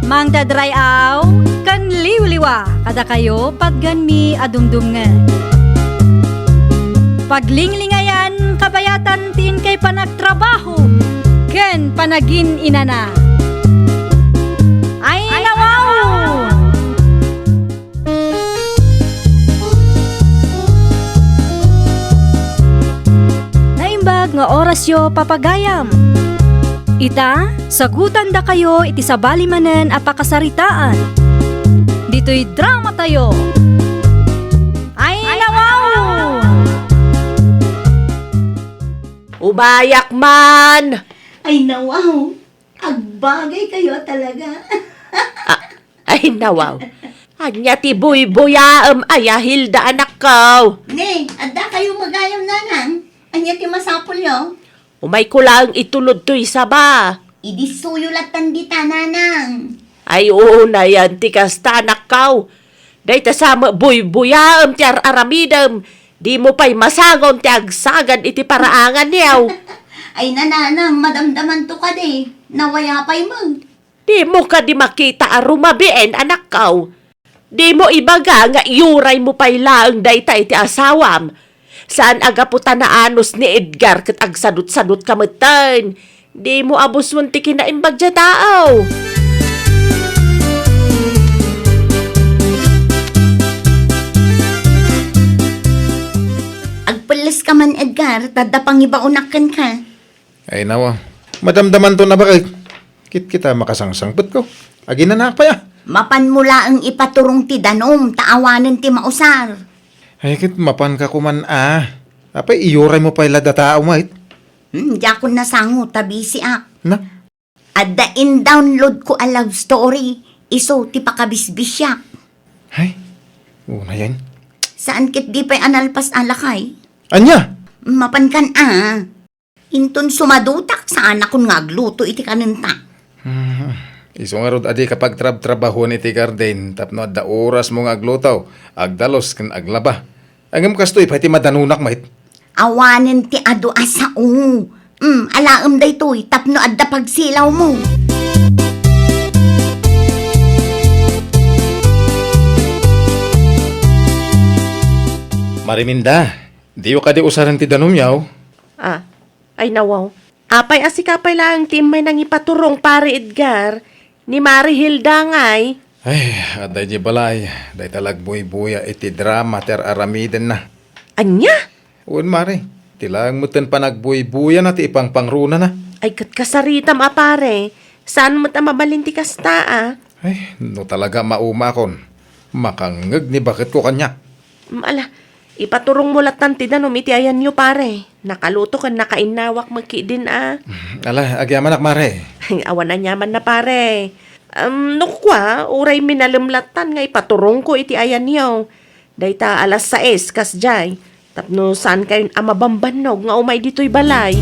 Mangted ray-aw ken liwliwa kadakayo patgenmi a dumdumngeg. Paglinglingayan kabayatan ti inkay panagtrabaho ken panagin-inana. Ay, nawaw! Naimbag nga orasyo, papagayam. Ita, sagutandakayo iti sabali manen a pakasaritaan. Ditoy dramatayo. Ay, nawaw! Umayak man! Ay, nawaw! Agbagay kayo talaga. Ah, ay, nawaw. Ania ti buybuyaem, aya, Hilda, anakko? Ne, adda kayo magayam, nanang. Ania ti masapulyo? Umayko laeng itulod toy saba. Idi suyo lattan dita, nanang. Ay, unayen ti kasta, anakko. Dayta sa met buybuyaem ti ar-aramidem, dimo pay masangon ti agsagad iti paraangan, yaw. Ay, nanang, madamdamanto kadi. Nawaya pay met. Dimo kadi makita a rumabien, anakko? Dimo ibaga nga iyuraymo pay laeng dayta iti asawam? Saan a gapu ta naanus ni Edgar ket agsadutsadutka metten. Dimo abuson ti kinaimbag ti tao. Agpelles ka man, Edgar, ta adda pangibaonak kenka. Ay, nawa. Madamdamanto a baket. Kitkita, makasangsangpetko. Aginanak pay a. Mapanmo laeng ipaturong ti danum, ta awanen ti mausar. Ay, ket mapanka koman a. Apay, iyuraymo pay la dayta a met? Hmm, diakon nasango, ta busyak. Na? Adda in-download ko a love story, isu ti pakabisbisiak. Ay, unayen. Saan ket di pay a nalpas a lakay? Ania? Mapankan a. Inton sumadutak, saanakon nga agluto iti kanenta. Hmm, isu ngarud a dika pagtrabtrabahuan iti garden tapno adda orasmo nga agluto, agdalus ken aglaba. Ngem kastoy pay ti madanunak met. Awanen ti adu a sao. Hmm, alaem daytoy tapno adda pagsilawmo. Mariminda, diyo kadi usaren ti danumyo? Ah, Ay, nawaw. Apay a sika pay laeng ti immay nangipaturong, Pare Edgar, ni Mari Hilda ngay? Ay, adda idiay balay. Dayta la agbuybuya iti drama ti ar-aramidenna. Ania? Wen, Mari. Ti laeng metten panagbuybuyana ti ipangpangronana. Ay, ket kasaritam a, Pare. Saan met a mabalin ti kasta a? Ay, no talaga maumakon, makangngeg ni baketko kaniak. Mm, ala, ipaturongmo lattan ti danum iti ayanyo, pare. Nakaluto ken nakainnawak met ketdin a. Mm, ala, agyamanak, mare. Awan aniamanna, pare. Em, no kua, uray minalem lattan nga ipaturongko iti ayanyo. Dayta alas sais, kasdiay. Tapno saankayon a mabambannog nga umay ditoy balay.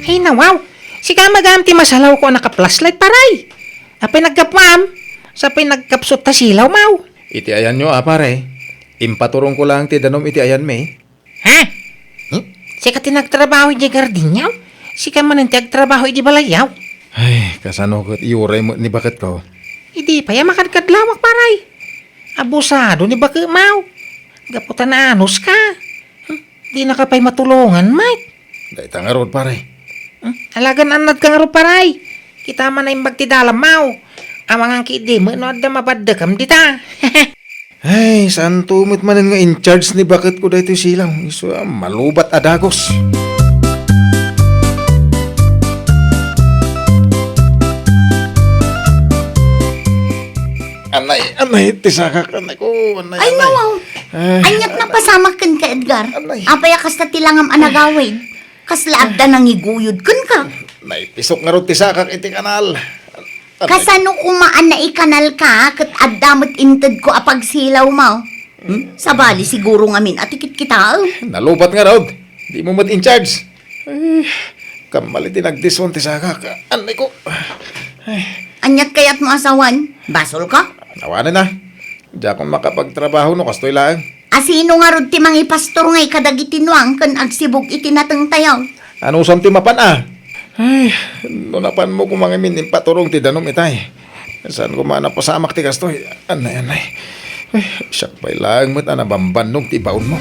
Ay, nawaw! Sika met gayam ti masalawko a naka-flashlight, paray! Apay naggapuam? Sapay nagkapsut ta silaw, maw? Iti ayanyo a, pare. Impaturongko laeng ti danum iti ayanmi. Ha? Hmm? Sika ti nagtrabaho idiay gardinyo? Sika manen ti agtrabaho idi balayyo? Ay, kasano ket iyuray met ni baketko? Idi pay a makadkadlawak, paray. Abusado ni baketmo. Gapu ta naanuska. Hmm? Dinaka pay matulongan, met. Dayta ngarud, pare. Hmm? Alagan annadka ngarud, paray. Kita man a imbag ti dalammo. Amangan ketdi met no adda mabaddekem dita. Ay, saanto met manen nga in-charge ni baketko daytoy silaw. Isu a malubat a dagus. Anay, anay, ti sakak, anay ko, anay, Ay, anay. Nawaw. Ay, aniat anay. Napasamak kenka, Edgar? Anay. Apay a kasta ti langam a nagawid? Kasla adda nangiguyod kenka? Naipisok ngarud ti sakak iti kanal. Kasano koma a naikanalka ket adda met intedko a pagsilawmo? Hmm? Sabali siguro ngamin a ti kitkitaem. Nalubat ngarud. Dimo met in-charge. Ay, kamali ti nagdison ti sakak. Anay ko. Ay. Aniat kayatmo a sawen? Basolka? Awanen a. Diakon makapagtrabaho no kastoy laeng. A sino ngarud ti mangipastor ngay kadagiti nuang ken agsibug iti natengtayo? Anusam ti mapan a? Ay, no napanmo koma ngamin impaturong ti danum itay. Saan koma a napasamak ti kastoy? Anay, anay. Ay, siak pay laeng met a nabambannog ti ibaonmo.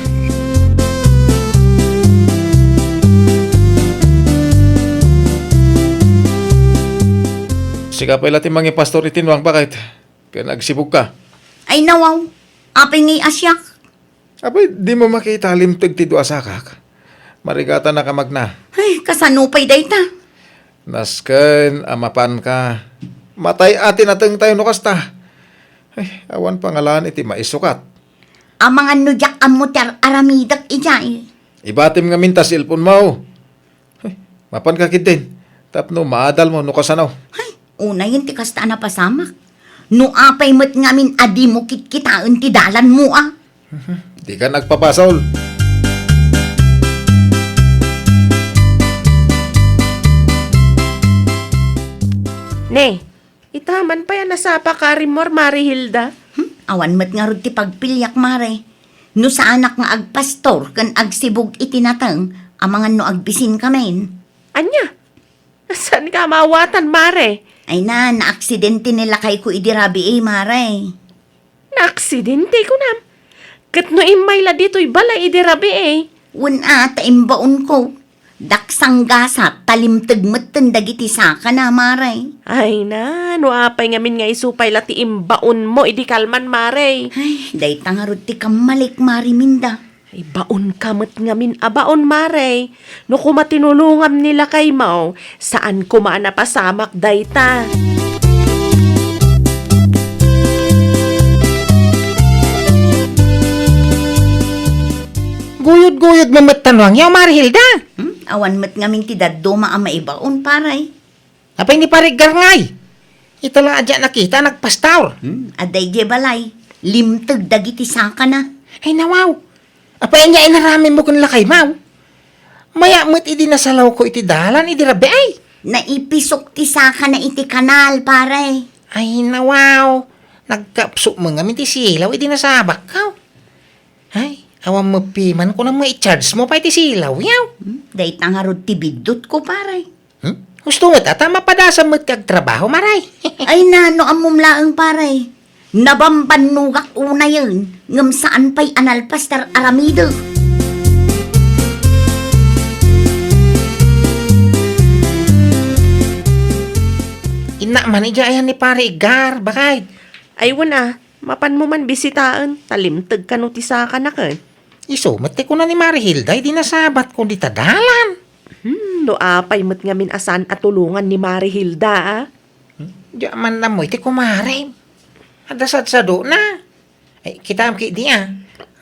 Sika pay la ti mangipastor iti nuang, baket. Ken agsibugka. Ay, nawaw. Apay ngay a siak? Apay, dimo makita a limteg ti dua a sakak? Marigatannak a magna. Ay, kasano pay dayta? Nasken a mapanka. Matay a ti natengtayo no kasta. Ay, awan pangalan iti maisukat. Amangan no diak ammo ti ar-aramidek idiay. Ibatim ngamin ta cellphone mo. Ay, mapanka ketdin. Tapno maadalmo no kasano. Ay, unayen ti kasta a napasamak. No apay met ngamin a dimo kitkitaen ti dalanmo a. Dikan agpabasol. Ne, ita man pay a nasapaka a rimmuar, Mare Hilda? Hmm? Awan met ngarud ti pagpiliak, Mare. No saanak nga agpastor ken agsibug iti nateng, amangan no agbisinkamin. Ania? Saanka a maawatan, Mare? Ay na, naaksidente ni lakayko idi rabii, Mare. Naaksidente, kunam? Ket no immay la ditoy balay idi rabii? Wen a, ta imbaonko. Daksanggasat, ta limteg metten dagiti sakana, Mare. Ay na, no apay ngamin nga isu pay la ti imbaonmo idi kalman, Mare? Ay, dayta ngarud ti kammalik, Mare Minda. Ay, baonka met ngamin a baon, Mare. No koma tinulongam ni lakaymo, saan koma a napasamak dayta. Guyod-guyod mo met ta nuangyo, Mare Hilda. Hmm? Awan met ngamin ti dadduma a maibaon, Pare. Apay ni Pare Edgar ngay? Ita la a diak nakita a nagpastor. Hmm, adda idiay balay. Limteg dagiti sakana. Ay, nawaw. Apay ania inaramidmo ken lakaymo? Mayat met idi nasalawko iti dalan idi rabii. Naipisok ti sakana iti kanal, Pare. Ay, nawaw. Nagkapsok met ngamin ti silaw idi nasabakko. Ay, awan met piman kunam nga i-charge mo pay ti silaw, yaw. Hmm, dayta ngarud ti biddutko, Pare. Hmm? Husto met a ta mapadasan met ti agtrabaho, Mare. Ay na, no ammom laeng, Pare. Nabambannogak unayen, ngem saan pay a nalpas ti ar-aramidek. Innak man idiay ayan ni Pare Edgar, baket. Ay, wen a, mapanmo man bisitaen, ta limteg kano ti sakana ket. Isu met ti kuna ni Mare Hilda idi nasabatko dita dalan. Hmm, no apay met ngamin a saan a tulongan ni Mare Hilda, a? Hmm, diak man ammo iti kumarem. Adda sadsadona. Ay, kitam ketdi, a.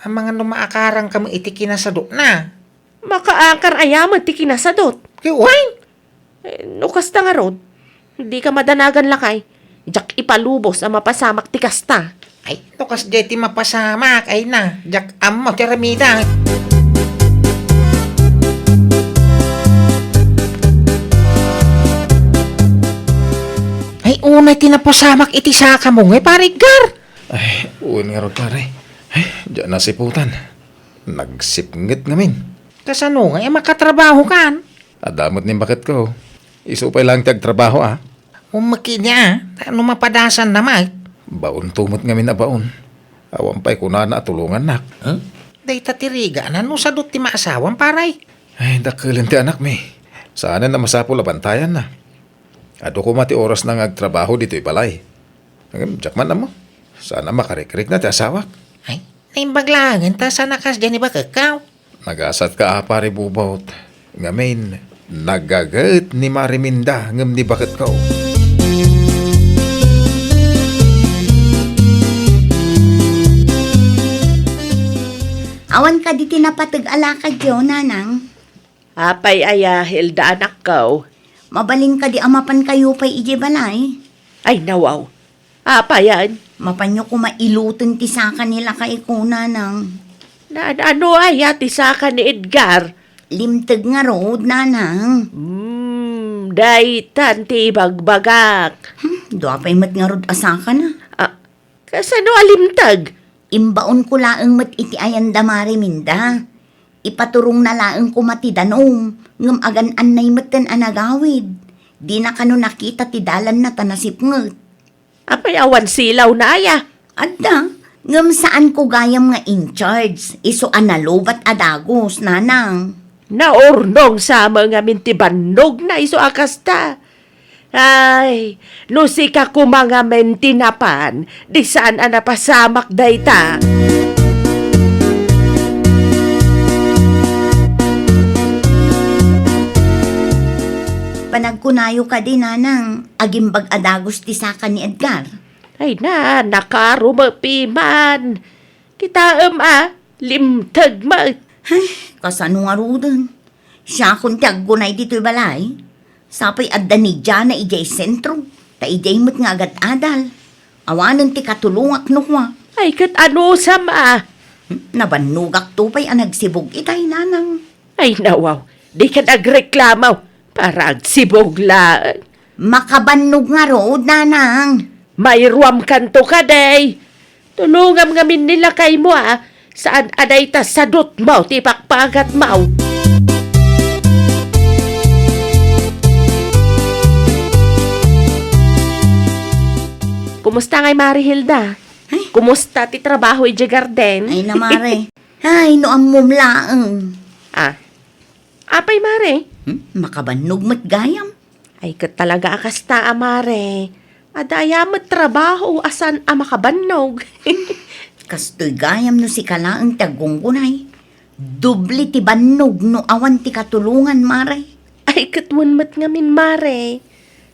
Amangan no maakarangka met iti kinasadona. Makaakar aya met ti kinasadot? Ket wen. Eh, no kasta ngarud, dika madanagan lakay. Diak ipalubos a mapasamak ti kasta. Ay, no kasdiay ti mapasamak, ay na, diak ammo ti aramidek. Ay, unay ti napasamak iti sakamo ngay, Pare Edgar. Ay, wen ngarud, Pare. Ay, diak nasiputan. Nagsipnget ngamin. Kasano ngay a makatrabahokan? Adda met ni baketko. Isu pay laeng ti agtrabaho, a. Ummekki idiay, a. Ta no mapadasanna met. Baonto met ngamin a baon. Awan pay kunana a tulongannak. Hmm? Dayta ti rigana no sadot ti maasawam, Pare. Ay, dakkelen ti anakmi. Saanen a masapul a bantayanna. Adu koma ti orasna nga agtrabaho ditoy balay. Ngem, diak man ammo. Saan a makarikrikna ti asawak. Ay, naimbag laengen ta saan a kasdiay ni baketko. Nagasatka a, Pare Bubot. Ngamin, nagaget ni Mare Minda ngem ni baketko. Awan kadi ti napateg a lakadyo, Nanang? Apay aya, Hilda, anakko? Mabalin kadi a mapankayo pay idiay balay? Ay, nawaw. Apayan? Mapanyo koma iluten ti saka ni lakayko, Nanang. Na, ano aya ti saka ni Edgar? Limteg ngarud, Nanang. Hmm, daytan ti ibagbagak. Hmm, dua pay met ngarud a sakana. Ah, Kasano a limteg? Imbaonko laeng met iti ayanda, Mare Minda. Ipaturongna laeng koma ti danum, ngem agan-annay metten a nagawid. Dina kano nakita ti dalanna ta nasipnget. Apay, awan silawna aya? Adda, ngem saanko gayam nga in charge, isu a nalubat a dagus, nanang. Naurnong sa met ngamin ti bannogna isu a kasta. Ay, no sika koma ngamin ti napan, di saan a napasamak dayta. Panagkunayo kadi, nanang, agimbag a dagus ti saka ni Edgar? Ay na, nakarumepi man. Kitaem a, limteg met. Ay, kasano ngaruden? Siakon ti aggunay ditoy balay. Sapay adda ni Diana idiay sentro, ta idiay met nga agad-adal. Awanen ti katulongak no kua. Ay, ket anusam a? Hmm, nabannogakto pay a nagsibog itay, nanang. Ay, nawaw, dika agreklamo. Para agsibog laeng. Makabannog ngarud, nanang. Mairuamkanto kadi. Tulongam ngamin ni lakaymo a, saan a dayta sadutmo ti pakpagatmo. Kumusta ngay, Mare Hilda? Ay. Kumusta ti trabaho idiay garden? Ay na, Mare. Ay, no ammom laeng. Ah. Apay, Mare? Hmm? Makabannog met gayam. Ay, ket talaga a kasta a, Mare. Adda aya met trabaho a saan a makabannog. Kastoy gayam no sika laeng ti aggunggunay. Doble ti bannog no awan ti katulongan, Mare. Ay, ket wen met ngamin, Mare.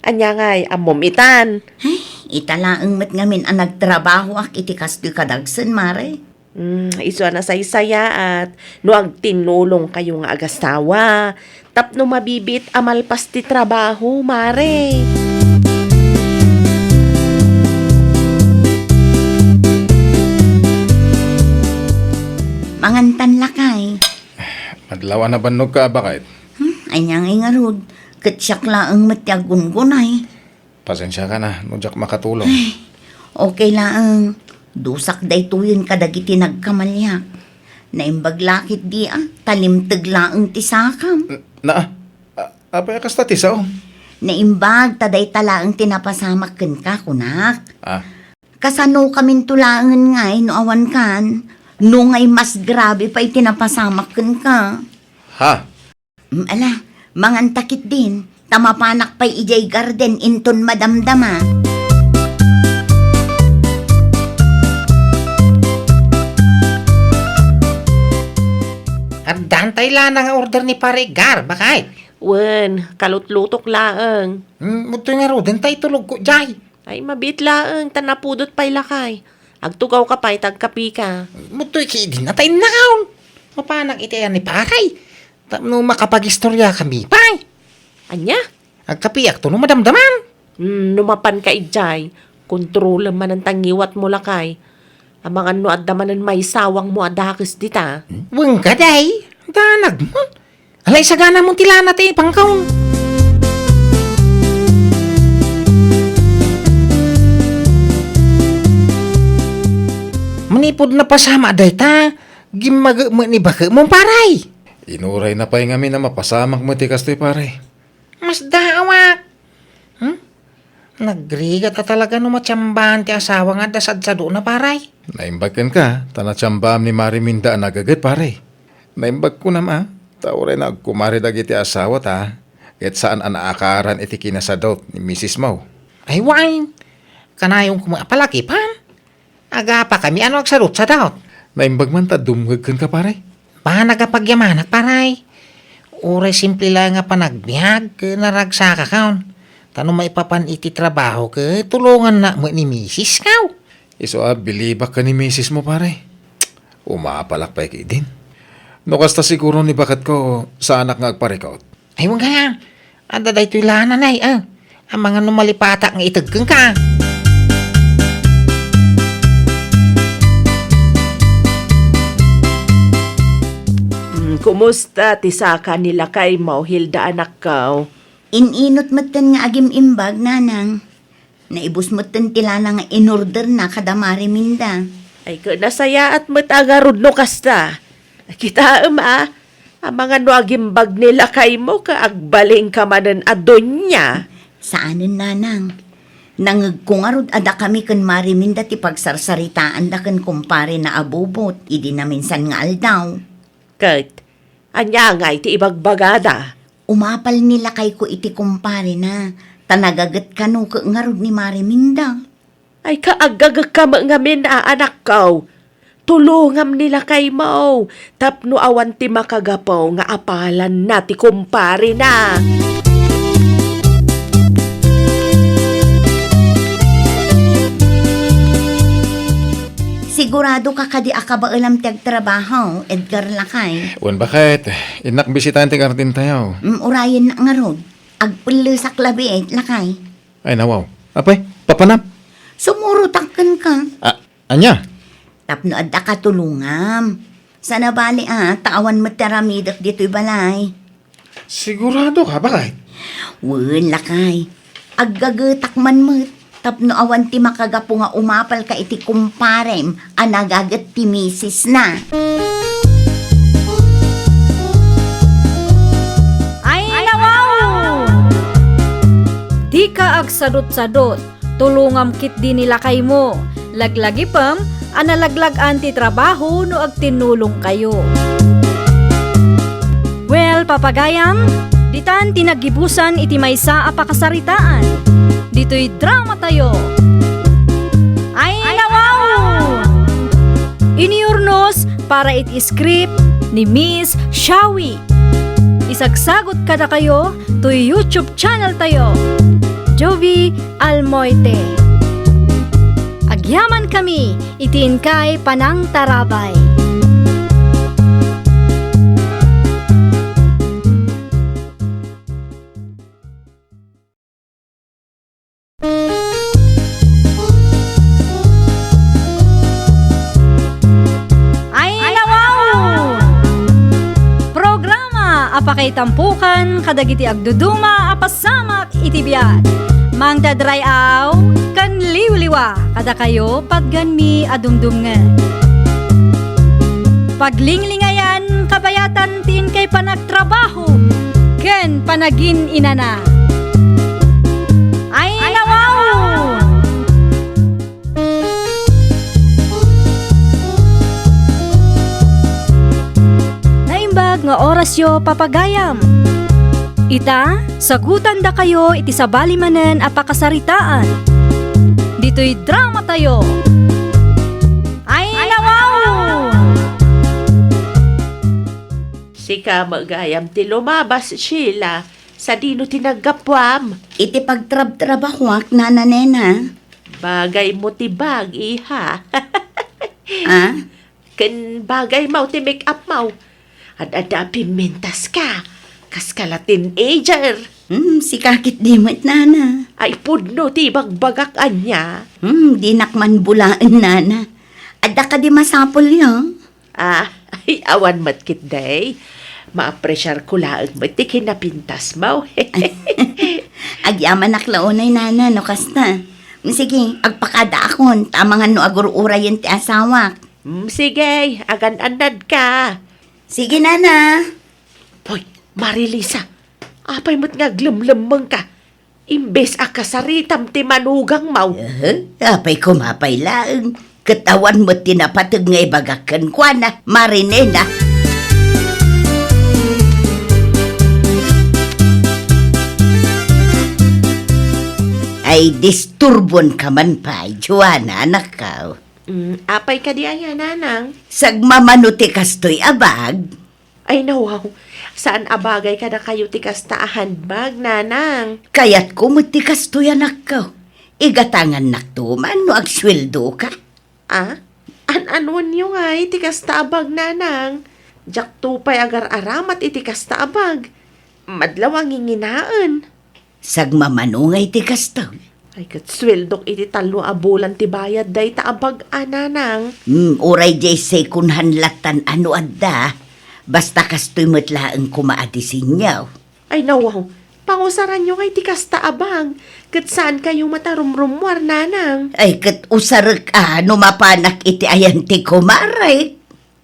Ania ngay, ammom itan? Ay, ita laeng met ngamin a nagtrabahoak iti kastoy kadagsen, Mare. Mm, isu a nasaysayaat no agtinnulongkayo nga agasawa tapno mabibiit a malpas ti trabaho, Mare. Mangantan, lakay. Madlaw a nabannogka a baket. Hmm, ania ngay ngarud? Ket siak laeng met ti aggungunay. Pasensiakan a no diak makatulong. Ay, okay laeng. Dusak daytoyen kadagiti nagkamaliak. Naimbag la ketdi a, ta limteg laeng ti sakam. N-, na, a-, apay a kasta ti sao? Naimbag ta dayta laeng ti napasamak kenka, kunak. Ah. Kasanokaminto laengen ngay no awankan? No ngay mas grabe pay ti napasamak kenka. Ha? Mm, ala, manganta ketdin, ta mapanak pay idiay garden inton madamdama. Addan tay lana nga order ni Pare Gar, bakay? Wen, kalutlutok laeng. Mm, mutoy ngaruden tay tulogko, jay. Ay, mabiit laeng, ta napudot pay lakay. Agtugawka pay, ta agkapika. Mutoy ketdin a ta innakaon. Mapanak iti ayan ni Paray. Tapno makapagistoriakami pay. Ania? Agkapiakto no madamdaman. Hmm, no mapanka idiay, kontrolem manen ta ngiwatmo lakay. Amangan no adda manen maisawangmo a dakes dita. Wen kadi, danagmon. Ala, isaganamon ti lana ti pangkaon. Manipud napasama dayta, gimmagek met ni baketmo, Paray. Inurayna pay ngamin a mapasamak met ti kastoy, Pare. Masdaawak. Hmm? Nagrigat a talaga no matiambaan ti asawa nga adda sadsadona, Paray. Naimbag kenka, ta natiambaam ni Mare Minda a nagaget, Pare. Naimbag kunam a, ta uray nagkumari dagiti asawata, ket saan a naakaran iti kinasadut ni misismo. Ay, wen. Kanayon koma a palakipan. Agapakami a no agsadutsadut. Naimbag man ta dumngeg kenka, Pare. Banag a pagyamanak, Paray. Uray simple laeng a panagbiag ket naragsakakon. Ta no maipapan iti trabaho ket tulongannak met ni misisko. Isu a bilibak ken ni misismo, Pare. Umapalak pay ketdin. No kasta, siguro ni baketko, saanak nga agparikut. Ay, wen gayam. Adda daytoy lana, Nay, a. Amangan no malipatak nga ited kenka. Mm, kumusta ti saka ni lakaymo, Hilda, anakko? In-inut metten nga agim-imbag, nanang. Naibus metten ti lana nga inorderna kada Mari Minda. Ay, ket nasayaat met a ngarud no kasta. Kitaem a, amangan no agimbag ni lakaymo ket agbalin ka manen a doña. Saanen, nanang. Nangegko ngarud a dakami ken Mari Minda ti pagsarsaritaanda ken kumparena a Bobot idi naminsan nga aldaw. Ket ania ngay ti ibagbagada? Umapal ni lakayko iti kumparena, ta nagaget kano ket ngarud ni Mari Minda. Ay, kaagagekka met ngamin a anakko. Tulongam ni lakaymo tapno awan ti makagapu nga apalanna ti kumparena. Sigurado ka kadi a kabaelam ti agtrabaho, Edgar, lakay? Wen, baket. Innak bisitaen ti garden tayo. Mm, urayen na ngarud. Agpellesak labi, lakay. Ay, nawaw. Apay, papanam? Sumurotak kenka. Ah, ania? Tapno adda katulongam. Saan a bali a, ta awan met ti aramidek ditoy balay. Sigurado ka, baket? Wen, lakay. Aggagetak man met. Tapno awan ti makagapu nga umapal ka iti kumparem a nagaget ti misisna. Ay, nawaw! Dika agsadutsadut. Tulongam ketdi ni lakaymo. Laglagipem a nalaglag-an ti trabaho no agtinnulongkayo. Well, papagayam, ditan ti naggibusan iti maysa a pakasaritaan. Ditoy dramatayo. Ay, nawaw! Iniurnos para iti script ni Miss Shawi. Isagsagot kadakayo toy YouTube channel tayo, Jovi Almoite. Agyaman kami iti inkay panangtarabay. Ay, nawaw! Programa a pakaitampukan kadagiti agduduma a pasamak iti biag. Mangted ray-aw ken liwliwa kadakayo patgenmi a dumdumngeg. Paglinglingayan kabayatan ti inkay panagtrabaho ken panagin-inana. Ay, nawaw! Naimbag nga orasyo, papagayam. Ita, sagutandakayo iti sabali manen a pakasaritaan. Ditoy dramatayo. Ay, nawaw! Sika met gayam ti lumabas, Sheila. Sadino ti naggapuam? Iti pagtrabtrabahuak, Nana Nena. Bagaymo ti bag, iha. Ah? Ken bagaymo ti make-upmo. Ad-adda a pimmintaska. Kaskala teenager. Hmm, sika ketdi met, Nana. Ay, pudno ti ibagbagak ania. Hmm, dinak man bulaen, Nana. Adda kadi masapulyo? Ah, ay, awan met ketdi. Maapresiarko laeng met ti kinapintasmo. Agyamanak la unay, Nana, no kasta. Sige, agpakadaakon, ta amangan no agur-urayen ti asawak. Mm, sige, agan-annadka. Sige, Nana. Hoy, Marilisa, apay met nga aglemlemmengka? Imbes a kasaritam ti manugangmo. Aha, apay koma pay laeng. Ket awan met ti napateg nga ibagak kenkuana, Mari Nena. Ay, disturbonka man pay, Joanna, anakko. Mm, apay kadi aya, Nanang? Sagmamano ti kastoy a bag? Ay, nawaw. Saan a bagay kadakayo ti kasta a handbag, Nanang? Kayatko met ti kastoy, anakko. Igatangannakto man no agsueldoka. Ah? An-anuenyo ngay ti kasta a bag, Nanang? Diakto pay agar-aramat iti kasta a bag. Madlaw a nginginaen. Sagmamano ngay ti kastoy? Ay, ket sueldok iti tallo a bulan ti bayad dayta a bag a, Nanang. Hmm, uray diay second hand lattan a no adda. Basta kastoy met laeng koma a disenyo. Ay, nawaw. Pangusaranyo kay ti kasta a bag, ket saankayo met a rumrummuar, nanang. Ay, ket usarek a no mapanak iti ayan ti kumarek.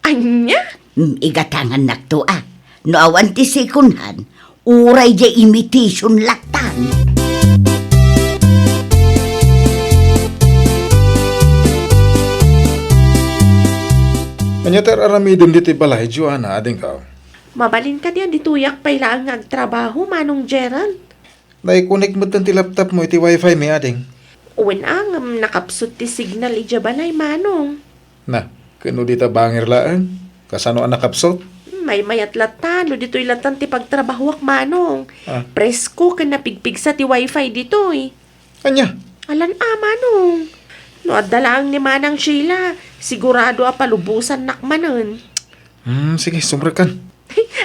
Ania? Mm, igatangannakto a. No awan ti second hand, uray diay imitation lattan. Ania ti ar-aramidem ditoy balay, Joanna, adingko? Mabalin kadi a ditoyak pay laeng nga agtrabaho, Manong Gerald? Naikonek metten ti laptopmo iti wifi mi, ading. Wen a, ngem nakapsut ti signal idiay balay, Manong. Na, ken no dita bangir laeng? Kasano a nakapsut? Maymayat latta, no ditoy latta ti pagtrabahoak, Manong. Ah. Presko ken napigpigsa ti wifi ditoy. Ania? Alan a, Manong. No adda laeng ni Manang Sheila, sigurado a palubosannak manen. Hmm, sige, sumrekkan.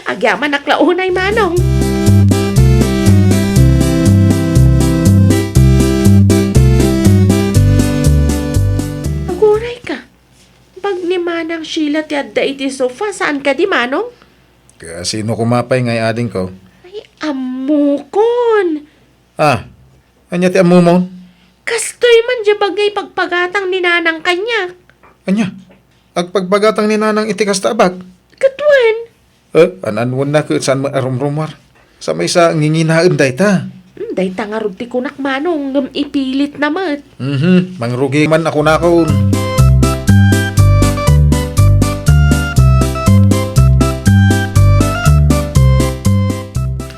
Agyamanak la unay, Manong. Aguray ka. Bag ni Manang Sheila ti adda iti sofa, saan kadi, Manong? Kasino koma pay ngay adingko? Ay, ammokon. Ah, ania ti ammomon? Kastoy man diay bag nga ipagpagatang ni Nanang kaniak. Ania? Agpagpagatang ni Nanang iti kasta a bag? Ket wen. Eh, an-anwenna ket saan met a rumrummuar. Sa maysa, nginginaen dayta. Hmm, dayta ngarud ti kunak, Manong, ngem ipilitna met. Mhm, mangrugi man a kunakon.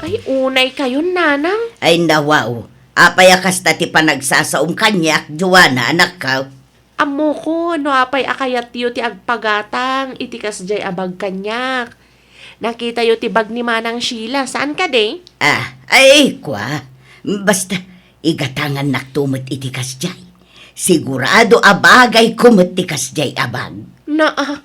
Ay, unay kayon, Nanang. Ay, nawaw. Apay a kasta ti panagsasaom kaniak, Joanna, anakko? Ammokon no apay a kayatyo ti agpagatang iti kasdiay a bag kaniak. Nakitayo ti bag ni Manang Sheila, saan kadi? Ah, ay, kua. Basta, igatangannakto met iti kasdiay. Sigurado a bagayko met ti kasdiay a bag. Naa,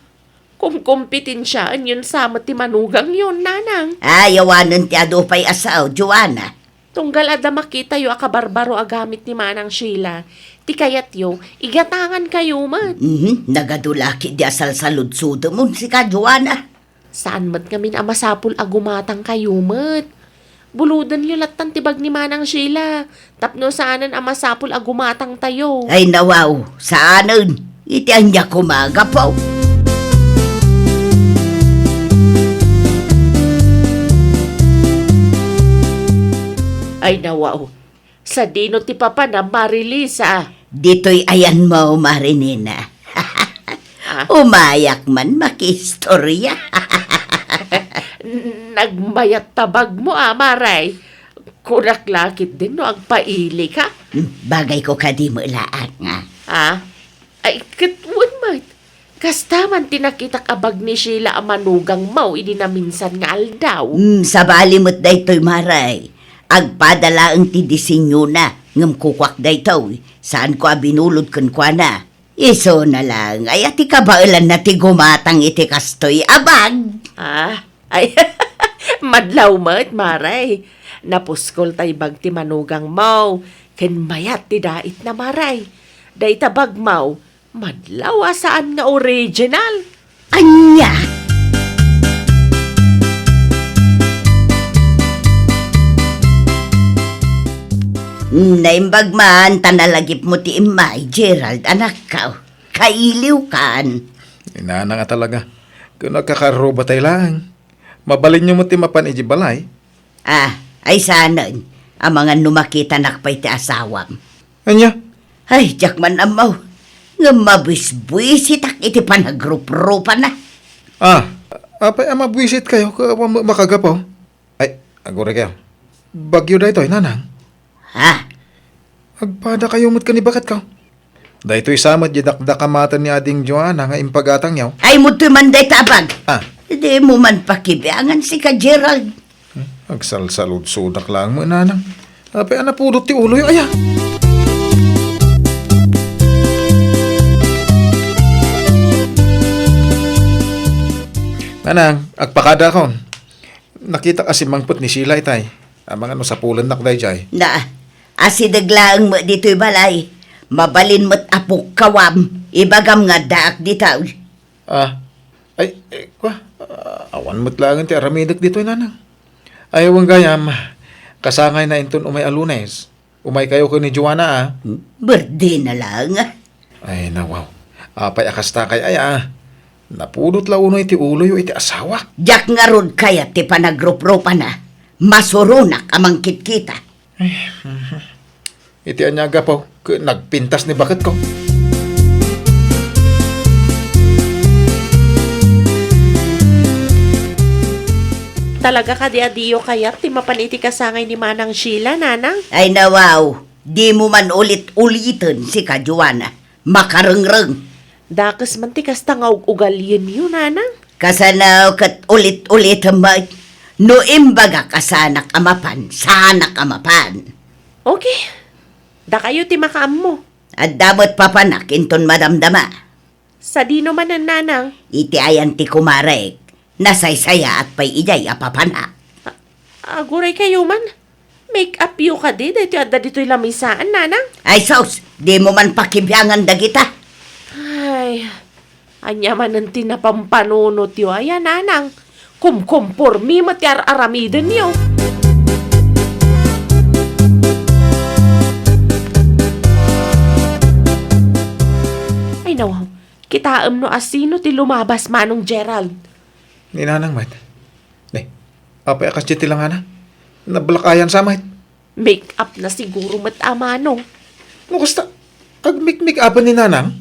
kumkompetensiaenyon sa met ti manugangyon, Nanang. Ay, awanen ti adu pay a sao, Joanna. Tunggal adda makitayo a kabarbaro a gamit ni Manang Sheila, ti kayatyo, igatangankayo met. Mhm, nagadu la ketdi a salsaludsodemon sika, Joanna. Saan met ngamin a masapul a gumatangkayo met. Bulodenyo lattan ti bag ni Manang Sheila, tapno saanen a masapul a gumatangtayo. Ay, nawaw, saanen. Iti ania koma a gapu? Ay, nawaw. Sadino ti papana, Marilisa? Ditoy ayanmo, Marinina. Ah? Umayak man makiistorya. Nagmayat ta bagmo, a, Maray. Kunak la ketdin no agpailika. Hmm, bagayko kadi met laeng, a. Ah? Ay, ket wen met. Kasta man ti nakitak a bag ni Sheila a manugangmo idi naminsan nga aldaw. Hmm, sabali met daytoy, Maray. Agpada laeng ti disenyona, ngem kukuak daytoy. Saanko a binulod kenkuana. Isuna laeng aya ti kabaelanna ti gumatang iti kastoy a bag. Ah, ay, madlaw met, Maray. Napuskol tay bag ti manugangmo, ken mayat ti daitna, Maray. Dayta bagmo, madlaw a saan nga original. Ania? Naimbag man ta nalagipmo ti immay, Gerald, anakko. Kailiwkan. Inana nga talaga. Ken agkakaarruba tay laeng. Mabalinyo met ti mapan idiay balay. Ah, ay saanen. Amangan no makitanak pay ti asawam. Ania? Ay, diak man ammo. Ngem mabisbisit iti panagruprupana. Ah, apay a mabisitkayo ket awan met makagapu? Ay, aguraykayo. Bagyo daytoy, Nanang. Ha? Agpadakayo met ken ni baketko. Daytoy sa met diay dakdakamaten ni Ading Joanna nga impagatangyo. Ay, mudtoy man dayta a bag. Ah. Dimo man pakibiangan sika, Gerald. Hmm, agsalsaludsodak laeng met, Nanang. Apay a napudot ti uloyo, aya? Nanang, agpakadakon. Nakitak a simmangpet ni Sheila itay. Amangan no sapulennak daydiay. Na, asideg laeng met ditoy balay. Mabalin met a pukkawam. Ibagam nga addaak ditoy. Ah, ay, eh, kwa, ah, awan met laengen ti aramidek ditoy, Nanang. Ay, wen gayam, Kasangayna inton umay a Lunes. Umaykayo ken ni Joanna, a. Birthday na lang. Ay, nawaw. Apay a kasta kay aya, a? Napudot la uno iti uloyo iti asawa? Diak ngarud kayat ti panagruprupana. Masuronak a mangkitkita. Ay, mhm. Iti ania a gapu, ket nagpintas ni baketko. Talaga kadi a diyo kayat ti mapan iti kasangay ni Manang Sheila, Nanang? Ay, nawaw, dimo man ulit-uliten, sika, Joanna. Makarengreng. Dakes man ti kasta nga ug-ugalyenyo, Nanang. Kasano ket ulit-uliten met? No imbagak a saanak a mapan, saanak a mapan. Okay. Dakayo ti makaammo. Adda met papanak inton madamdama. Sadino manen, Nanang? Iti ayan ti kumarek. Nasaysayaat pay idiay a papanak. A-, aguray kayo man. Make up yo kadi daytoy adda ditoy lamisaan, Nanang? Ay sus, dimo man pakibiangan dagita. Ay, ania manen ti napampanunotyo aya, Nanang? Kumkompormi met ti ar-aramidenyo. Ay, nawaw. Kitaem no asino ti lumabas, Manong Gerald. Ni Nanang met. Ne, apay a kasdi ti langana? Nablakayan sa met. Make up na siguro met a, Manong. No kasta, agmikmik-apen ni Nanang?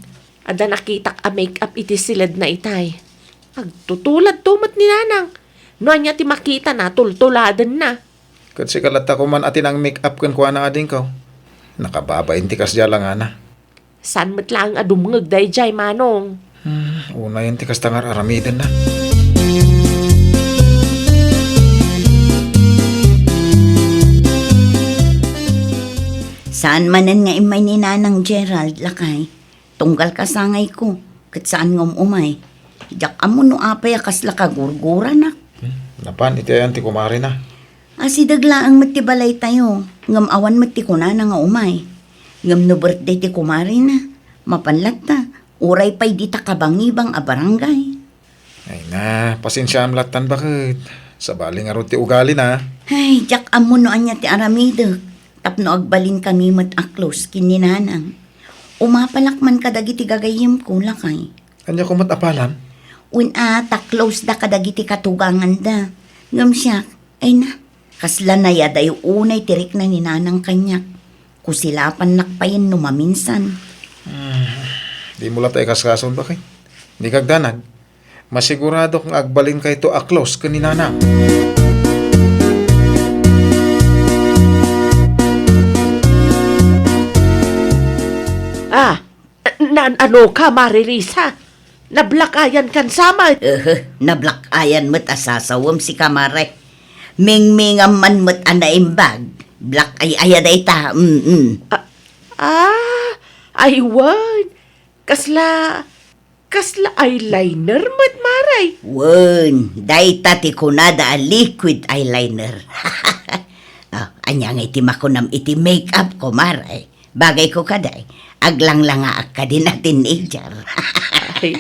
Adda nakitak a make up iti siledna itay. Agtutulad to met ni Nanang. No ania ti makitana, tultuladenna. Ket sika latta koman a ti nang-make up kenkuana, adingko. Nakababain ti kasdi a langana. Saan met laeng a dumngeg daydiay, Manong? Hmm, unayen ti kasta nga ar-aramidenna. Saan manen nga immay ni Nanang Gerald, lakay. Tunggal kasangayko, ket saan nga um-umay. Diak ammo no apay a kasla kagurguranak. Hmm, napan iti ayan ti kumarena. Asideg laeng met ti balaytayo, ngem awan met ti kunana nga umay. Ngem no birthday ti kumarena, mapan latta, uray pay dita kabangibang a barangay. Ay na, pasensiaam lattan baket. Sabali ngarud ti ugalina. Ay, diak ammo no ania ti aramidek. Tapno agbalinkami met a close ken ni Nanang. Umapalak man kadagiti gagayyemko, lakay. Ania ko met apalan? Wen a, ta close da kadagiti katuganganda. Ngem siak, ay na, kasla nayadayo unay ti rikna ni Nanang kaniak. Kusilapannak payen no maminsan. Hmm, dimo latta ikaskason, baket. Ni kagdanag, masiguradok nga agbalinkayto a close ken ni Nanang. Ah, naan-ano ka, Mare Risa? Nablakayan kan sa met? Ehe, nablakayan met a sasawem, sika, Mare. Mingmingam man met a naimbag. Black eye aya dayta, mm. Ah, ah, ay wen. Kasla, kasla eyeliner met, Mare? Wen, dayta ti kunada a liquid eyeliner. Ah, ania ngay ti makunam iti make-up ko, Mare? Bagayko kadi, aglanglangaak kadi a teenager. Ay,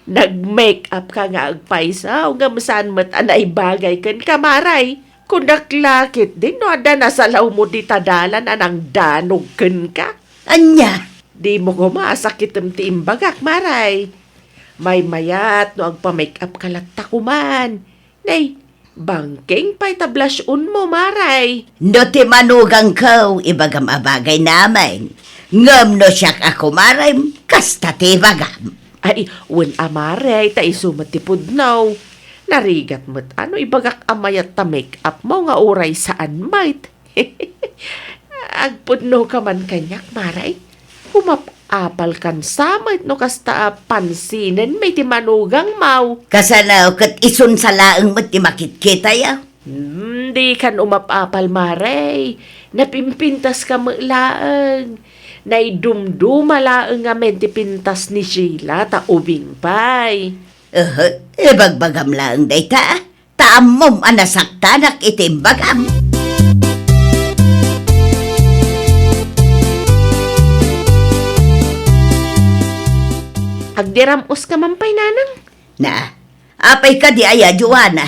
nag-make-up ka nga agpayso, ngem saan met a naibagay kenka, Mare? Kunak la ketdin no adda nasalawmo dita dalan a nangdanog kenka. Ania? Dimo koma a sakitem ti imbagak, Mare. Maymayat no agpa-make-up ka latta koman. Nay, bangkeng pay ta blush-onmo, Mare. No ti manugangko, ibagam a bagay namin. Ngem no siak a kumarem, kasta ti ibagam. Ay, wen a, Mare, ta isu met ti pudno. Narigat met a no ibagak a mayat ta make-upmo nga uray saan met. Agpudno ka man kaniak, Mare? Umap-apal kan sa met no kasta a pansinenmi ti manugangmo. Kasano ket isun sa laeng met ti makitkitayo? Hmm, dikan umap-apal, Mare. Napimpintas ka met laeng. Naidumduma laeng ngamin ti pintas ni Sheila ta ubing pay. Ehe, ibagbagam laeng dayta. Ta ammom a nasaktanak iti imbagam. Agdiram-os ka man pay, Nanang? Na, apay kadi aya, Joanna?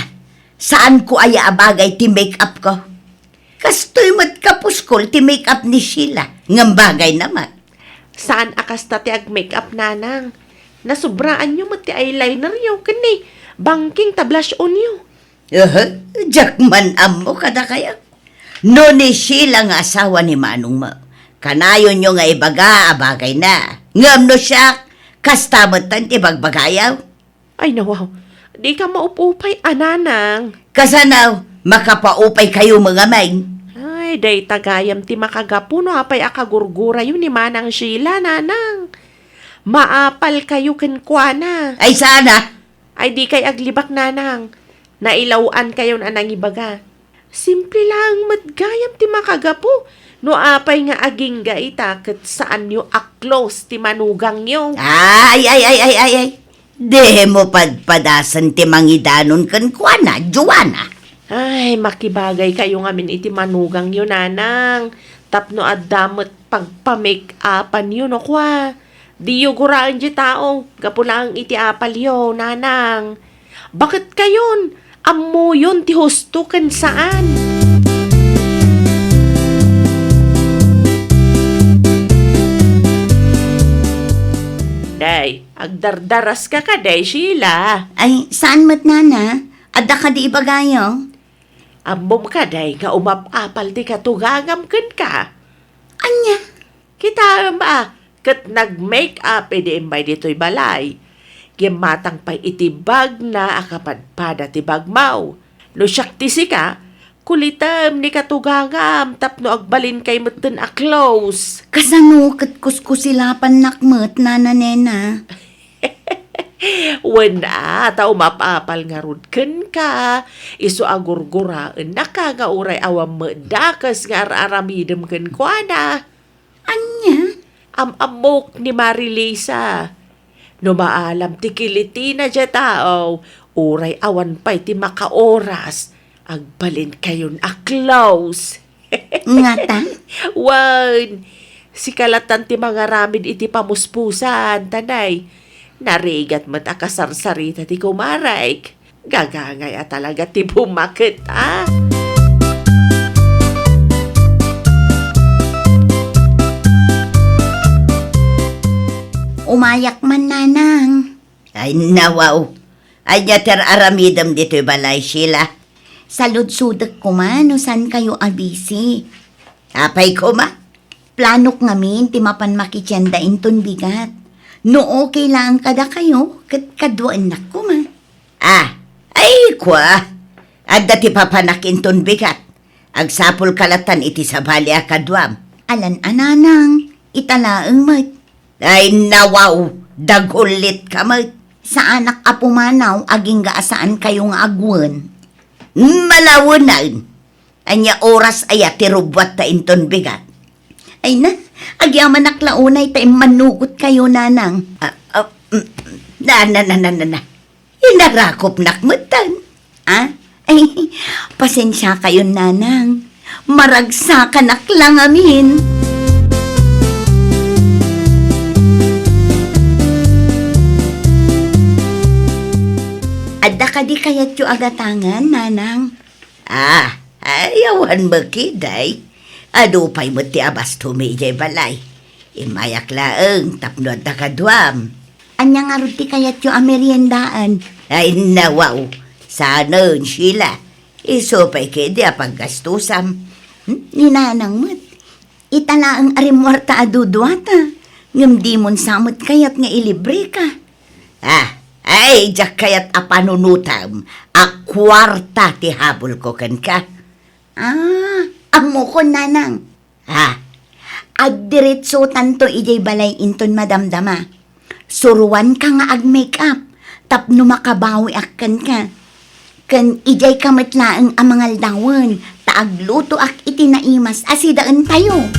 Saanko aya a bagay ti make-up ko? Kastoy met kapuskol ti make-up ni Sheila, ngem bagayna met. Saan a kasta ti ag-make-up, nanang. Nasubraanyo met ti eyelineryo ken ni bangking ta blush onyo. Aha, diak man ammo kadakayo. No ni Sheila nga asawa ni manongmo, kanayonyo nga ibaga a bagayna. Ngem no siak, kasta metten ti bagbagayo. Ay, nawaw. Dika maupupay a, nanang. Kasano? Makapaupaykayo met ngamin. Ay, dayta gayam ti makagapu no apay a kagurgurayo ni Manang Sheila, nanang. Maapalkayo kenkuana. Ay, saan a? Ay, dikay aglibak, nanang. Nailaw-ankayon a nangibaga. Simple laeng met gayam ti makagapu no apay nga agingga ita ket saanyo a close ti manugangyo. Ay, ay, ay, ay, ay, ay. Dimo padpadasen ti mangidanon kenkuana, Joanna. Ay, makibagaykayo ngamin iti manugangyo, nanang. Tapno adda met pagpa-make-upanyo no kua. Diyo guraen ti tao, gapu laeng iti apalyo, nanang. Baketkayon, ammoyon ti husto ken saan. Day, agdardaraska kadi, Sheila? Ay, saan met, nana? Adda kadi ibagayo? Ammom kadi nga umap-apal ti katugangam kenka? Ania? Kitaem a, ket nag-make-up idi immay ditoy balay. Ngem matang pay iti bagna a kapadpada ti bagmo. No siak ti sika, kulitem ni katugangam tapno agbalinkayo metten a close. Kasano ket kuskusilapannak met, Nana Nena? Wen a, ta umap-apal ngarud kenka, isu a gurguraennaka nga uray awan met dakes nga ar-aramidem kenkuana. Ania? Am-ammok ni Marilisa. No maalam ti kilitina diay tao, uray awan pay ti makaoras, agbalinkayon a close. Ngata? Wen, sika latan ti mangaramid iti pamuspusan, tanay. Narigat met a kasarsarita ti kumarek. Gagangay a talaga ti bumaket, a? Umayak man, Nanang. Ay, nawaw. Ania ti ar-aramidem ditoy balay, Sheila? Saludsodek koma no saankayo a busy. Apay koma? Planok ngamin ti mapan makitienda inton bigat. No okay laeng kadakayo, ket kaduaennak koma. Ah, ay, kua. Adda ti papanak inton bigat. Agsapulka latan iti sabali a kaduam. Alan a, Nanang, ita laeng met. Ay, nawaw, dagullitka met. Saanak a pumanaw agingga a saankayo nga agwen. Malawenen. Ania oras aya ti rubbuatta inton bigat? Ay na, agyamanak la unay ta immannugotkayo, Nanang. Ah, ah, mm, na, na, na, na, na, na. Inarakopnak metten. Ah? Ay, pasensiakayon, Nanang. Maragsakanak la ngamin. Adda kadi kayatyo a gatangen, Nanang? Ah, ay, awan met ketdi. Adu pay met ti abastomi idiay balay. Immayak laeng tapno adda kaduam. Ania ngarud ti kayatyo a meriendaen? Ay, nawaw. Saanen, Sheila. Isu pay ketdi a paggastosam. Hmm? Ni Nanang met. Ita laeng a rimmuarta a duduata, ngem dimon sa met kayat nga ilibreka. Ah, ay, diak kayat a panunotem a kuarta ti habulko kenka. Ah, ammokon, Nanang. Ah, agdiretsotanto idiay balay inton madamdama. Suroanka nga ag-make-up tapno makabawiak kenka. Ken idiayka met laeng a mangaldawen ta aglutoak iti naimas a sidaentayo.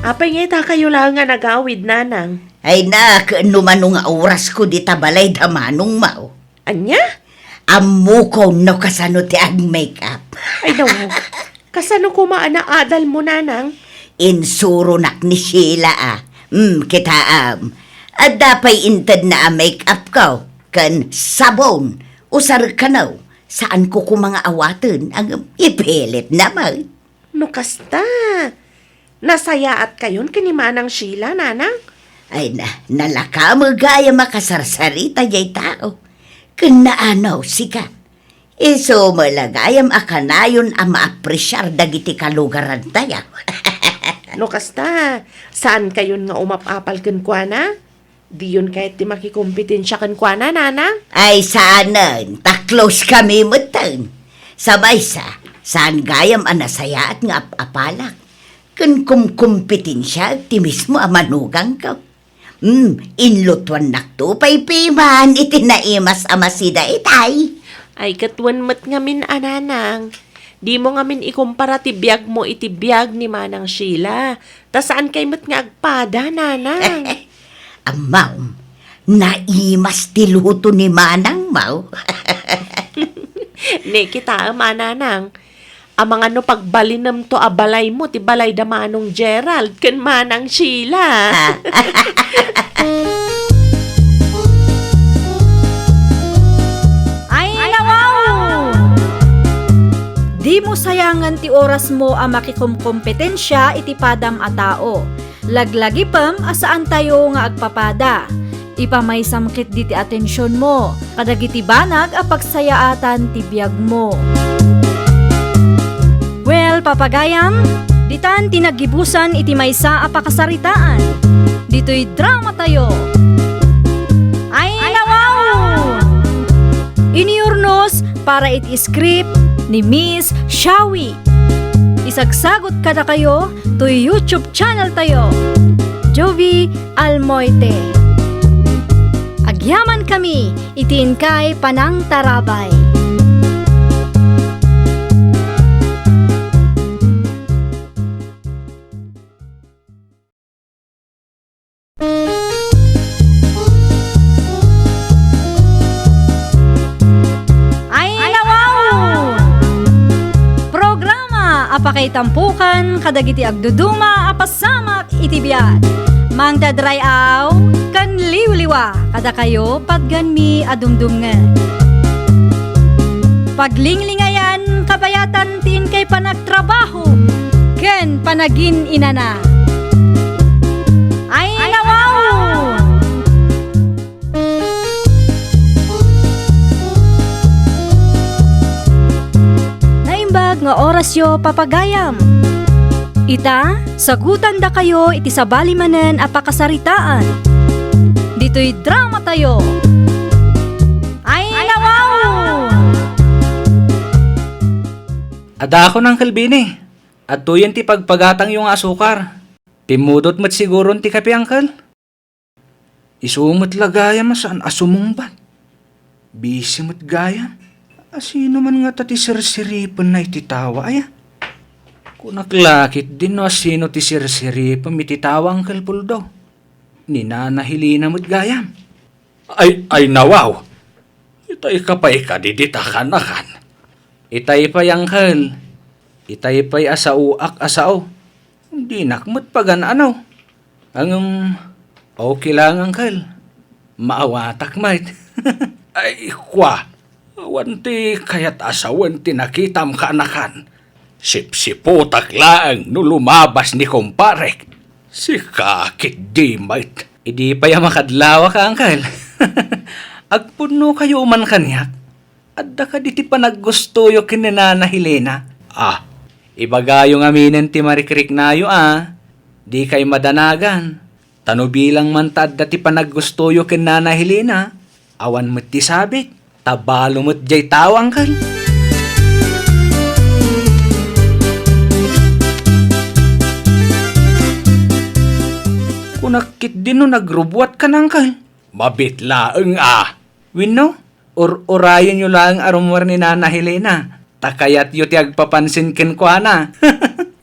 Apay nga itakayo laeng a nagawid, Nanang? Ay na, ken no mano nga orasko dita balay da manongmo. Ania? Ammokon no kasano ti ag-make-up. Ay, nawaw. Kasano koma a naadalmo, Nanang? Insuronak ni Sheila, a. Hmm, kitaem. Adda pay intedna a make-up ko. Ken sabon, usarek kano, saanko koma nga awaten, ngem ipilit naman. No kasta, nasayaatkayon ken ni Manang Sheila, Nanang? Ay na, nalaka met gayam a kasarsarita jay tao. Ken naano, sika? Isu met la gayam a kanayon a maapresiar dagiti kalugarantayo. No kasta, saankayon nga umap-apal kenkuana? Diyon kayat ti makikompetensya kenkuana, Nanang? Ay, saanen, ta close kami metten. Sa maysa, saan gayam a nasayaat nga ap-apalak. Ken kumkompetensiaek ti mismo a manugangko. Hmm, inlutuannakto pay piman iti naimas a masida itay. Ay, ket wen met ngamin a, Nanang. Dimo ngamin ikumpara ti biagmo iti biag ni Manang Sheila. Ta saankay met nga agpada, Nanang. Ammom, naimas ti luto ni Manangmo. Ne, kitaem a, Nanang. Amangan no pagbalinemto a balaymo ti balay da Manong Gerald ken Manang Sheila. Ah. Ay, nawaw! Dimo sayangen ti orasmo a makikomkompetensia iti padam a tao. Laglagipem a saantayo nga agpapada. Ipamaysam ketdi ti atensionmo kadagiti banag a pagsayaatan ti biagmo. Well, papagayam, ditan ti naggibusan iti maysa a pakasaritaan. Ditoy dramatayo. Ay, nawaw! Iniurnos para iti script ni Miss Shawi. Isagsagot kadakayo toy YouTube channel tayo, Jovie Almoite. Agyaman kami iti inkay panangtarabay. Ay, nawaw! Programa a pakaitampukan kadagiti agduduma a pasamak iti biag. Mangted ray-aw ken liwliwa kadakayo patgenmi a dumdumngeg. Paglinglingayan kabayatan ti inkay panagtrabaho ken panagin-inana. Ay, nawaw! Naimbag nga orasyo, papagayam. Ita, sagutandakayo iti sabali manen a pakasaritaan. Ditoy dramatayo. Ay, nawaw! Adakon, Uncle Benny. Adtoyen ti pagpagatangyo nga asukar. Pimmudot met siguron ti kape, Uncle? Isu met la gayam a saan a sumungbat. Busy met gayam. Asino man ngata ti sirsiripenna iti tawa, aya? Kunak la ketdin no asino ti sirsiripem iti tawa, Uncle Poldo. Ni Nana Helena met gayam. Ay, ay, nawaw. Itay ka pay kadi dita kanakan. Itay pay, Uncle. Itay pay a saoak a sao. Dinak met pagan-ano. Ngem, okay lang, Uncle. Maawatak met. Ay, kua. Awan ti kayat a sawen ti nakitam kanakan. Sipsiputak laeng no lumabas ni kumparek. Sika ketdi met. Idi pay a makadlawak, Uncle. Agpunnokayo man kaniak. Adda kadi ti panaggustoyo ken ni Nana Helena? Ah, ibagayo ngaminen ti marikriknayo a, dikay madanagan. Ta no bilang man ta adda ti panaggustoyo ken Nana Helena, awan met ti sabit, ta balo met jay tao, Uncle. Kunak ketdin no nagrubuatkan, Uncle. Mabit laeng a. Wenno, ur-urayenyo laeng a rummuar ni Nana Helena, ta kayatyo ti agpapansin kenkuana.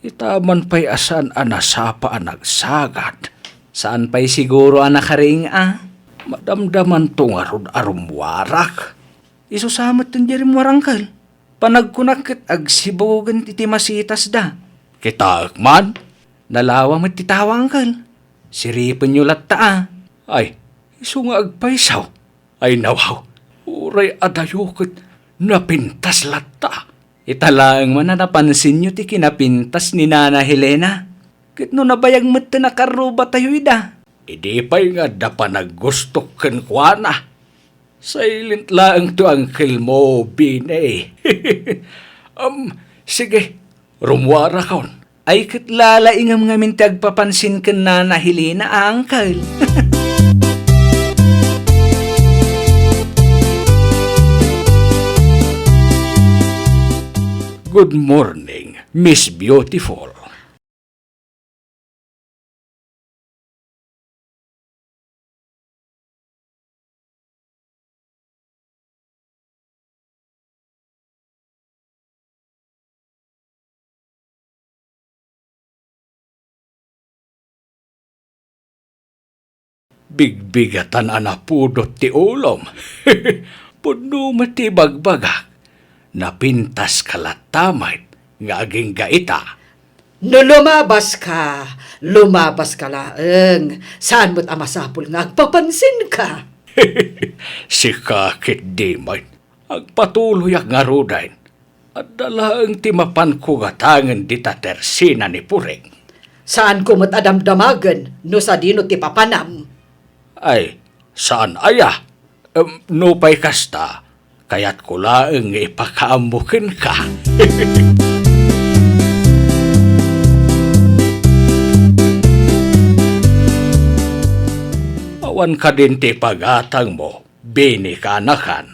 Ita man pay a saan a nasapa a nagsagat. Saan pay siguro a nakaring a. Madamdamanto ngarud a rummuarak. Isu sa met ti rimmuar, Uncle. Panagkunak ket agsibugen iti masitasda. Kitaek man, nalawa met ti tawa, Uncle. Siripenyo latta a. Ay, isu nga agpayso. Ay nawaw, uray adayo ket napintas latta. Ita laeng man a napansinyo ti kinapintas ni Nana Helena. Ket no nabayag met ti nakarrubatayo ida. Idi pay nga adda panaggustok kenkuana. Silent laeng to, uncle mo, Bini. Am, sige, rumuarakon. Ay ket lalaingem ngamin ti agpapansin ken Nana Helena, uncle. Good morning, Miss Beautiful. Bigbigatan a napudot ti ulom. Pudno met ti ibagbagak. Napintaska latta met nga agingga ita. No lumabaska, lumabaska laeng. Saan met a masapul nga agpapansinka? Sika ketdi met. Agpatuloyak ngaruden. Adda laeng ti mapanko gatangen dita tersena ni Puring. Saanko met a damdamagen no sadino ti papanam. Ay, saan aya? Em, nupay kasta, kayatko laeng nga ipakaammo kenka. Awan kadin ti pagatangmo, Bini, kanakan.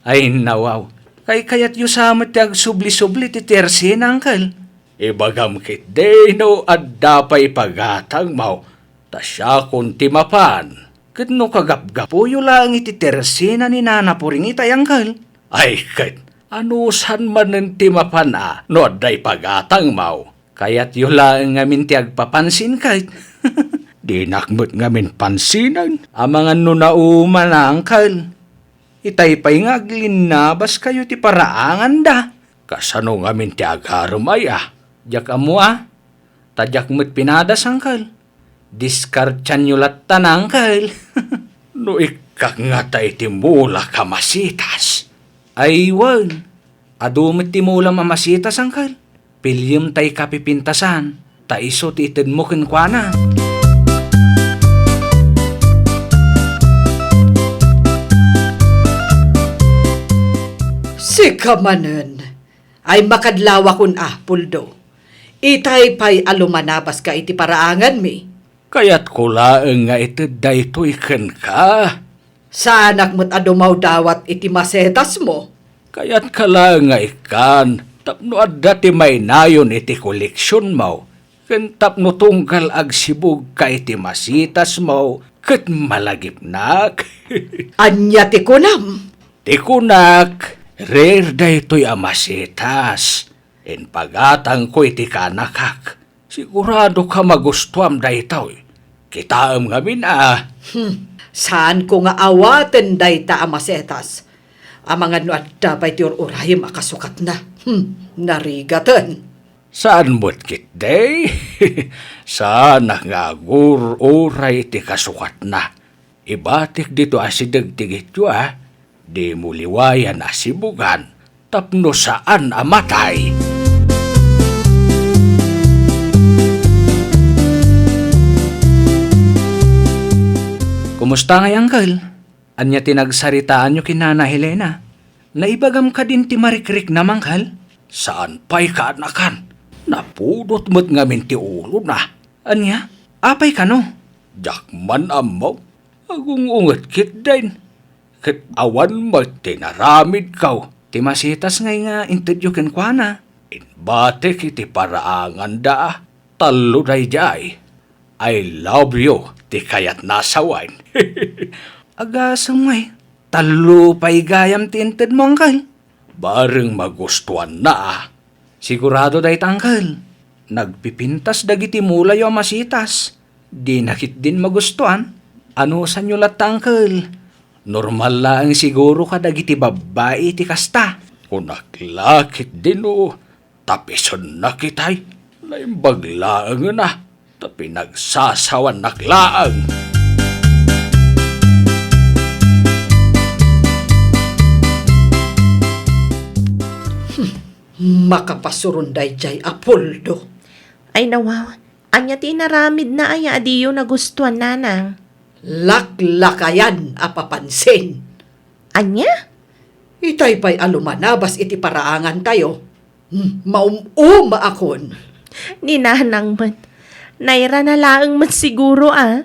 Ay, nawaw. Kaykayatyo sa met ti agsubli-subli ti tersena, uncle. Ibagam ketdi no adda pay pagatangmo, ta siakon ti mapan. Ket no kagapgapuyo laeng iti tersena ni Nana Puring itay, uncle. Ay, ket, anusan manen ti mapan a no adda ipagatangmo? Kayatyo laeng ngamin ti agpapansin ket. Dinak met ngamin pansinen. Amangan no nauman, uncle. Itay pay nga aglinnabaskayo ti paraanganda. Kasano ngamin ti agarem aya? Diak ammo a. Ta diak met pinadas, uncle. Diskartianyo latta, uncle. No ikkak ngata iti mulak a masitas. Ay, wen. Adu met ti mulam a masitas, uncle. Piliem tay kapipintasan, ta isu ti itedmo kenkuana. Sika manen, ay makadlawakon a, Puldo. Itay pay a lumanabaska iti paraanganmi. Kayatko laeng nga ited daytoy kenka. Saanak met a dumawdawat iti masetasmo. Kayatka laeng nga ikkan tapno adda ti mainayon iti koleksionmo, ken tapno tunggal agsibugka iti masetasmo ket malagipnak. Ania ti kunam? Ti kunak, rare daytoy a masetas. Impagatangko iti kanakak. Siguradoka magustuam daytoy. Kitaem ngamin a. Hmm, saanko nga awaten dayta a masetas. Amangan no adda pay ti ur-urayem a kasukatna. Hmm, narigaten. Saan met ketdi? Saanak nga agur-uray ti kasukatna. Ibatik dito asideg ti gityo a, dimo liwayan a sibugan tapno saan a matay. Kumusta ngay, Uncle? Ania ti nagsaritaanyo ken Nana Helena? Naibagam kadin ti marikriknam, Uncle? Saan pay kaanakan. Napudot met ngamin ti ulona. Ania? Apay kano? Diak man ammo. Agung-unget ketdin. Ket awan met ti naramidko. Ti masetas ngay nga intedyo kenkuana. Inbatik iti paraanganda. Tallo daydiay. I love you ti kayatna a sawen. Agasem ngay. Tallo pay gayam ti intedmo, Uncle. Bareng magustuanna a. Sigurado dayta, Uncle. Nagpipintas dagiti mulayo a masitas. Dina ketdin magustuan. Anusanyo latta, Uncle? Normal laeng siguro kadagiti babbai ti kasta. Kunak la ketdin o tapisennak itay. Naimbag laengen a ta pinagsasawannak laeng. Makapasuron daydiay a puldo. Ay, nawaw. Ania ti inaramidna aya a diyo nagustuan, nanang? Laklakayan a papansin. Ania? Itay pay a lumanabas iti paraangantayo. Hmm, maum-umaakon. Ni nanang met. Nairana laeng met siguro, a.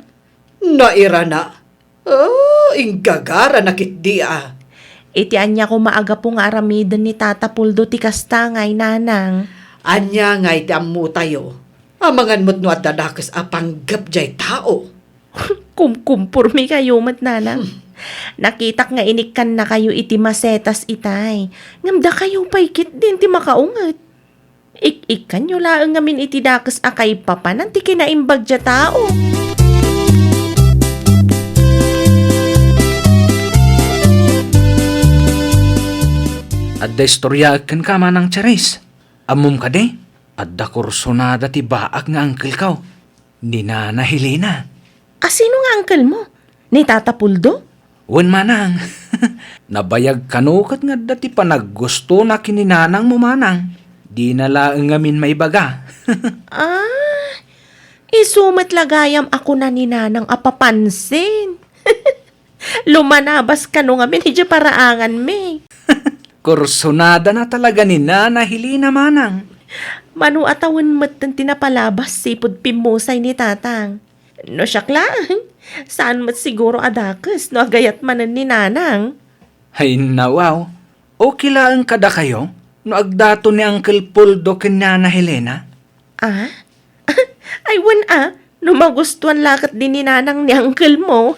Nairana? Oh, inggagara na ketdi, a. Iti ania koma a gapu nga aramiden ni Tata Puldo ti kasta ngay, nanang? Ania ngay ti ammotayo? Amangan met no adda dakes a panggep jay tao. Kumkumpormi kayo met, nanang. Hmm. Nakitak nga inikkannakayo iti masetas itay. Ngem dakayo pay ketdin ti makaunget. Ik-ikkanyo laeng ngamin iti dakes a kaipapanan ti kinaimbag jay tao. Adda istoryaek kenka, Manang Charis. Ammom kadi, adda kursonada ti baak nga angkelko. Ni Nana Helena. A, sino nga angkelmo? Ni Tata Puldo? Wen, manang. Nabayag kano ket nga adda ti panaggustona ken ni nanangmo, manang. Dina laeng ngamin maibaga. A, isu met la gayam a kuna ni nanang a papansin. Lumanabas kano ngamin idiay paraanganmi. Kursonadana talaga ni Nana Helena, manang. Mano a tawen metten ti napalabas sipud pimmusay ni tatang. No siak laeng, saan met siguro a dakes no agayat manen ni nanang. Ay, nawaw. Okay laeng kadakayo no agdaton ni Uncle Poldo ken Nana Helena? A? Ay, wen a, no magustuan la ketdi ni nanang ni uncle mo.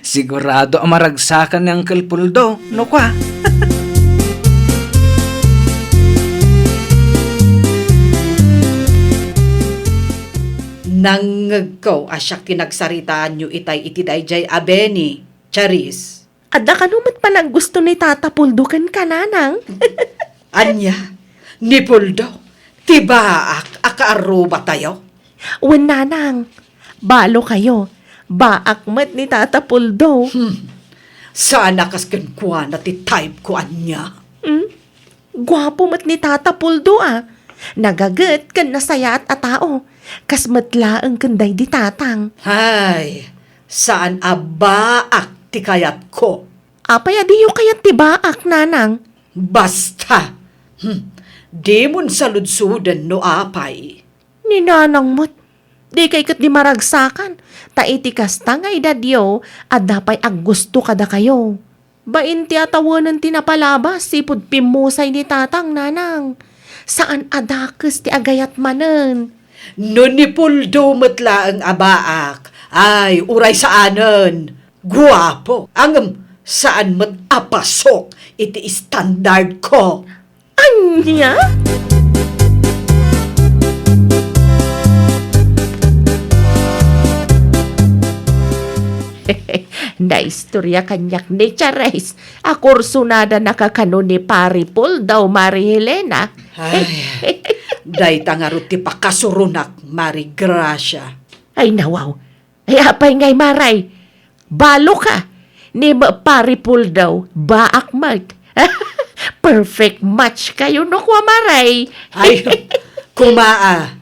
Sigurado a maragsakan ni Uncle Poldo, no kua? Nangngegko a siak ti nagsaritaanyo itay iti daydiay a Benny, Charis. Adda kano met panaggusto ni Tata Puldo kenka, nanang? Ania? Ni Puldo? Ti baak a kaarrubatayo? Wen, nanang. Balo kayo. Baak met ni Tata Puldo. Hmm. Saan a kas kenkuana ti type ko ania? Hmm? Guapo met ni Tata Puldo a. Nagaget ken nasayaat a tao. Kas met laeng ken daydi tatang. Hay, saan a baak ti kayatko. Apay a diyo kayat ti baak, nanang? Basta! Hmm, dimon saludsoden no apay. Ni nanang met, dikay ketdi maragsakan, ta iti kasta nga edadyo, adda pay aggusto kadakayo. Bain ti a tawenen ti napalabas sipud pimmusay ni tatang, nanang. Saan a dakes ti agayat manen. No ni Puldo met laeng a baak, ay, uray saanen. Guapo, ngem saan met a pasok iti standard ko. Ania? Naistorya kaniak ni Charis a kursonadanaka kano ni Pari Puldo, Mari Helena. Ay, dayta ngarud ti pakasuronak, Mari Gracia. Ay, nawaw. Ay, apay ngay, Maray? Balo ka. Ni ma-, Pari Puldo, baak met. Perfect match kayo, no, kua, Maray? Ay, kumaa.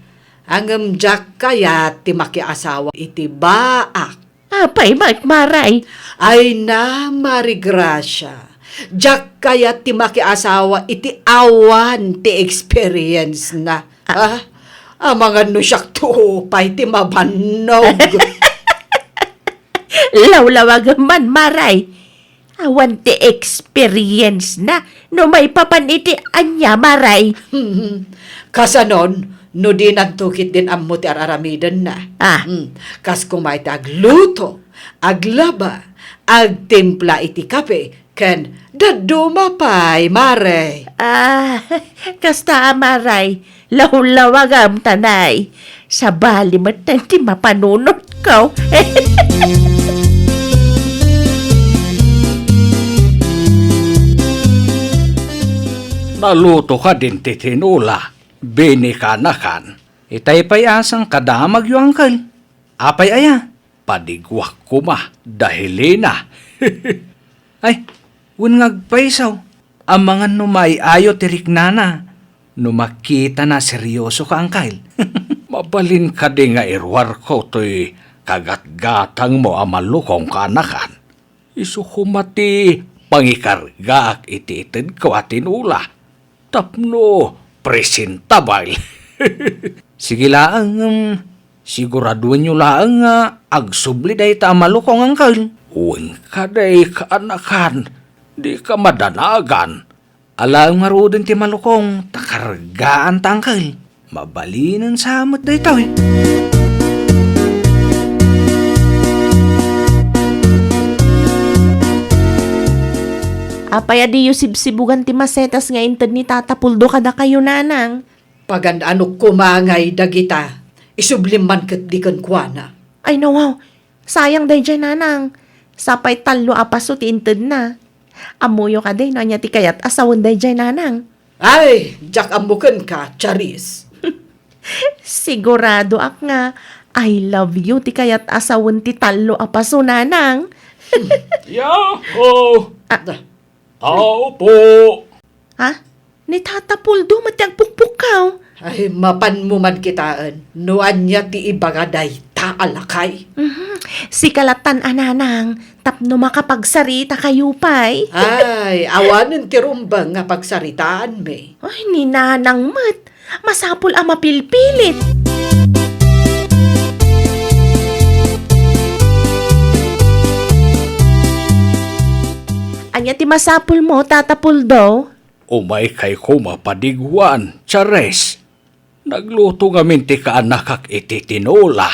Ngem diak kayat ti makiasawa iti baak. Apay met, Maray? Ay na, Mari Gracia. Diak kayat ti makiasawa iti awan ti experience na. Ah. Ah, amangan no siak to pay ti mabannog. Lawlawagem man, Maray. Awan ti experience na no maipapan iti ania, Maray. Kasanon, no dinanto ketdin ammo ti ar-aramidenna? Ah. Hmm. Kas koma iti agluto, aglaba, agtimpla iti kape, ken dadduma pay, Mare. Ah, kasta a, Maray. Lawlawagam, tanay. Sabali met ti mapanunotko. Naluto ka din ti tinola, binikanakan. Itay pay asang kadamagyo, angkel. Apay aya? Padiguak koma, da Helena. Ay, wen nga agpayso. Amangan no maay-ayo ti riknana no makitana seriosoka, Angkel. Mabalin kadi nga iruarko toy kagatgatangmo a malukong kaanakan? Isu koma ti pangikargaak iti itedko a tinola tapno presentable. Sige laeng, ngem siguraduenyo laeng nga agsubli dayta a malukong, Angkel. Wen kadi, kaanakan, dika madanagan. Alaem ngaruden ti malukong, ta kargaanta, Angkel. Mabalinen sa met daytoy. Apay a diyo sibsibugan ti masetas nga inted ni Tata Puldo kadakayo, Nanang? Pagan-anok koma ngay dagita. Isublim man ketdi kenkuana. Ay, nawaw. Sayang daydiay, Nanang. Sapay tallo a paso ti intedna. Ammoyo kadi no ania ti kayat a sawen daydiay, Nanang. Ay, diak ammo kenka, Charis. Siguradoak nga I love you ti kayat a sawen ti tallo a paso, Nanang. Yahoo! Ah. Tao po! Ha? Ni Tata Puldo met ti agpukpukkaw. Ay, mapanmo man kitaen no ania ti ibaga dayta a lakay. Mhm. Sika lattan a, Nanang, tapno makapagsarita kayo pay. Ay, awanen ti rumbeng nga pagsaritaanmi. Ay, ni Nanang met. Masapul a mapilpilit. Ania ti masapulmo, Tata Puldo? Umaykay koma padiguan, Charis. Nagluto ngamin ti kaanakak iti tinola.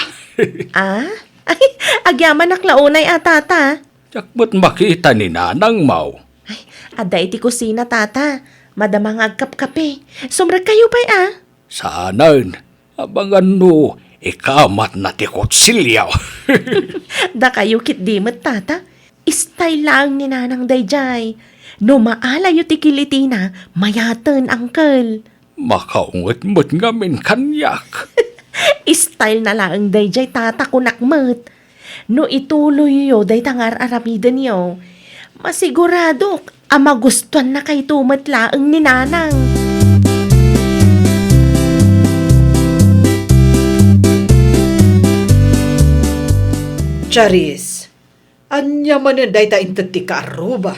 Ah? Ay, agyamanak la unay a, Tata. Diak met makita ni Nanangmo. Ay, adda iti kusina, Tata. Madama nga agkapkape. Sumrekkayo pay a. Saanen. Abangan no ikamatna ti kutsilio. Dakayo ketdi met, Tata. Style laeng ni Nanang daydiay. No maalayo ti kilitina, mayaten, Angkel. Makaunget met ngamin kaniak. Style na laeng daydiay, Tata, kunak met. No ituloyyo dayta nga ar-aramidenyo, masiguradok a magustuannakayto met laeng ni Nanang. Charis, ania manen dayta inted ti kaarruba?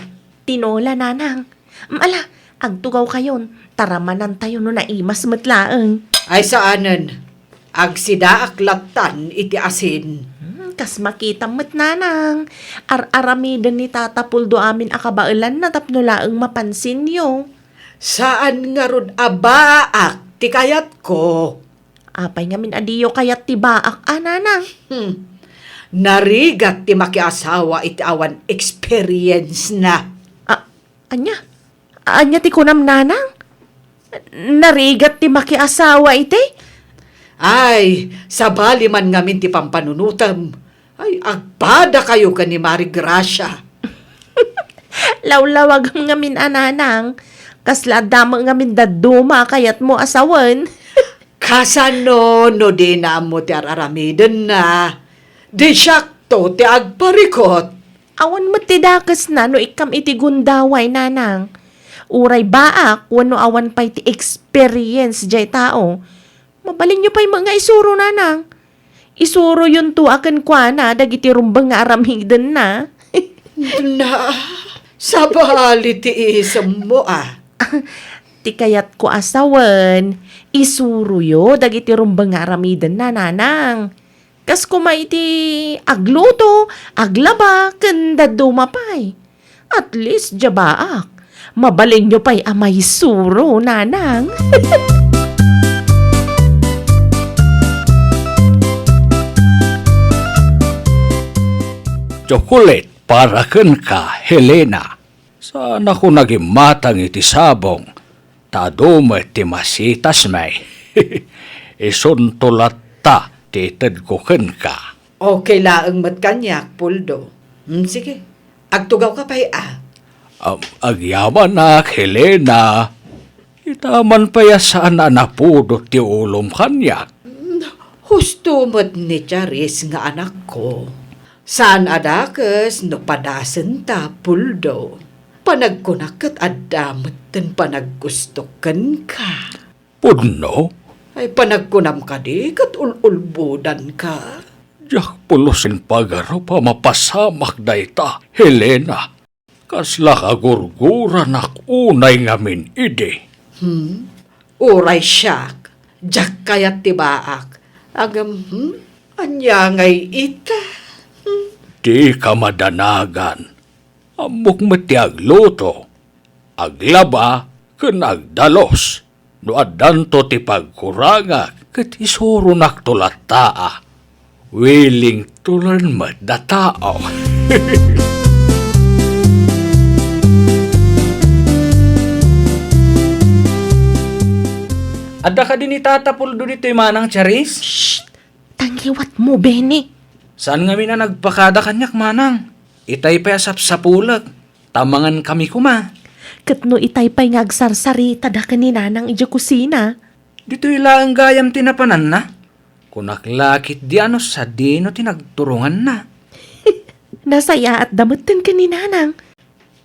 Tinola, Nanang. Ala, agtugawkayon, taramanantayo no naimas met laeng. Ay, saanen. Agsidaak lattan iti asin. Hmm, kas makitam met, Nanang. Ar-aramiden ni Tata Puldo amin a kabaelanna tapno laeng mapansinyo. Saan ngarud a baak ti kayatko. Apay ngamin a diyo kayat ti baak a, Nanang? Hmm. Narigat ti makiasawa iti awan experience na. Ah, ania? Ania ti kunam, Nanang? Narigat ti makiasawa iti? Ay, sabali man ngamin ti pampanunotem. Ay, agpadakayo ken ni Mari Gracia. Lawlawagem ngamin a, Nanang. Kasla adda met ngamin dadduma a kayatmo a sawen. Kasano no dina ammo ti ar-aramidenna? Di siakto ti agparikot. Awan met ti dakesna no ikkam iti gundaway, Nanang. Uray baak wenno awan pay ti experience jay tao. Mabalinyo pay met nga isuro, Nanang. Isuroyonto a kenkuana dagiti rumbeng nga aramidenna. Na, sabali ti isemmo a. Ti kayatko a sawen, isuroyo dagiti rumbeng nga aramidenna, Nanang. Kas koma iti agluto, aglaba, ken dadduma pay. At least, diay baak, mabalinyo pay a maisuro, Nanang. Chocolate para kenka, Helena. Saanako nagimmatang iti sabong, ta adu met ti masitasmi. Isunto latta ti itedko kenka. Okay laeng met kaniak, Puldo. Hmm, sige. Agtugawka pay a. Am, agyamanak, Helena. Ita man pay a saan a napudot ti ulom kaniak. Hmm, husto met ni Charis nga anakko. Saan a dakes no padasenta, Puldo. Panagkunak ket adda metten panaggusto kenka. Pudno? Ay, panagkunam kadi ket ul-ulbodanka? Diak pulos impagarup a mapasamak dayta, Helena. Kasla kagurguranak unay ngamin idi. Hmm? Uray siak, diak kayat ti baak. Ngem, hmm? Ania ngay ita? Hmm? Dika madanagan. Ammok met ti agluto, aglaba, ken agdalus. No addanto ti pagkurangak, ket isuronakto latta a. Willing to learn met da tao. Adda kadi ni Tata Puldo ditoy, Manang Charis? Shh! Tangiwat mo, Benny. Saan ngamin a nagpakada kaniak, Manang? Itay pay a sapsapulek. Ta mangankami koma. Ket no itay pay nga agsarsaritada ken ni Nanang idiay kusina? Ditoy laeng gayam ti napananna. Kunak la ketdi a no sadino ti nagturonganna. Nasayaatda metten ken ni Nanang.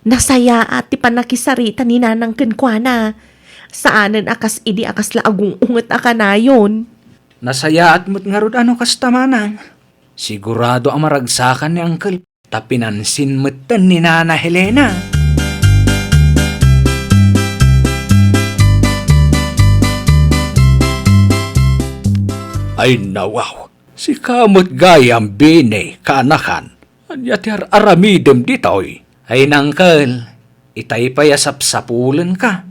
Nasayaat ti pannakisarita ni Nanang kenkuana. Saanen a kas idi a kasla agung-unget a kanayon. Nasayaat met ngarud a no kasta, Manang. Sigurado a maragsakan ni Uncle. Ta pinansin metten ni Nana Helena. Ay, nawaw, sika met gayam, Bini, kaanakan. Ania ti ar-aramidem ditoy? Ay, Uncle, itay pay a sapsapulenka.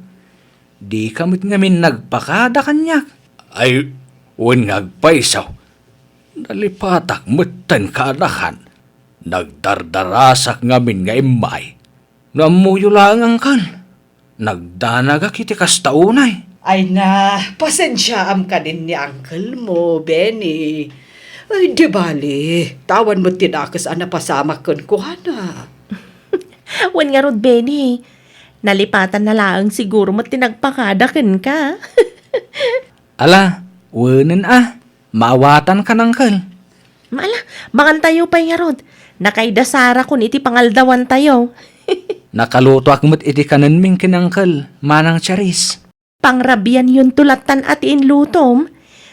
Dika met ngamin nagpakada kaniak. Ay, wen nga agpayso. Nalipatak metten, kaanakan. Nagdardarasak ngamin nga immay. No ammoyo laeng, Uncle, nagdanagak iti kasta unay. Ay na, pasensiaam kadin ni Uncle mo, Benny. Ay, di bali, ta awan met ti dakes a napasamak kenkuana. Wen ngarud, Benny, nalipatanna laeng siguro met ti nagpakada kenka. Ala, wenen a. Maawatankan, Uncle. Ala, mangantayo pay ngarud. Nakaidasarakon iti pangaldawantayo. Nakalutoak met iti kanenmi ken Uncle, Manang Charis. Pangrabianyonto lattan a ti inlutom.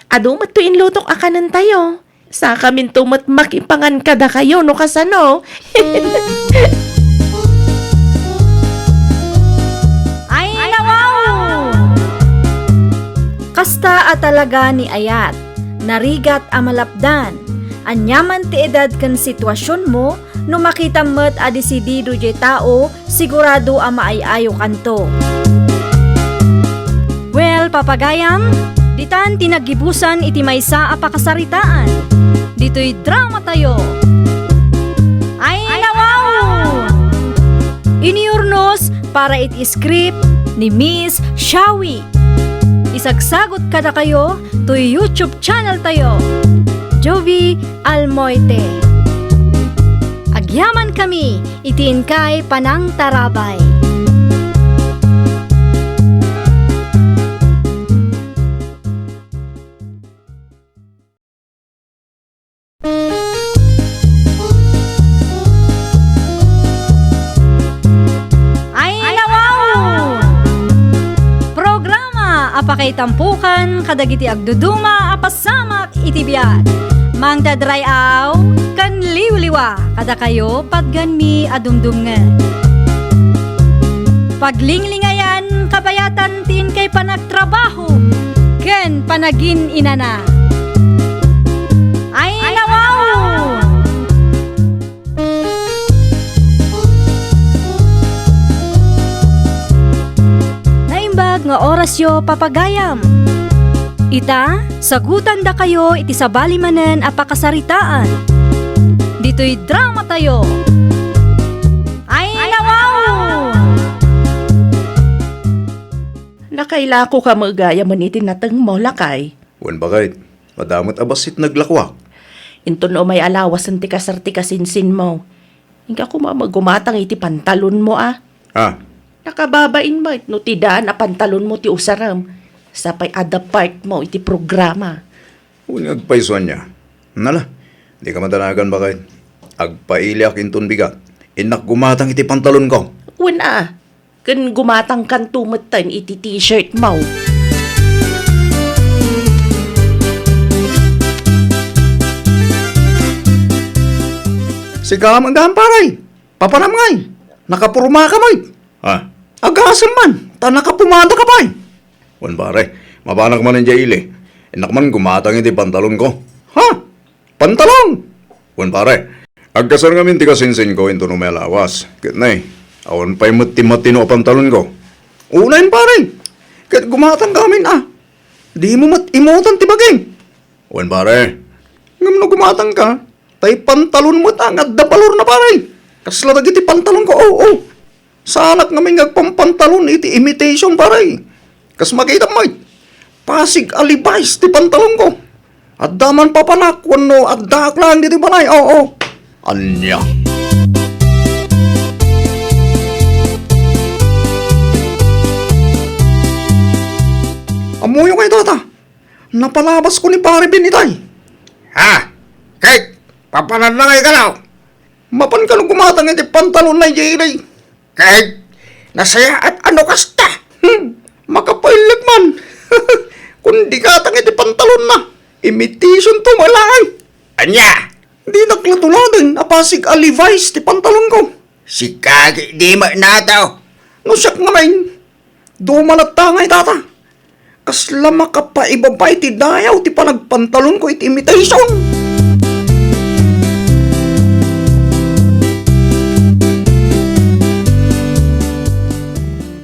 Adu met toy inlutok a kanentayo. Sakaminto met makipangan kadakayo no kasano. Ay, nawaw! Kasta a talaga ni Ayat, narigat a malapdan. Aniaman ti edad ken situasionmo, no makitam met a desidido diay tao, sigurado a maay-ayokanto. Well, papagayam, ditan ti naggibusan iti maysa a pakasaritaan. Ditoy dramatayo. Ay, nawaw! Iniurnos para iti script ni Miss Shawi. Isagsagot kadakayo toy YouTube channel tayo, Jovi Almoite. Agyamankami iti inkay panangtarabay. Ay, nawaw! Programa a pakaitampokan kadagiti agduduma a pasamak iti biag. Mangted ray-aw ken liwliwa kadakayo patganmi a dumdumngeg. Paglinglingayan kabayatan ti inkay panagtrabaho ken panagin-inana. Ay, nawaw! Naimbag nga orasyo, papagayam. Ita, sagutandakayo iti sabali manen a pakasaritaan. Ditoy dramatayo. Ay, nawaw! Nakailako ka met gayamen iti natengmo, lakay. Wen, baket, adda met a bassit naglakuak. Inton umay a lawasen ti kasar ti kasinsinmo. Inka koma met gumatang iti pantalonmo a. Ah. Nakababain met no ti daan a pantalonmo ti usarem. Sapay adda partmo iti programa. Wen nga agpayso ania. Nala, dika madanagan, baket. Agpailiak inton bigat. Innak gumatang iti pantalonko. Wen a, ken gumatangkanto metten iti t-shirt mo. Sika met gayam, pare. Papanam ngay? Nakapurmaka met. Ha? Agasem man, ta nakapumadaka pay. Wen, pare, mapanak man idiay ili. Innak man gumatang iti pantalonko. Ha? Pantalon! Wen, pare, agkasar ngamin ti kasinsinko intono may lawas. Ket nay, awan pay met ti matino a pantalonko. Unayen, pare, ket gumatangka ngamin a. Dimo met imutan ti bagim. Wen, pare. Ngem no gumatangka, tay pantalon met a nga adda balorna, pare. Kasla dagiti pantalonko, o, o. Saanak ngamin nga agpampantalon iti imitation, pare. Kas makitam met, pasig a Levi's ti pantalonko. Adda man papanak wenno addaak laeng ditoy balay, o, o. Ania? Ammoyo kay, tata? Napalabasko ni Pare Ben itay. Ha? Ket, papananna ngay kano? Mapan kano gumatang iti pantalonna idiay ili? Ket, nasayaat a no kasta. Hmm, makapailek man. Kundi gatang iti pantalonna, imitation to malaeng. Ania? Dinak la tuladen a pasig a Levi's ti pantalonko. Sika di met nato. No siak ngamin, dumalatta ngay, tata. Kasla makapaibaba iti dayaw ti panagpantalonko iti imitation.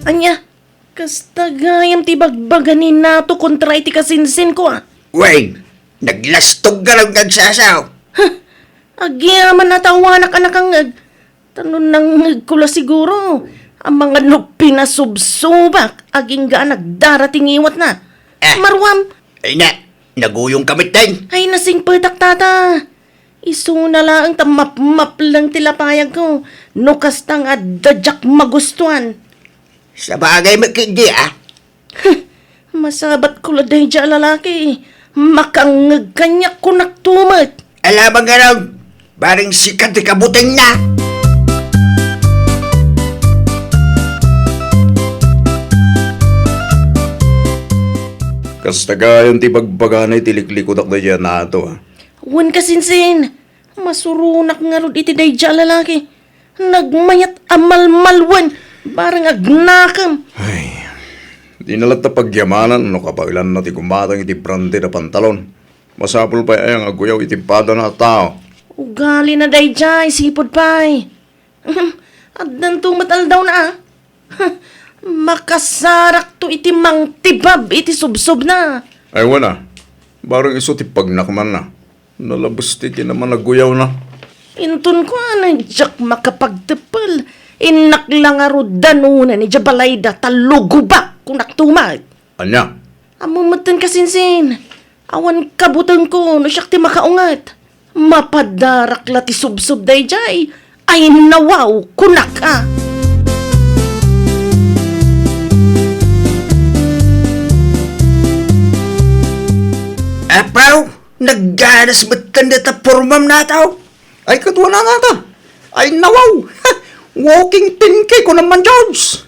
Ania, kasta gayam ti bagbaga ni Nato kontra iti kasinsinko a. Wen, naglastog nga nagsasaw. Huh, agyaman a ta awanak a nakangngeg. Ta no nangngegko la siguro, amangan no pinasubsobak agingga a nagdara ti ngiwatna. Eh. Maruam. Ay na, naguyongka metten. Ay, nasingpetak, tata. Isuna laeng ta mapmapleng ti lapayagko no kasta nga adda diak magustuan. Sabagay met ketdi a. Huh, masabatko la daydiay a lalaki. Makangngeg kaniak, kunakto met. Ala, mangarag, bareng sika ti kabutengna. Kasta gayam ti bagbagana iti liklikudak daydiay a Nato a. Wen, kasinsin, masuronak ngarud iti daydiay a lalaki. Nagmayat a malmalwen, bareng agnakem. Ay, dina latta pagyamanan no kabaelanna ti gumatang iti branded a pantalon. Masapul pay aya nga aguyaw iti padana a tao? Ugalina daydiay, sipud pay. Addanto met aldawna a. Makasarakto iti mangtibab iti subsobna. Ay, wen a. Bareng isu ti pagnakmanna. Nalabes ti kinamanaguyaw na. Inton kuana, diak makapagteppel. Innak la ngarud danona idiay balayda ta lugobak, kunakto met. Ania? Ammom metten, kasinsin. Awan kabutengko no siak ti makaunget. Mapadarak la ti subsob daydiay. Ay, nawaw, kunak a. Apaw, nagganas metten dayta pormam, Nato. Ay, kaduana, tata. Ay, nawaw. Walking ten K ko naman, George.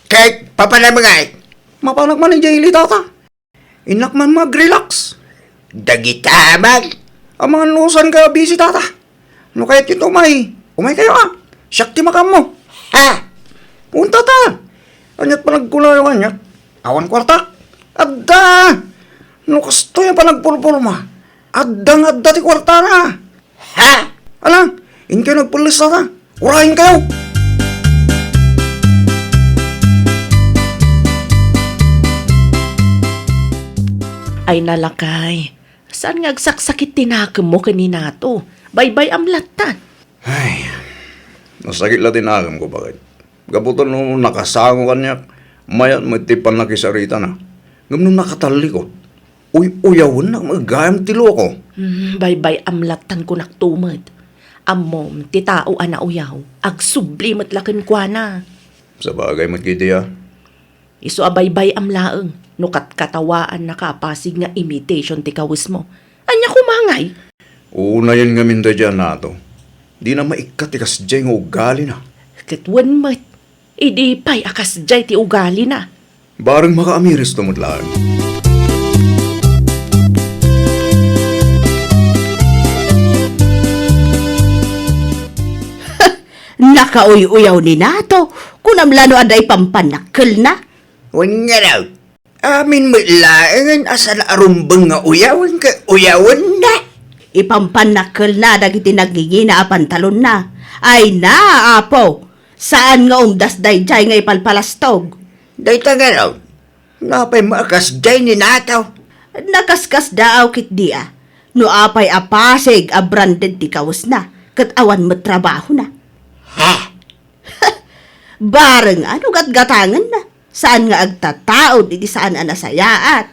Ket, papanam ngay? Mapanak man idiay ili, tata. Innak man mag-relax. Dagita man. Amangan no saan ka busy, tata. No kayatyo umay, umay kayo a. Siak ti makaammo. Ha? Wen, tata. Aniat panagkunayo kaniak? Awan kuartak? Adda. No kastoy a panagpurporma, adda nga adda ti kuartana. Ha? Ala, inkayo nagpelles, tata. Urayen kayo! Ay, nalakay. Saan nga agsaksakit ti nakemmo ken ni Nato? Baybay-am lattan. Ay, nasakit la ti nakemko, baket. Gapu ta no nakasango kaniak, mayat met ti pannakisaritana. Ngem no nakatallikod, uy-uyawennak met gayam ti loko. Hmm, baybay-am lattan, kunakto met. Ammom, ti tao a nauyaw, agsubli met la kenkuana. Sabagay met ketdi a. Isu a baybay-am laeng no katkatawaannaka a pasig nga imitation ti kawesmo. Ania koma ngay? Unayen ngamin daydiay a Nato. Dina maikkat ti kasdiay nga ugalina. Ket wen met, Idi pay a kasdiay ti ugalina. Bareng makaamiris to met laeng. Nakauy-uyaw ni Nato. Kunam la no adda ipampannakkelna. Wen ngarud, amin met laengen a saan a rumbeng nga uyawen ket uyawenna. Ipampannakkelna dagiti nagngingina a pantalonna. Ay na, Apo, saan nga umdas daydiay nga ipalpalastog. Dayta ngarud, napay maakasdiay ni Nato? Nakaskasdaaw ketdi a. No apay a pasig a branded ti kawesna, ket awan met trabahona. Ha? Bareng a no gatgatangenna, saan nga agtataud iti saan a nasayaat.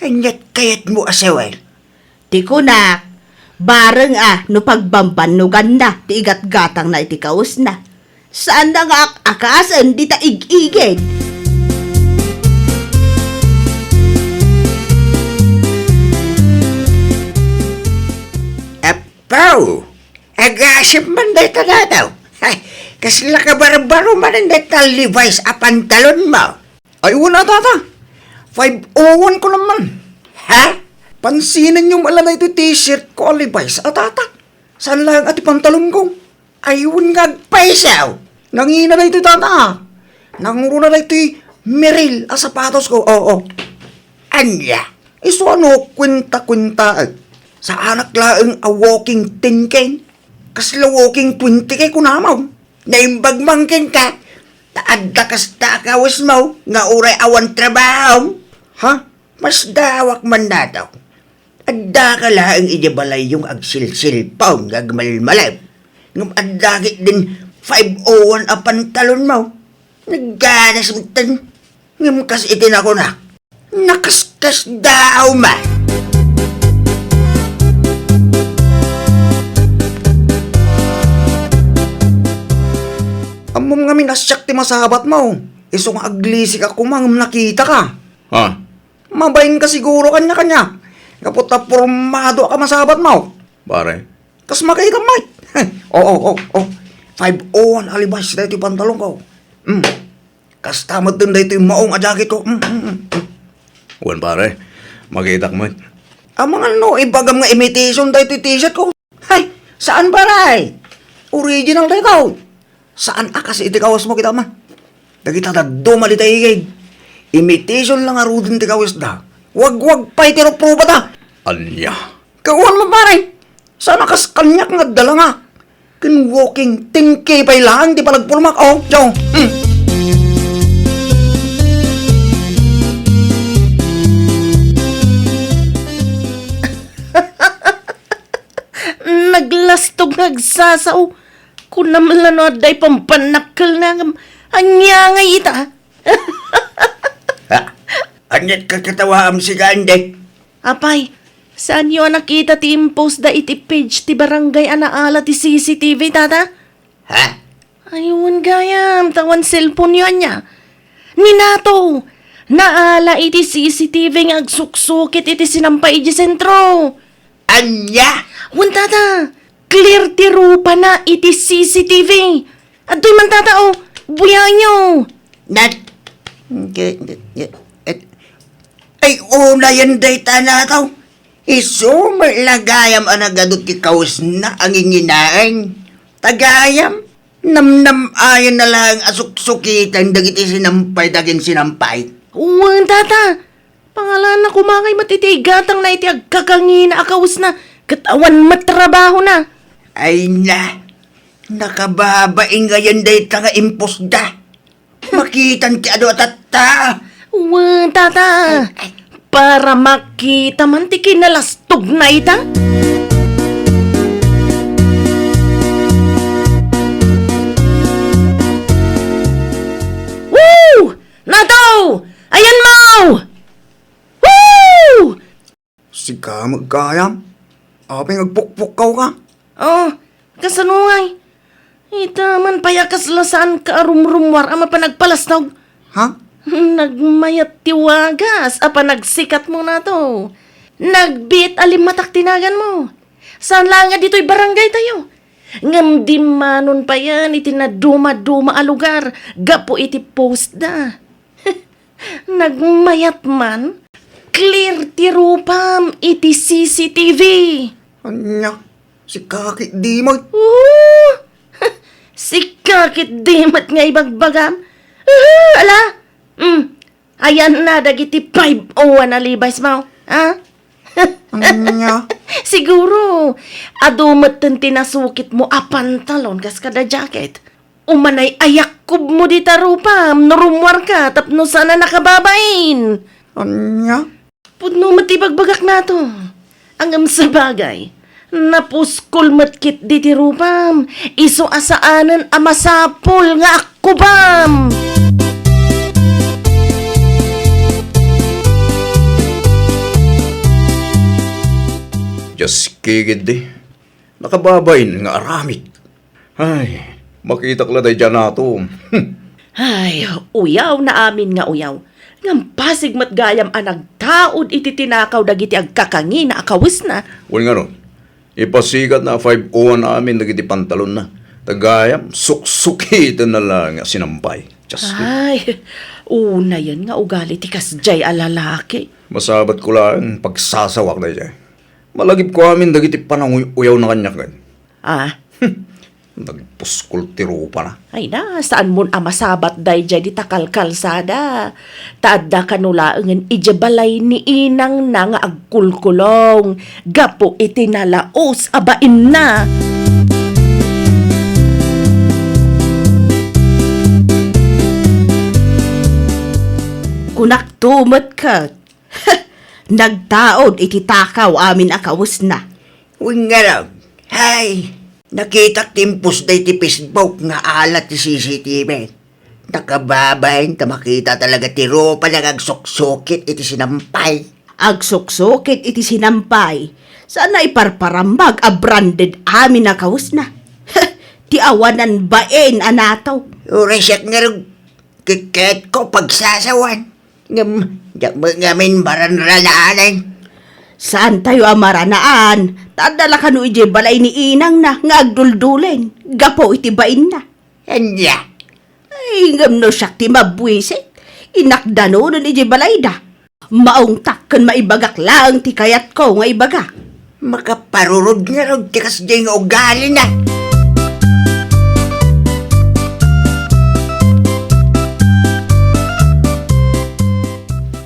Aniat kayatmo a sawar? Ti kunak, bareng a no pagbambannoganna ti igatgatangna iti kawesna, saanna nga ak-akasen dita ig-igid. Apo! Agasem man dayta, Nato. Ay, kasla kabarbaro manen dayta Levi's a pantalonmo. Ay, wen a, Tata. Five oh one ko naman. Ha? Pansinenyo met la daytoy t-shirt ko a Levi's a, Tata. Saan laeng a ti pantalonko? Ay, wen nga agpayso. Nangina daytoy, Tata. Nangurona daytoy Merrell a sapatosko. Oo. Ania? Isu a no kuenta-kuentaek. Saanak laeng a walking ten K. Kasla walking twenty K kunam. Naimbag man kenka. Ta adda kasta a kawesmo nga uray awan trabahom. Ha? Masdaawak man, Nato. Addaka laeng idiay balayyo nga agsilsilpon nga agmalmalem. Ngem adda ketdin five oh one a pantalonmo. Nagganas metten. Ngem kas iti nakunak, nakaskasdaaw man. Ammom ngamin a siak ti masabatmo. Isu nga aglisik a koma ngem nakitaka. Ha? Mabainka siguro kaniak, kaniak. Gapu ta pormadoak a masabatmo. Pare. Kas makaitam met. Oo, oo, oo. Five oh one a Levi's daytoy pantalonko. Mm. Kasta metten daytoy maong a jacketko. Mm, mm, mm, mm. Wen, pare. Makitak met. Amangan no ibagam nga imitation daytoy t-shirtko. Hay, saan, pare? Original daytoy. Saan a kas iti kawesmo, kitam. Dagita dadduma dita igid. Imitation la ngaruden ti kawesda. Wagwag pay ti ruprubata. Ania? Kawan mo, pare. Saan a kas kaniak nga adda langak. Ken walking ten K pay laeng ti panagpurmak. Oh, Joe. Mm. Naglastog nga agsasao. Kunam la no adda ipampannakkelna ngem ania ngay ita? Ha? Aniat kakatawaam sika, Andy? Apay, saanyo a nakita ti impost da iti page ti barangay a naala ti C C T V, Tata? Ha? Ay, wen gayam, ta awan cellphone-yo ania. Ni Nato, naala iti C C T V nga agsuksukit iti sinampay iti sentro. Ania? Wen, Tata, clear ti rupana iti C C T V. Adtoy man, Tata, o, buyaenyo. Nat-, ay, unayen dayta, Nato. Isu met la gayam a nagadu ti kawesna a nginginaen. Ta gayam, namnam-ayenna laeng a suksukiten dagiti sinampay da ken sinampay. Wen, Tata. Pangalanna koma ngay met iti igatangna iti agkakangina a kawesna ket awan met trabahona. Ay na, nakababain ngayen dayta nga impostda. Makitan ti adu a tatta. Wen, Tata. Para makita man ti kinalastogna ita. Woo! Nato! Ayanmo! Woo! Sika met gayam? Apay nga agpukpukkaw ka? Oh, kasano ngay? Ita man pay a kasla saanka a rumrummuar a mapan agpalastog. Ha? Nagmayat ti wagas a panagsikatmo, Nato. Nagbiit a limmatak ti naganmo. Saan laeng a ditoy barangaytayo. Ngem dimmanon payen iti nadumaduma a lugar gapu iti postda. Nagmayat man, clear ti rupam iti C C T V. Ania? Sika ketdi met? Oh! Sika ketdi met nga ibagbagam? Uh, ala? Mm. Ayanna dagiti five oh one a Levi's mo, ha? Ania? Siguro, adu metten ti nasukitmo a pantalon kas kada jacket. Umanay a yakkobmo dita rupam no rummuarka tapno saan a nakababain. Ania? Pudno met ti bagbagak nato. Ngem sabagay, napuskol met ketdi ti rupam, isu a saanen a masapul nga akkobam. Dios ketdi, nakababain nga aramid. Ay, makitak la daydiay nato. Ay, uyaw na amin nga uyaw. Ngem pasig met gayam a nagtaud iti tinakaw dagiti agkakangina a kawesna. Wen ngarud, ipasigatna a five oh one amin dagiti pantalonna. Ta gayam, suksukitenna la nga sinampay. Just Ay, unayen nga ugali ti kasdiay a lalaki. Masabatko laeng pagsasawak daydiay. Malagipko amin dagiti pananguy-uyaw na kaniak. Ah. Nagpuskol ti rupana. Ay na, saanmon a masabat daydiay dita kalkalsada. Ta adda kano laengen idiay balay ni inangna nga agkulkulong gapu iti nalaos a bainna. Kunakto met ket, nagtaud iti takaw amin a kawesna. Wen ngarud, hay, nakitak ti impostda iti Facebook nga ala ti C C T V. Nakababain ta makita talaga ti rupana nga agsuksukit iti sinampay. Agsuksukit iti sinampay? Saan a iparparambag a branded amin a kawesna? Ti awanan bain a nataw. Uray siak ngarud, keketko pagsasawan. Ngem, diak met ngamin maranranaanen. Saantayo a maranaan, ta adda la kano idiay balay ni inangna nga agduldulen gapu iti bainna. Ania? Ay, ngem no siak ti mabwisit, innak danonen idiay balayda. Maungtak ken maibagak laeng ti kayatko nga ibaga. Makaparurod ngarud ti kasdiay nga ugalina.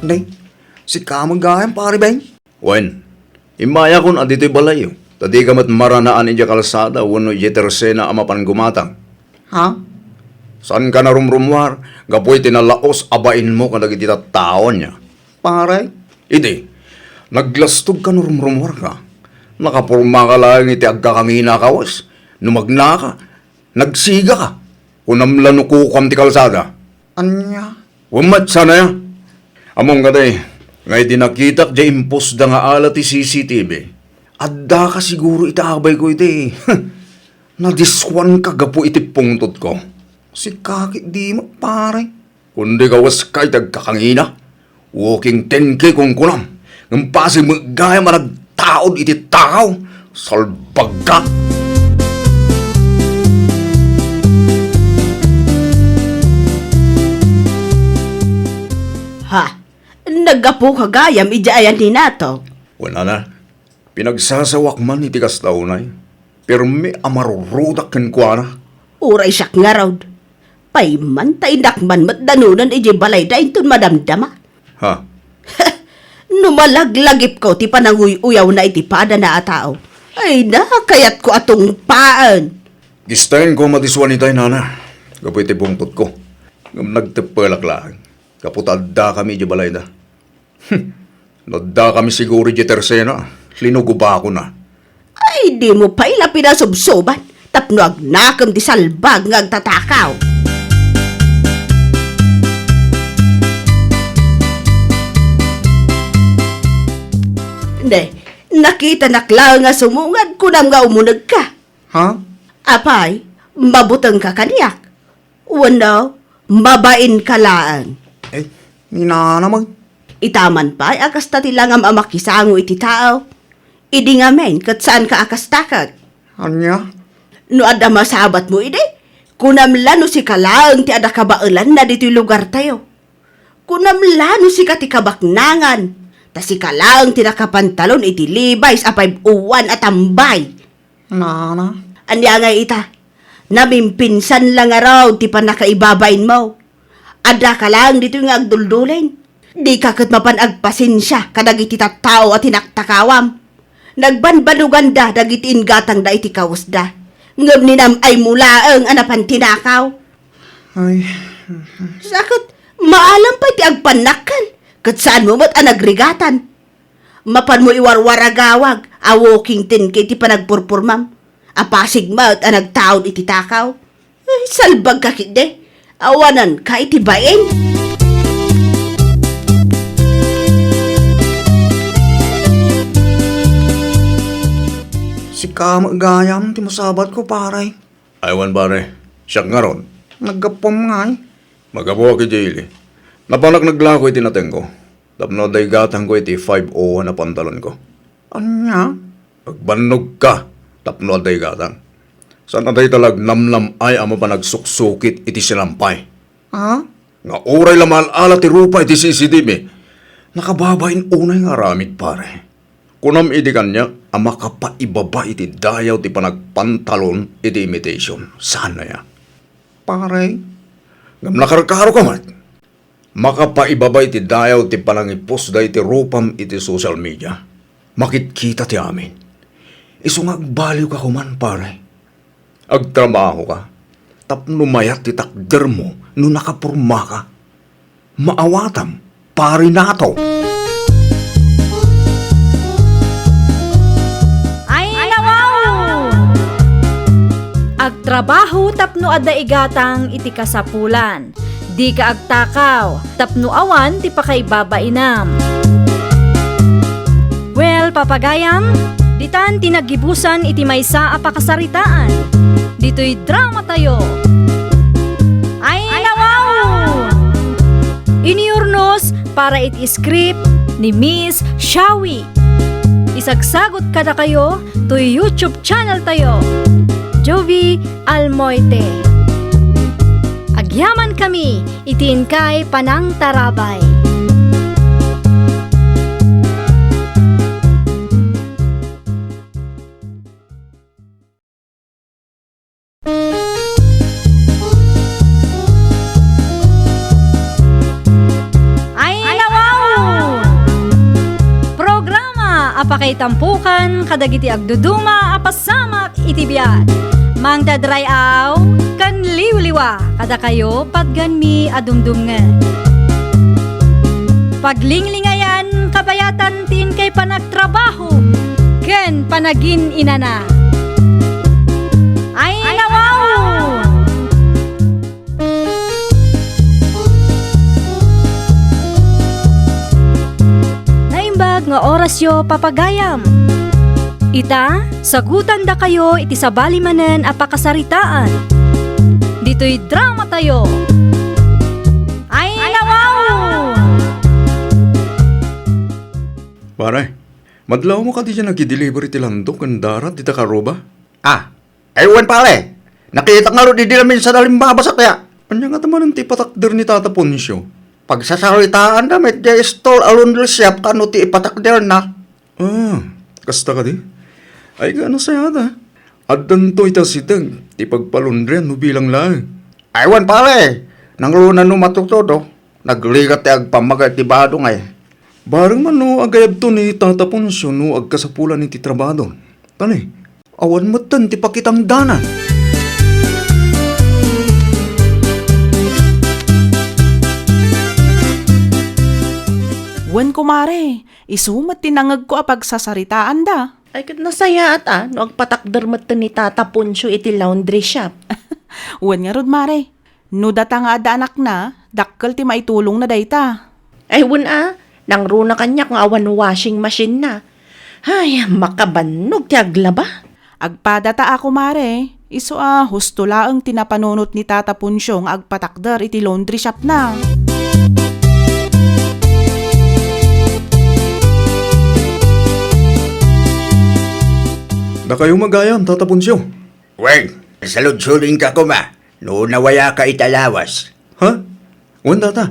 Nay, sika met gayam, Pare Ben? Wen, immayakon a ditoy balayyo, ta dika met maranaan idiay kalsada wenno idiay tersena a mapan gumatang. Ha? Saanka narumrummuar gapu iti nalaos a bainmo kadagiti tattao, ania? Pare? Idi, naglastogka no rumrummuarka. Nakapormaka laeng iti agkakangina a kawes. No magnaka, nagsigaka. Kunam la no kukuam ti kalsada. Ania? Wen met, saan aya? Ammom kadi, nga idi nakitak diay impostda nga ala ti C C T V, addaka siguro iti abayko iti nadiskuanka gapu iti pungtotko. Sika ketdi met, pare. Kundi kaweska iti agkakangina. Walking ten K kunkunam. Ngem pasig met gayam a nagtaud iti takaw. Salbagka! Ha? Naggapuka gayam idiay ayan ni Nato? Wen, nana. Pinagsasawak man iti kasta unay, permi a marurudak kenkuana. Uray siak ngarud. Pay man ta innak man met danonen idiay balayda inton madamdama. Ha? No malaglagipko ti pananguy-uyawna iti padana a tao, ay na, kayatko a tungpaen. Distaenko a madisua itay, nana, gapu iti pungtotko. Ngem nagteppelak laeng, gapu ta addakami idiay balayda. Hmm. No addakami siguro idiay tersena, linugobakona. Ay, dimo pay la pinasubsoban tapno agnakem ti salbag nga agtatakaw. Ne, nakitanak laeng a sumungad, kunam nga umunegka. Ha? Apay, mabutengka kaniak? Wenno, mabainka laeng? Eh, ni nana met. Ita man pay a kasta ti langam a makisango iti tao. Idi ngamin, ket saanka a kasta ket. Ania? No adda masabatmo idi, kunam la no sika laeng ti adda kabaelanna ditoy lugartayo. Kunam la no sika ti kabaknangan, ta sika laeng ti nakapantalon iti Levi's a five oh one a tambay. Nana. Ania ngay ita? Namimpinsan la ngarud ti pannakaibabainmo. Addaka laeng ditoy nga agduldulin. Dika ket mapan agpasensia kadagiti tattao a tinaktakawam. Nagbanbanoganda dagiti inggatangda iti kawesda, ngem ninam-aymo laeng a napan tinakaw. Ay. Sa ket, maalam pay ti agpannakkel, ket saanmo met a nagrigatan. Mapanmo iwarwaragawag a walking ten K ti panagpurpurmam. Apasig met a nagtaud iti takaw. Ay, salbagka ketdi. Awananka iti bain. Sika met gayam ti masabatko, pare. Ay, wen, pare. Siak ngarud. Naggapuam ngay? Maggapuak idiay ili. Napanak naglako iti natengko. Tapno adda igatangko iti five oh one a pantalonko. Ania? Agbannogka tapno adda igatang. Saan a dayta la agnamnam-ay a mapan agsuksukit iti sinampay. Ha? Nga uray la maal-ala ti rupa iti C C T V, nakababain unay nga aramid, pare. Kunam idi kaniak a makapaibaba iti dayaw ti panagpantalon iti imitation. Saan aya? Pare? Ngem nakarkaroka met. Makapaibaba iti dayaw ti panangipusda iti rupam iti social media. Makitkita ti amin. Isu nga agbaliwka koman, pare. Agtrabahoka tapno mayat ti takdermo no nakapormaka. Maawatam, pare Nato. Ay, nawaw! Agtrabaho tapno adda igatang iti kasapulan. Dika agtakaw tapno awan ti pakaibabainam. Well, papagayam, ditan ti naggibusan iti maysa a pakasaritaan. Ditoy dramatayo. Ay, nawaw! Iniurnos para iti script ni Miss Shawi. Isagsagot kadakayo toy YouTube channel tayo, Jovi Almoite. Agyaman kami iti inkay panangtarabay. Ay, nawaw! Programa a pakaitampokan kadagiti agduduma a pasamak iti biag. Mangted ray-aw ken liwliwa kadakayo patganmi a dumdumngeg. Paglinglingayan, kabayatan ti inkay panagtrabaho ken panagin-inana. Ay, nawaw! Naimbag nga orasyo, papagayam. Ita, sagutandakayo iti sabali manen a pakasaritaan. Ditoy dramatayo. Ay, nawaw! Pare, madlawmo kadi diay nagideliver iti landok ken darat dita Karuba? Ah, ay, wen, pare. Nakitak ngarud idi lamin sa dalimbaba sakya. Ania ngata manen ti ipatakder ni Tata Poncio? Pagsasaritaanda met diay store a laundry shop tapno ti ipatakderna. Ah, kasta kadi? Ay, ket nasayaat. Addanto ita siteg ti pagpalaundrian no bilang laeng. Ay, wen, pare. Nangruna no matutudo, nagligat ti agpammaga iti bado ngay. Bareng man no agayabto ni Tata Poncio no agkasapulan iti trabado. Tani, awan metten ti pakitangdanan. Wen, kumare, isu met ti nangegko a pagsasaritaanda. Ay, ket nasayaat a no agpatakder metten ni Tata Poncio iti laundry shop. Wen ngarud, mare. No data nga adda anakna, dakkel ti maitulongna dayta. Ay, wen a, nangruna kaniak nga awan washing machine-na. Ay, makabannog ti aglaba. Agpadata a, kumare, isu a husto laeng ti napanunot ni Tata Poncio nga agpatakder iti laundry shop-na. Dakayo met gayam, Tata Poncio. Wen, Saludsodinka koma no nawayaka ita lawas. Ha? Wen, tata.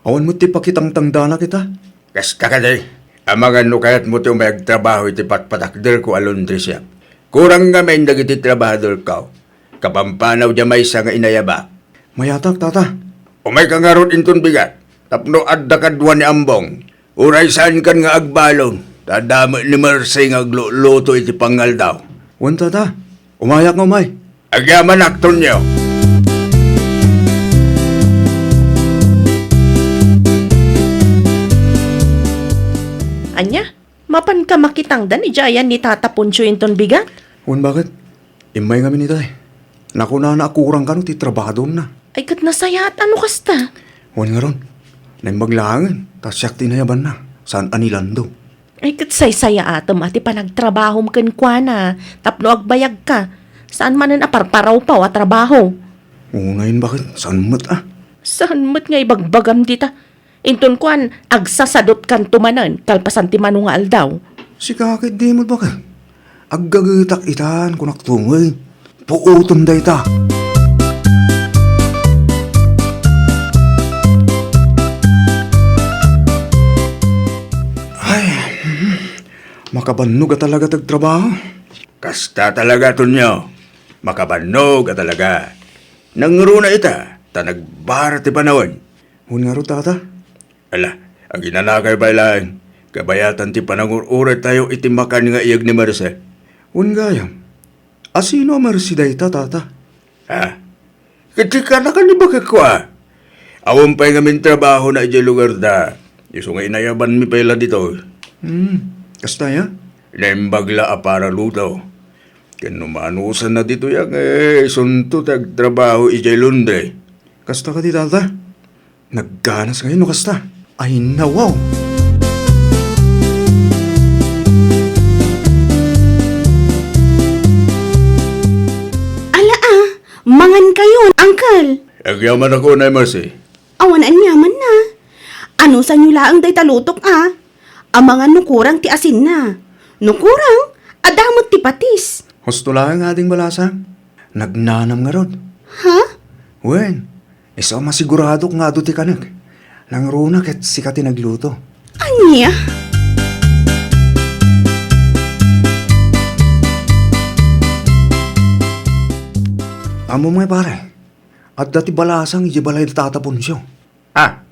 Awan met ti pakitangtangdanak ita. Kasta kadi, amangan no kayatmo ti umay agtrabaho iti patpatakderko a laundry shop. Kurang ngamin dagiti trabahadorko. Kapampanaw diay maysa nga inayabak. Mayatak, tata. Umayka ngarud inton bigat, tapno adda kadua ni Ambong. Uray saankan nga agbalon, ta adda met ni Mercy nga agluto iti pangaldaw. Wen, tata. Umayak nga umay. Agyamanak, Tonyo. Ania? Mapanka makitangdan idiay ayan ni Tata Poncio inton bigat? Wen, baket? Immay ngamin ita, eh. Nakunana a kurang kano ti trabahadorna. Ay, ket nasayaat a no kasta. Wen ngarud, naimbag laengen, ta siak ti inayabanna, saan a ni Lando. Ay, ket saysayaatem a ti panagtrabahom kenkuana, tapno agbayagka. Saan manen a parparawpaw a trabaho. Unayen, baket, saan met a. Saan met nga ibagbagam dita? Inton kuan, agsasadotkanto manen kalpasan ti mano nga aldaw. Sika ket di met, baket. Aggagetak itan, kunak tumeng. Puotem dayta. Ay, makabannog a talaga ti agtrabaho. Kasta talaga, Tonyo. Makabannog a talaga. Nangruna ita, ta nagbara ti panawen. Wen ngarud, tata. Ala, aginanakayo pay laeng. Kabayatan ti panangur-uraytayo iti makan nga iyeg ni Mercy. Wen gayam. A sino a Mercy dayta, tata? Ha? Ket sika nakan ni bakekko a. Awan pay ngamin trabahona idiay lugarda. Isu nga inayabanmi pay la ditoy. Hmm, kasta aya? Naimbag la a paraluto. Ken no manusanna ditoy a, eh, isunto ti agtrabaho idiay laundry. Kasta kadi, tata? Nagganas ngayon no kasta. Ay, nawaw. Ala a, mangan kayo, Uncle. Agyamanak unay, Mercy. Awan aniamanna. Anusanyo laeng dayta lutok a. Amangan no kurang ti asinna. No kurang, adda met ti patis. Husto laeng, Ading Balasang. Nagnanam ngarud. Ha? Wen, isu a masiguradok nga adu ti kanek. Nangruna ket sika ti nagluto. Ania? Ammom ngay, pare, adda ti balasang idiay balay da Tata Poncio. Ah,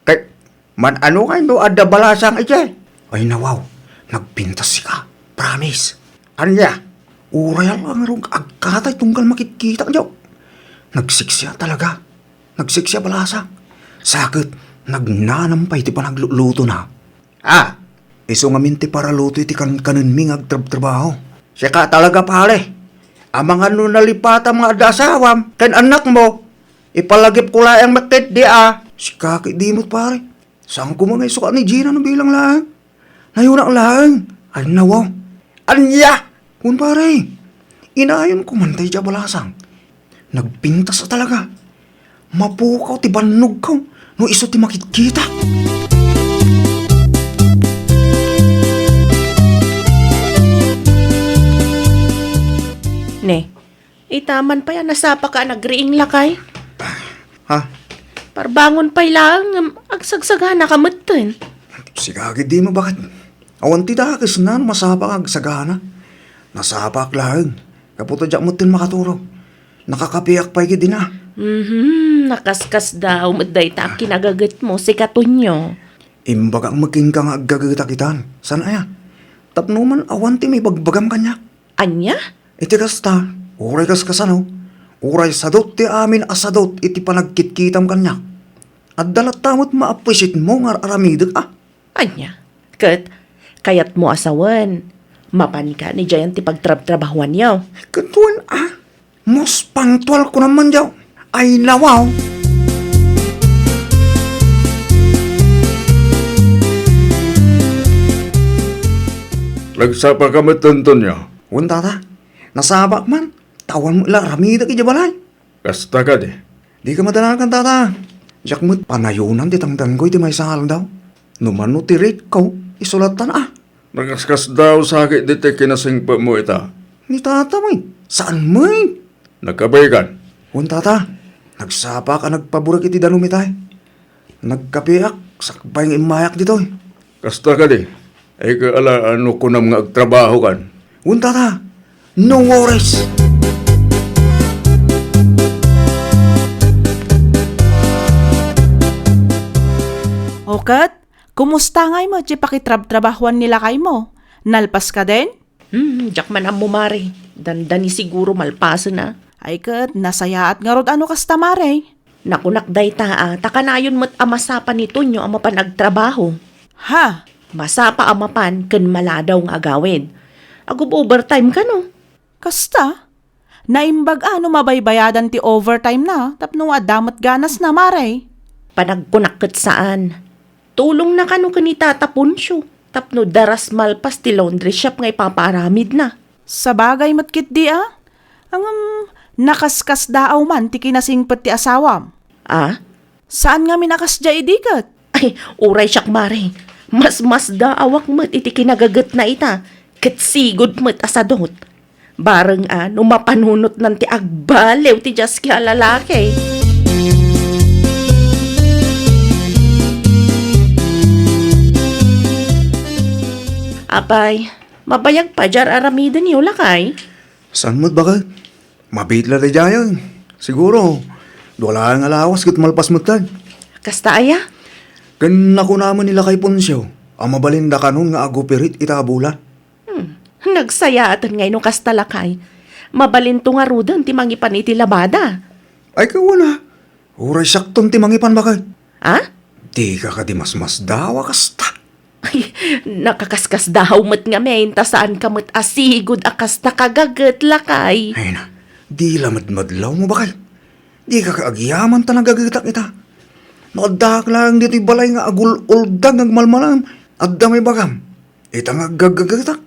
ket man-ano ngay no adda balasang idiay? Ay, nawaw, nagpintas sika. Promise. Ania? Uray a la ngarud agkatay tunggal makitkitak, diaw. Nagsiksiat talaga. Nagsiksiat a balasang. Sa ket, nagnanam pay ti panaglulutona. Ah, isu ngamin ti paraluto iti kankanenmi nga agtrabtrabaho. Sika talaga, pare. Amangan no nalipatam nga adda asawam ken annakmo, ipalagipko laeng met ketdi a. Sika ketdi met, pare. Saan koma nga isukat ni Gina no bilang laeng? Nayunak laeng. Ay, nawaw. Ania? Wen, pare. Inayonko man daydiay a balasang. Nagpintas a talaga. Mapukaw ti bannogko no isu ti makitkita. Ne, ita man pay a nasapaka a nagriing lakay. Ha? Parbangon pay laeng ngem agsagsaganaka metten. Sika ketdi, baket. Awan ti dakesna no masapaka agsagana. Nasapak laeng. Gapu ta diak metten makaturog. Nakakapiak pay ketdin a. Mhm, nakaskasdaaw met dayta a kinagagetmo, sika Tonyo. Imbagak met kenka nga aggagetak itan. Saan aya? Tapno man awan ti maibagbagam kaniak. Ania? Iti kasta, uray kaskasano, uray sadut ti amin a sadut iti panagkitkitam kaniak. Adda latta met ma-appreciate-mo nga ar-aramidek a. Ania? Ket, kayatmo a sawen, mapanka idiayen ti pagtrabtrabahuanyo. Ket wen a, most punctual ko naman diaw. Ay, nawaw. Nagsapaka met, Antonio? Wen, tata. Nasapak man. Ta awan met la aramidek idiay balay. Kasta kadi? Dika madanagan, tata. Diak met panayonan ti tangtangko iti maysa nga aldaw. No mano ti rate ko, isu lattan a. Nakaskasdaaw sa ketdi ti kinasingpetmo ita. Ni tata met, saan met? Nagkapekan? Wen, tata. Nagsapaak a nagpaburek iti danum itay. Nagkapeak, sakbay nga immayak ditoy. Kasta kadi? Ay ka ala, ano kunam nga agtrabaho kan? Wen, tata. No worries. O ket, kumusta ngay met ti pakitrabtrabahuan ni lakaymo? Nalpas ka din? Hmm, diak man ammo, mare. Dandani siguro malpasen a. Ay ket, nasayaat ngarud a no kasta, mare. Nakunak dayta a, ta kanayon met a masapa ni Tonyo a mapan agtrabaho. Ha? Masapa a mapan ken maladaw nga agawid. Agub-overtime kano? Kasta? Naimbag a no mabaybayadan ti overtime na tapno adda met ganasna, mare. Panagkunak ket saan. Tulongna kano ken ni Tata Poncio tapno daras malpas ti laundry shop nga ipapaaramidna. Sabagay met ketdi a. Ngem, nakaskasdaaw man ti kinasingpet ti asawam. A? Saan ngamin a kasdiay idi ket? Ay, uray siak, mare. Masmasdaawak met iti kinagagetna ita, ket sigud met a sadut. Bareng a no mapanunotnan ti agbaliw ti diaski a lalaki. Apay, mabayag pay diay ar-aramidenyo, lakay? Saan met, baket? Mabiit la daydiay. Siguro, dua laeng a lawas ket malpas metten. Kasta aya? Ken nakunaman ni lakay Poncio a mabalinda kanon nga agupirit ita a bulan. Hmm. Nagsayaaten ngay no kasta, lakay. Mabalinto ngaruden ti mangipan iti labada. Ay, kawana. Uray siakton ti mangipan, baket. Ha? Dika kadi masmasdaaw a kasta? Ay, nakakaskasdaaw met ngamin, ta saanka met a sigud a kasta kagaget, lakay. Ay na, di la madmadlawmo, baket. Dika ka agyaman ta nagagetak ita. No addaak laeng ditoy balay nga agul-uldag nga agmalmalam, adda may bagam. Ita nga aggagagatak,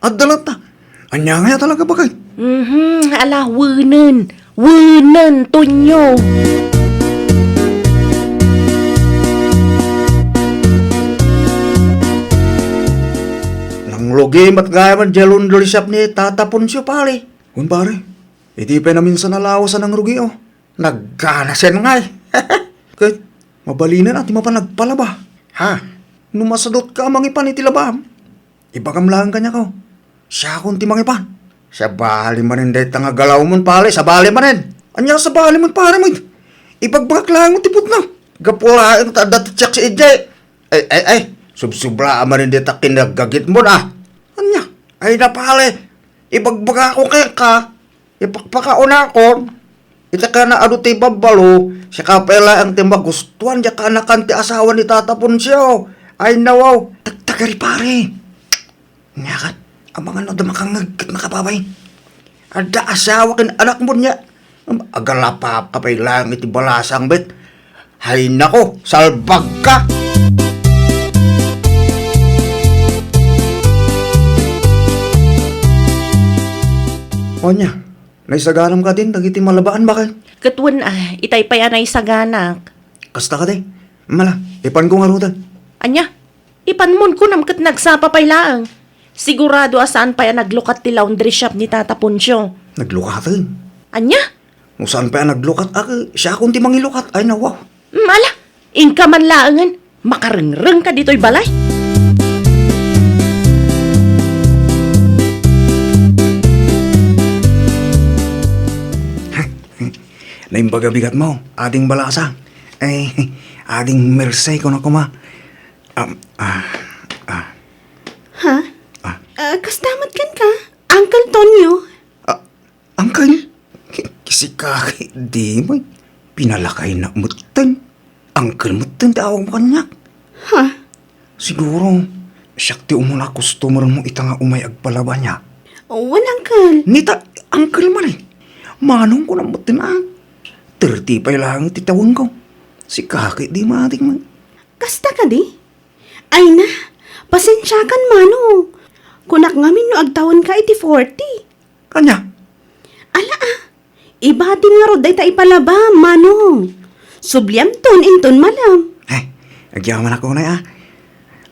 adda latta. Ania ngay a talaga, baket? Mhm, ala, wenen. Wenen, Tonyo. Nanglugi met gayam diay laundry shop ni Tata Poncio, pare. Wen, pare, idi pay naminsan a lawas a nangrugi, o. Nagganasen ngay. Ket mabalinen a ti mapan agpalaba. Ha? No masadutka a mangipan iti labam, ibagam laeng kaniak, o. Siakon ti mangipan. Sabali manen dayta nga galawmon, pare, sabali manen. Ania sabali met, pare, met? Ibagbagak laeng ti putna. Gapu laeng ta adda ti tiak saidiay. Ay, ay, ay. Subsobra a manen dayta kinagagitmon, a. Ania? Ay na, pare. Ibagbagakon kenka. Ipakpakaunakon, iti kanaadu ti babbalo, siaka pay laeng ti magustuan diay kaanakan ti asawa ni Tata Poncio. Ay, nawaw. Tagtagari, pare. Nia ket, amangan no adda makangngeg ket makababay. Adda asawa ken anakmo nia. Agalapapka pay laeng iti balasang met. Hay nako, salbagka! O nia, naisaganam kadin dagiti malabaan, baket? Ket wen, a, itay pay a naisaganak. Kasta kadi? Mala, ipanko ngaruden. Ania? Ipanmon kunam ket nagsapa pay laeng. Sigurado a saan pay a naglukat ti laundry shop ni Tata Poncio. Naglukaten? Ania? No saan pay a naglukat, a, siakon ti mangilukat. Ay, nawaw. Mm, ala, inka man laengen. Makarengrengka ditoy balay. Naimbag a bigatmo, Ading Balasa. Ay, Ading Merced, kunak koma. Um, ah, ah. Ha? Ah. Ah, kasta met kenka, Uncle Tonyo? Ah, Uncle? Ki-, kisika, di mo. Pinalakayna metten. Uncle metten ti awagmo kaniak. Ha? Siguro, siak ti umuna a customer mo ita nga umay agpalaba nia. Wen, Uncle. Nita, Uncle man eh. Manong ko na metten, a. Thirty pay laeng ti tawenko. Sika ket di matik man. Kasta kadi? Ay na, pasensiakan, Manong. Kunak ngamin no agtawenka iti forty. Ania? Ala, a. Ibatim ngarud dayta ipalaba, Manong. Subliamton inton malem. Ay, agyamanak unay, a.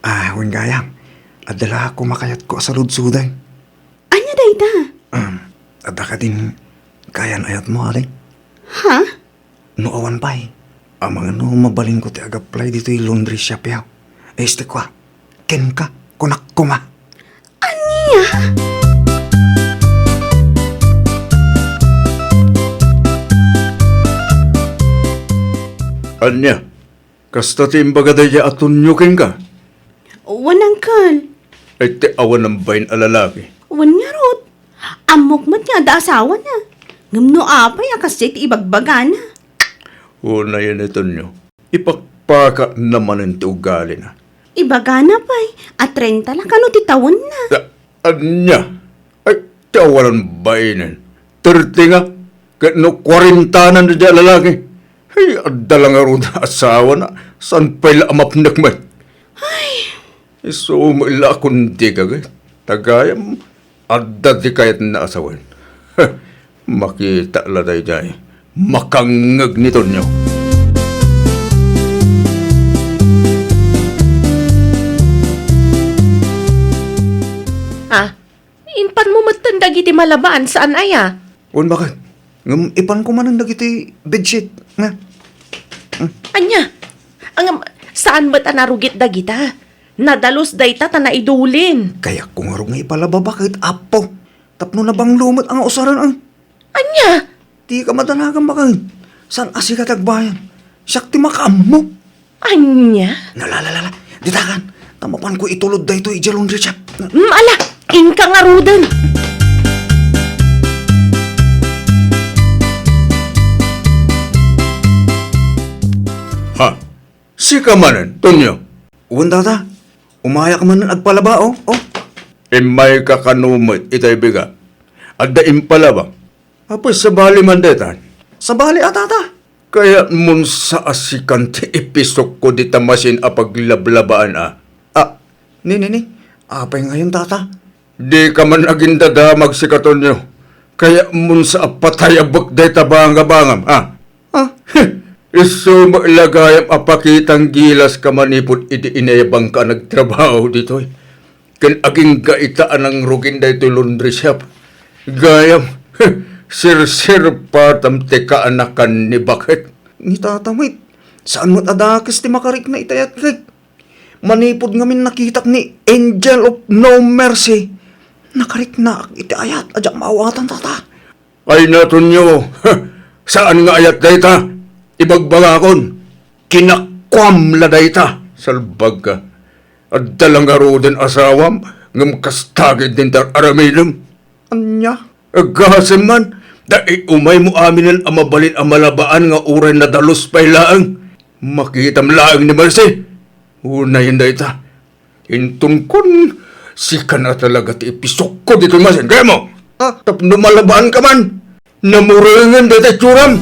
Ah, wen gayam, adda la kumakayatko a saludsodeng. Ania dayta? Um, adda kadin Kayan ayatmo, adi? Ha? No awan pay, amangan no mabalinko ti ag-apply ditoy laundry shop yaw. Este kua, kenka, kunak koma. Ania? Ania? Kasta ti imbaga daydiay a Tonio kenka? Wen, uncle. Ay, ti awan bain a lalaki. Wen ngarud. Ammok met nga adda asawana. Ngem no apay a kasdiay ti ibagbagana? Unayen ni Tonio. Ipakpakana manen ti ugalina. Ibagana pay a treinta la kano ti tawenna. Ta-, ania? Ay, ti awanan bainen. Thirty nga, ket no kuarentanan daydiay a lalaki. Ay, adda la ngarud asawana, saan pay la a mapnek met? Ay. Isu met la a kundi gaget. Ta gayam, adda ti kayatna a sawen. Makita la daydiay. Makangngeg ni Tonio. Ah, Impanmo metten dagiti malabaan, saan aya? Wen, baket. Ngem ipanko manen dagiti bedsheet, nga. Hmm. Ania? Ngem, saan met a narugit dagita? Nadalus dayta ta naidulin. Kayatko ngarud nga ipalaba, baket, Apo. Tapno nabanglo met a nga usaren, ah. Ania? Dika madanagan, baket. Saan a sika ti agbayad? Siak ti makaammo. Ania? Nalalalala. Ditakan. Ta mapanko itulod daytoy idiay laundry shop. Mm, ala, inka ngaruden. Ha? Sika manen, Tonio? Wen, tata. Umayak manen agpalaba, oh. Oh. Immayka kano met itay bigat. Adda impalaba. Apo, sabali man daytan? Sabali a, tata. Kayatmon sa a sikan ti ipisukko dita masin a paglablabaan a. Ah, ni, ni, ni. Apay ngayon, tata? Dika man agindadamag, sika Tonio. Kayatmon sa a patayabek dayta bangabangam, ah. Ah? Isu met la gayam a pakitang gilaska manipud idi inayabangka a nagtrabaho ditoy. Ken agingga ita a nangrugin daytoy laundry shop. Gayam, sirsirpatam ti kaanakan ni baket. Ni tata met, saan met a dakes ti makarikna iti ayatkek. Manipud ngamin nakitak ni Angel of No Mercy, nakariknaak iti ayat a diak maawatan, tata. Ay, Tonio, saan nga ayat dayta? Ibagbagakon, kinakkuam la dayta. Salbagka. Adda la ngaruden asawam, ngem kasta ketdin ti ar-aramidem. Ania? Agasem man, ta iumaymo aminen a mabalin a malabaan nga uray nadalus pay laeng. Makitam laeng ni Mercy. Unayen dayta. Intonkon, sika na talaga ti ipisukko ditoy masin. Kayatmo? Ah, tapno malabaanka man. Namurengen dayta itsuram.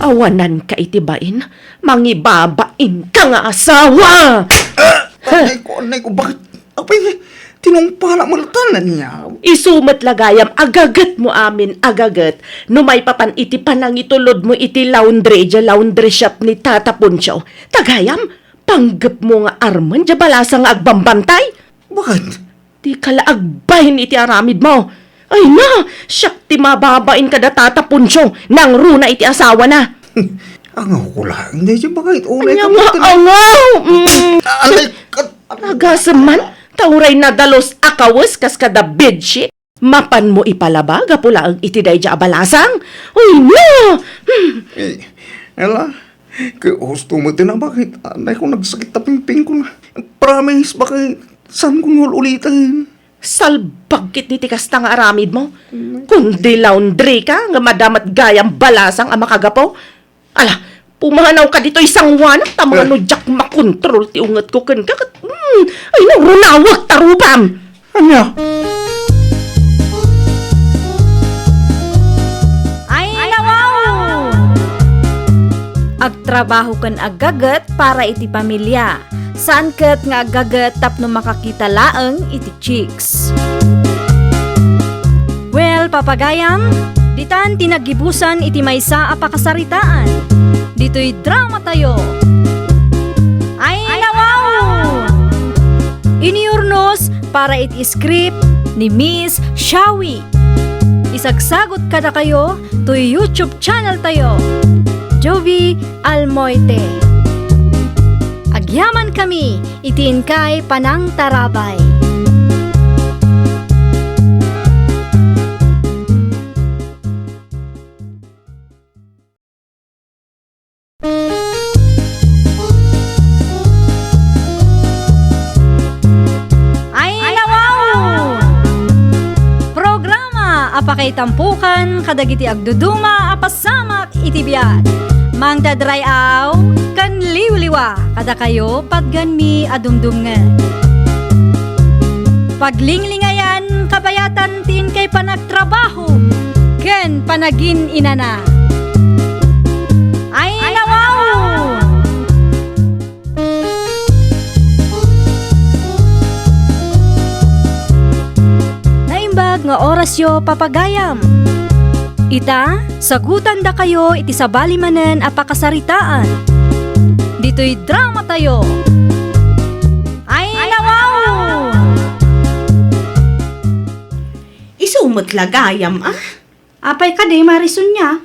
Awananka iti bain, mangibabainka nga asawa! Ah! Anay ko, anay ko, baket? Apay, tinungpana met ta, ania? Isu met la gayam, agagetmo amin, agaget. No maipapan iti panangitulodmo iti laundry, idiay laundry shop ni Tata Poncio. Ta gayam, panggepmo nga armen diay balasang nga agbambantay. Baket? Dika la agbain iti aramidmo. Ay na, siak ti mababain kada Tata Poncio, nangruna iti asawana. Angawko laeng daydiay, baket, unay. Ania ka nga met angaw? Mm. Anay ka. Agasem man, ta uray nadalus a kawes kas kada bedsheet. Mapanmo ipalaba gapu laeng iti daydiay a balasang? Uy, no! Hmm. Eh, ela, ket husto met ti nabakit. Anay ko, nagsakit ta pingpingko na. Promise, baket, saanko nga ul-uliten. Salbag ketdi ti kasta nga aramidmo. Mm. Kundi laundry ka, nga madamat gayam balasang a makagapu. Ala, pumanawka ditoy sangoanak, ta mano diak makontrol ti ungetko kenka, ket, hmm, ay, no, runawek ta rupam. Ania? Ay, nawaw! Agtrabaho ken aggaget para iti pamilia. Saan ket nga aggaget tapno makakita laeng iti chicks. Well, papagayam, ditan ti naggibusan iti maysa a pakasaritaan. Ditoy drama tayo. Ay, nawaw! Iniurnos para iti script ni Miss Shawi. Isagsagut kadakayo toy YouTube channel tayo, Jovi Almoite. Agyaman kami iti inkay panangtarabay. Ay, nawaw! Programa a pakaitampukan kadagiti agduduma a pasamak iti biag. Mangdadray-aw ken liwliwa kadakayo patgenmi a dumdumngeg. Paglinglingayan kabayatan ti inkay panagtrabaho ken panagin-inana. Ay, nawaw! Naimbag nga orasyo, papagayam. Ita, sagutandakayo iti sabali manen a pakasaritaan. Ditoy dramatayo. Ay, nawaw! Isu met la gayam, a? Apay kadi, Mare Sonia?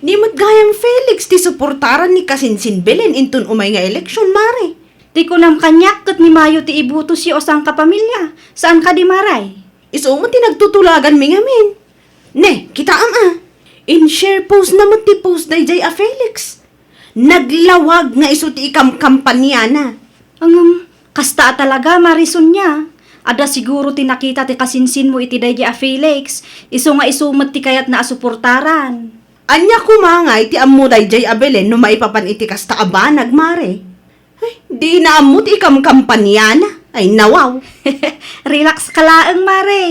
Ni met gayam Felix ti suportaran ni kasinsin Belen inton umay nga eleksyon, Mare. Ti kunam kaniak ket ni Mayo ti ibutosyo a sangkapamilya. Saan kadi, Mare? Isu met ti nagtutulaganmi ngamin. Ne, kitaem a. In-share post na met ti post daydiay a Felix. Naglawag nga isu ti ikamkampaniana. Ngem, kasta a talaga, Mare Sonia. Adda siguro ti nakita ti kasinsinmo iti daydiay a Felix, isu nga isu met ti kayatna a suportaran. Ania koma ngay ti ammo daydiay a Belen no maipapan iti kasta a banag, Mare? Ay, dina ammo ti ikamkampaniana. Ay, nawaw. Relax ka laeng, Mare.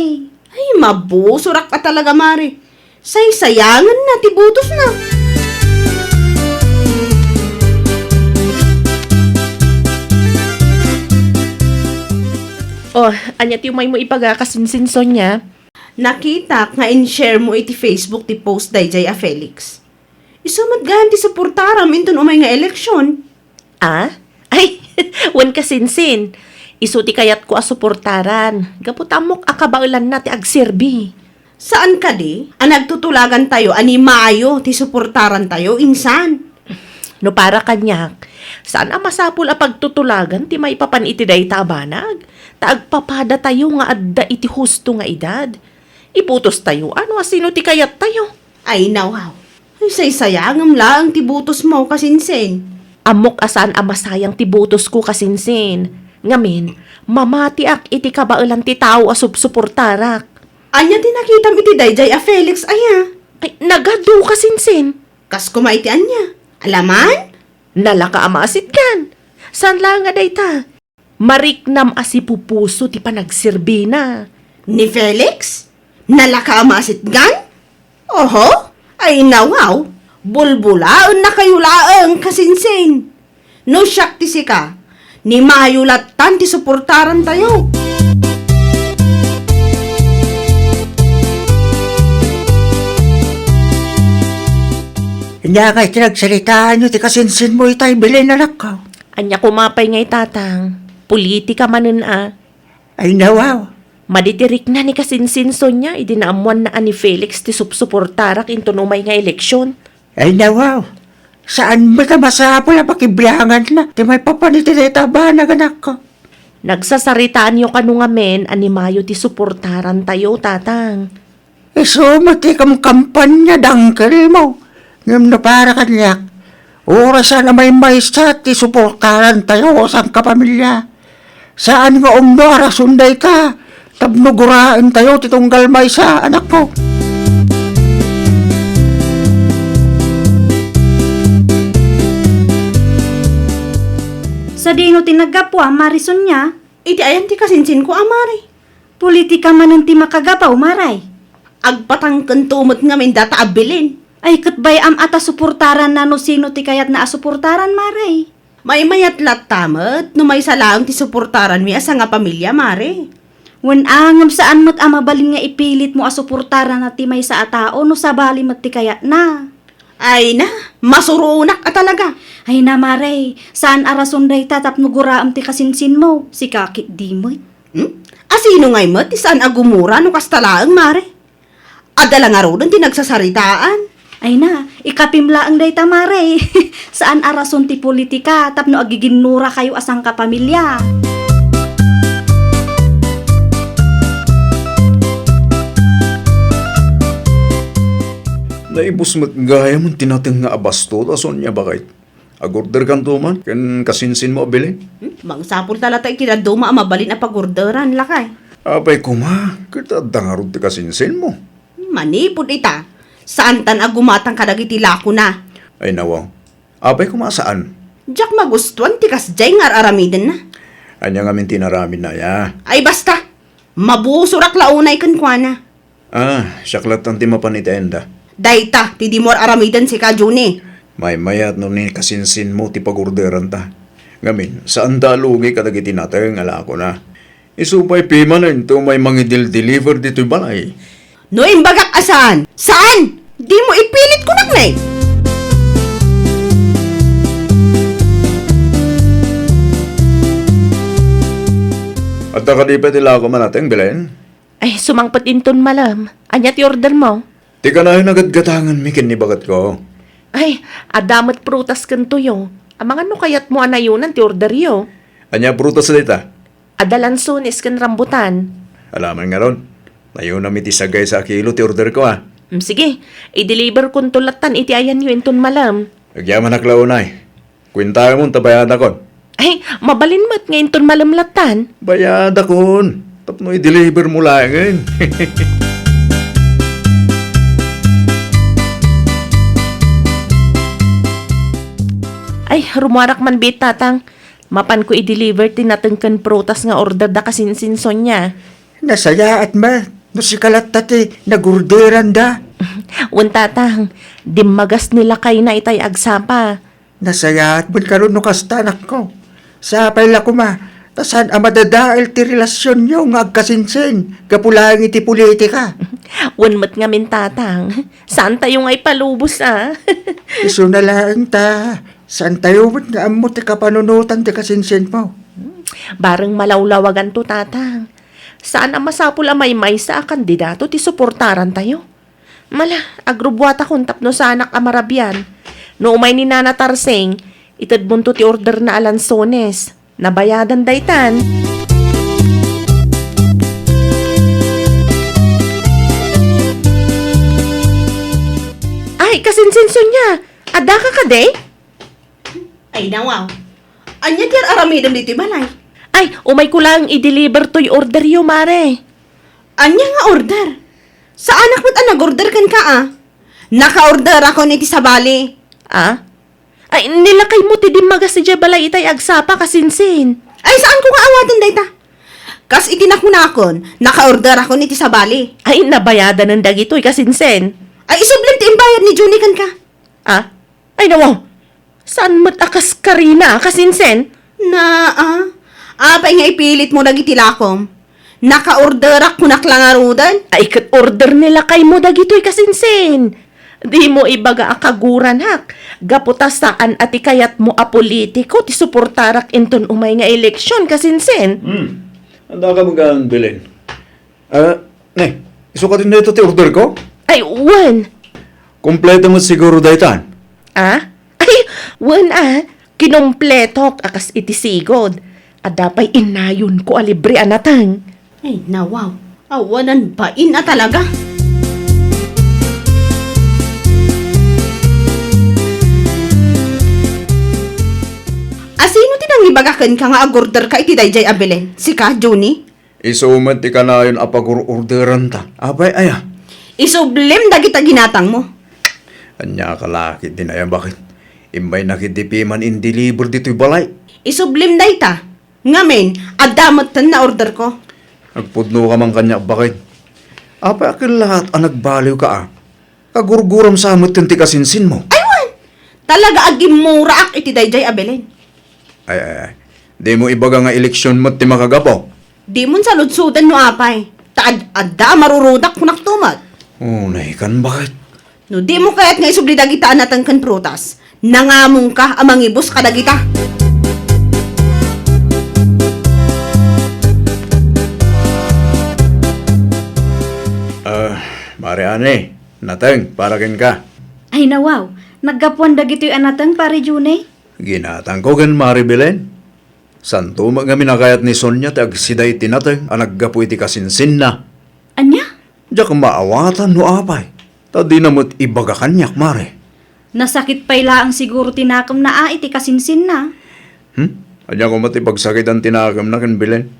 Ay, mabusorak a talaga, Mare. Saysayangenna ti butosna. Oh, ania ti umaymo ibaga, kasinsin Sonia? Nakitak nga in-share mo iti Facebook ti post daydiay a Felix. Isu met gayam ti suportaram inton umay nga eleksyon. Ah? Ay, wen, kasinsin. Isu ti kayatko a suportaran. Gapu ta ammok a kabaelanna ti agserbi. Saan kadi a nagtutulagantayo a ni Mayo ti suportarantayo, insan? No para kaniak, saan a masapul a pagtutulagan ti maipapan iti dayta a banag, ta agpapadatayo nga adda iti husto nga edad. Ibutostayo a no asino ti kayattayo. Ay, nawaw. Ay, saysayangem laeng ti butosmo, kasinsin. Ammok a saan a masayang ti butosko, kasinsin. Ngamin, mamatiak iti kabaelan ti tao a supsuportarak. Ania ti nakitam iti daydiay a Felix aya? Ay, nagadu, kasinsin. Kas koma iti ania? Alaman? Nalaka a maasitgan. Saan laeng a dayta? Mariknam a sipupuso ti panagserbina. Ni Felix? Nalaka a maasitgan? Oho? Ay, nawaw. Bulbulaennakayo laeng, kasinsin. No siak ti sika, ni Mayo lattan ti suportarantayo. Ania ngay ti nagsaritaanyo ti kasinsinmo itay, Belen, anakko? Ania koma pay ngay, Tatang? Politika manen a. Ay, nawaw. Madi ti rikna ni kasinsin Sonia idi naammoanna a ni Felix ti supsuportarak inton umay nga eleksyon. Ay, nawaw. Saan met a masapul a pakibianganna ti maipapan iti dayta a banag, anakko? Nagsasaritaanyo kano ngamin a ni Mayo ti suportarantayo, Tatang. Isu met ti kamkampanya, dangkelmo. Ngem no para kaniak, orasan a maymaysa ti suportarantayo a sangkapamilya. Saan nga umno a rason dayta tapno guraentayo ti tunggal maysa, anakko. Sadino ti naggapuam, Mare Sonia? Iti ayan ti kasinsinko a, Mare. Politika manen ti makagapu, Mare. Agpatangkento met ngamin data a Belen. Ay, ket bay-am a ta suportaranna no sino ti kayatna a suportaran, Mare. Maymayat latta met no maysa laeng ti suportaranmi a sangapamilya, Mare. Wen a, ngem saan met a mabalin nga ipilitmo a suportaranna ti maysa a tao no sabali met ti kayatna. Ay na, masuronak a talaga. Ay na, Mare, saan a rason dayta tapno guraem ti kasinsinmo, sika ket di met. Hmm? Asino ngay met ti saan a gumura no kasta laeng, Mare? Adda la ngaruden ti nagsasaritaan. Ay na, ikapim laeng dayta, Mare. Saan a rason ti politika tapno agiginnurakayo a sangkapamilya. Naibus met gayam ti nateng nga abasto, a Sonia, baket. Agorderkanto man ken kasinsinmo a Belen? Hmm? Mangsapul ta latta iti dadduma a mabalin a pagorderan, lakay. Apay koma, ket adda ngarud ti kasinsinmo. Manipud ita, saantan a gumatang kadagiti lakona. Ay, nawaw. Apay koma a saan? Diak magustuan ti kasdiay nga ar-aramidenna. Ania ngamin ti inaramidna, aya? Ay, basta! Mabusorak la unay kenkuana. Ah, siak lattan ti mapan iti ayanda. Dayta ti dimo ar-aramiden, sika, Junie. Maymayat no ni kasinsinmo ti pagorderanta. Ngamin, saanta a lugi kadagiti nateng a lakona. Isu pay pimanen ti umay mangidel-deliver ditoy balay. No imbagak a saan, saan! Dimo ipilit, kunak, ne? Adda kadi pay ti lako a nateng, Belen? Ay, sumangpet inton malem. Ania ti ordermo? Ti kanayon a gatgatangenmi ken ni baketko. Ay, adda met prutas ken tuyo. Amangan no kayatmo a nayonan ti orderyo. Ania a prutas dayta? Adda lansones ken rambutan. Ala man ngarud. Nayonam iti sagaysa a kilo ti orderko, a. Mm, sige, i-deliverkonto lattan iti ayanyo inton malem. Agyamanak la unay. Kuentayon ta bayadakon. Ay, mabalin met nga inton malem lattan. Bayadakon. Tapno i-delivermo laengen. Ay, rummuarak man biit, Tatang. Mapanko i-deliver ti nateng ken prutas nga order da kasinsin Sonia. Nasayaat met no sika latta ti nagorderanda. Wen, Tatang, dimmagas ni lakayna itay agsapa. Nasayaat met ngarud no kasta, anakko. Sapay la koma, ta saan a madadael ti relasionyo nga agkasinsin gapu laeng iti politika. Wen met ngamin, Tatang, saantayo nga ipalubos, a. Isuna laeng ta, saantayo met nga ammo ti kapanunotan ti kasinsinmo. Bareng malawlawaganto, Tatang. Saan a masapul a maymaysa a kandidato ti suportarantayo. Mala, agrubbuatakon tapno saanak a marabian. No umay ni Nana Tarsing, itedmonto ti orderna a lansones. Nabayadan daytan. Ay, kasinsin Sonia, addaka kadi? Ay, nawaw. Ania ti ar-aramidem ditoy balay? Ay, umayko laeng i-deliver toy orderyo, Mare. Ania nga order? Saanak met a nag-order kenka, a. Naka-orderakon iti sabali. A? Ay, ni lakaymo ti dimmagas idiay balay itay agsapa, kasinsin. Ay, saanko nga awaten dayta. Kas iti nakunakon, naka-orderakon iti sabali. Ay, nabayadanen dagitoy, kasinsin. Ay, isublem ti imbayad ni Junie kenka. A? Ay, nawaw. Saan met a kas karina, kasinsin? Na, a? Apay nga ipilitmo dagiti lakom? Naka-orderak kunak la ngaruden? Ay, ket order ni lakaymo dagitoy, kasinsin. Dimo ibaga a kaguranak, gapu ta saan a ti kayatmo a politiko ti suportarak inton umay nga eleksion, kasinsin. Hmm. Andaka magan, Belen. Ah, ne, isu kadin dayta ti orderko? Ay, wen. Kompleto met siguro daytan? A? Ay, wen a. Kinompletok a kas iti sigud. Adda pay innayonko a libre a nateng. Ay, nawaw. Awanan bain a talaga. Asino ti nangibaga kenka nga agorderka iti daydiay a Belen? Sika, Junie? Isu met ti kanayon a pagur-orderanta. Apay aya? Isublem dagita ginatangmo. Ania ka la ketdin aya, baket? Immayna ketdi piman in-deliver ditoy balay. Isublem dayta. Ngamin, adda metten na orderko. Agpudnoka man kaniak, baket. Apay a ket laat a nagbaliwka, a? Kagurguram sa metten ti kasinsinmo. Ay, wen! Talaga a gimmuraak iti daydiay a Belen. Ay, ay, ay. Dimo ibaga nga eleksion met ti makagapu. Dimon saludsoden no apay. Ta ad-, adda a marurudak kunakto met. Unay kan, baket. No dimo kayat nga isubli dagita a nateng ken prutas, nangamongka a mangibus kadagita. Ah, Mare Anne, nateng para kenka. Ay, nawaw. Naggapuan dagitoy a nateng, Pare June? Ginatangko ken Mare Belen. Santo met ngamin a kayat ni Sonia ti agsida iti nateng a naggapu iti kasinsinna. Ania? Diak maawatan no apay, ta dina met ibaga kaniak, Mare. Nasakit pay laeng siguro ti nakemna a iti kasinsinna. Hmm? Ania koma ti pagsakitan ti nakemna ken Belen?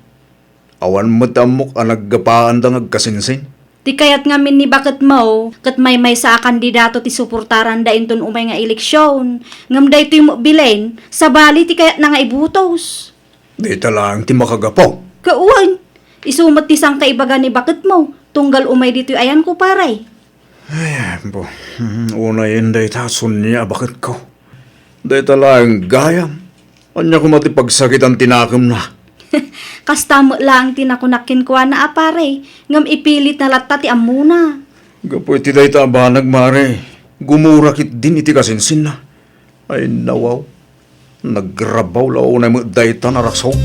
Awan met ammok a naggapaanda nga agkasinsin. Ti kayat ngamin ni baketmo, ket maymaysa a kandidato ti suportaranda inton umay nga eleksion. Ngem daytoy met Belen, sabali ti kayatna nga ibutos. Dayta laeng ti makagapu. Kawan, isu met ti sangkaibaga ni baketmo, tunggal umay ditoy ayanko, pare. Ay, ampo. Hmm, unayen dayta, Sonia a baketko. Dayta laeng gayam. Ania koma ti pagsakitan ti nakemna? Kasta met laeng ti nakunak kenkuana a pare, ngem ipilitna latta ti ammona. Gapu iti dayta a banag, Mare, gumura ketdin iti kasinsinna. Ay, nawaw. Nagrabaw la unay met dayta a rason.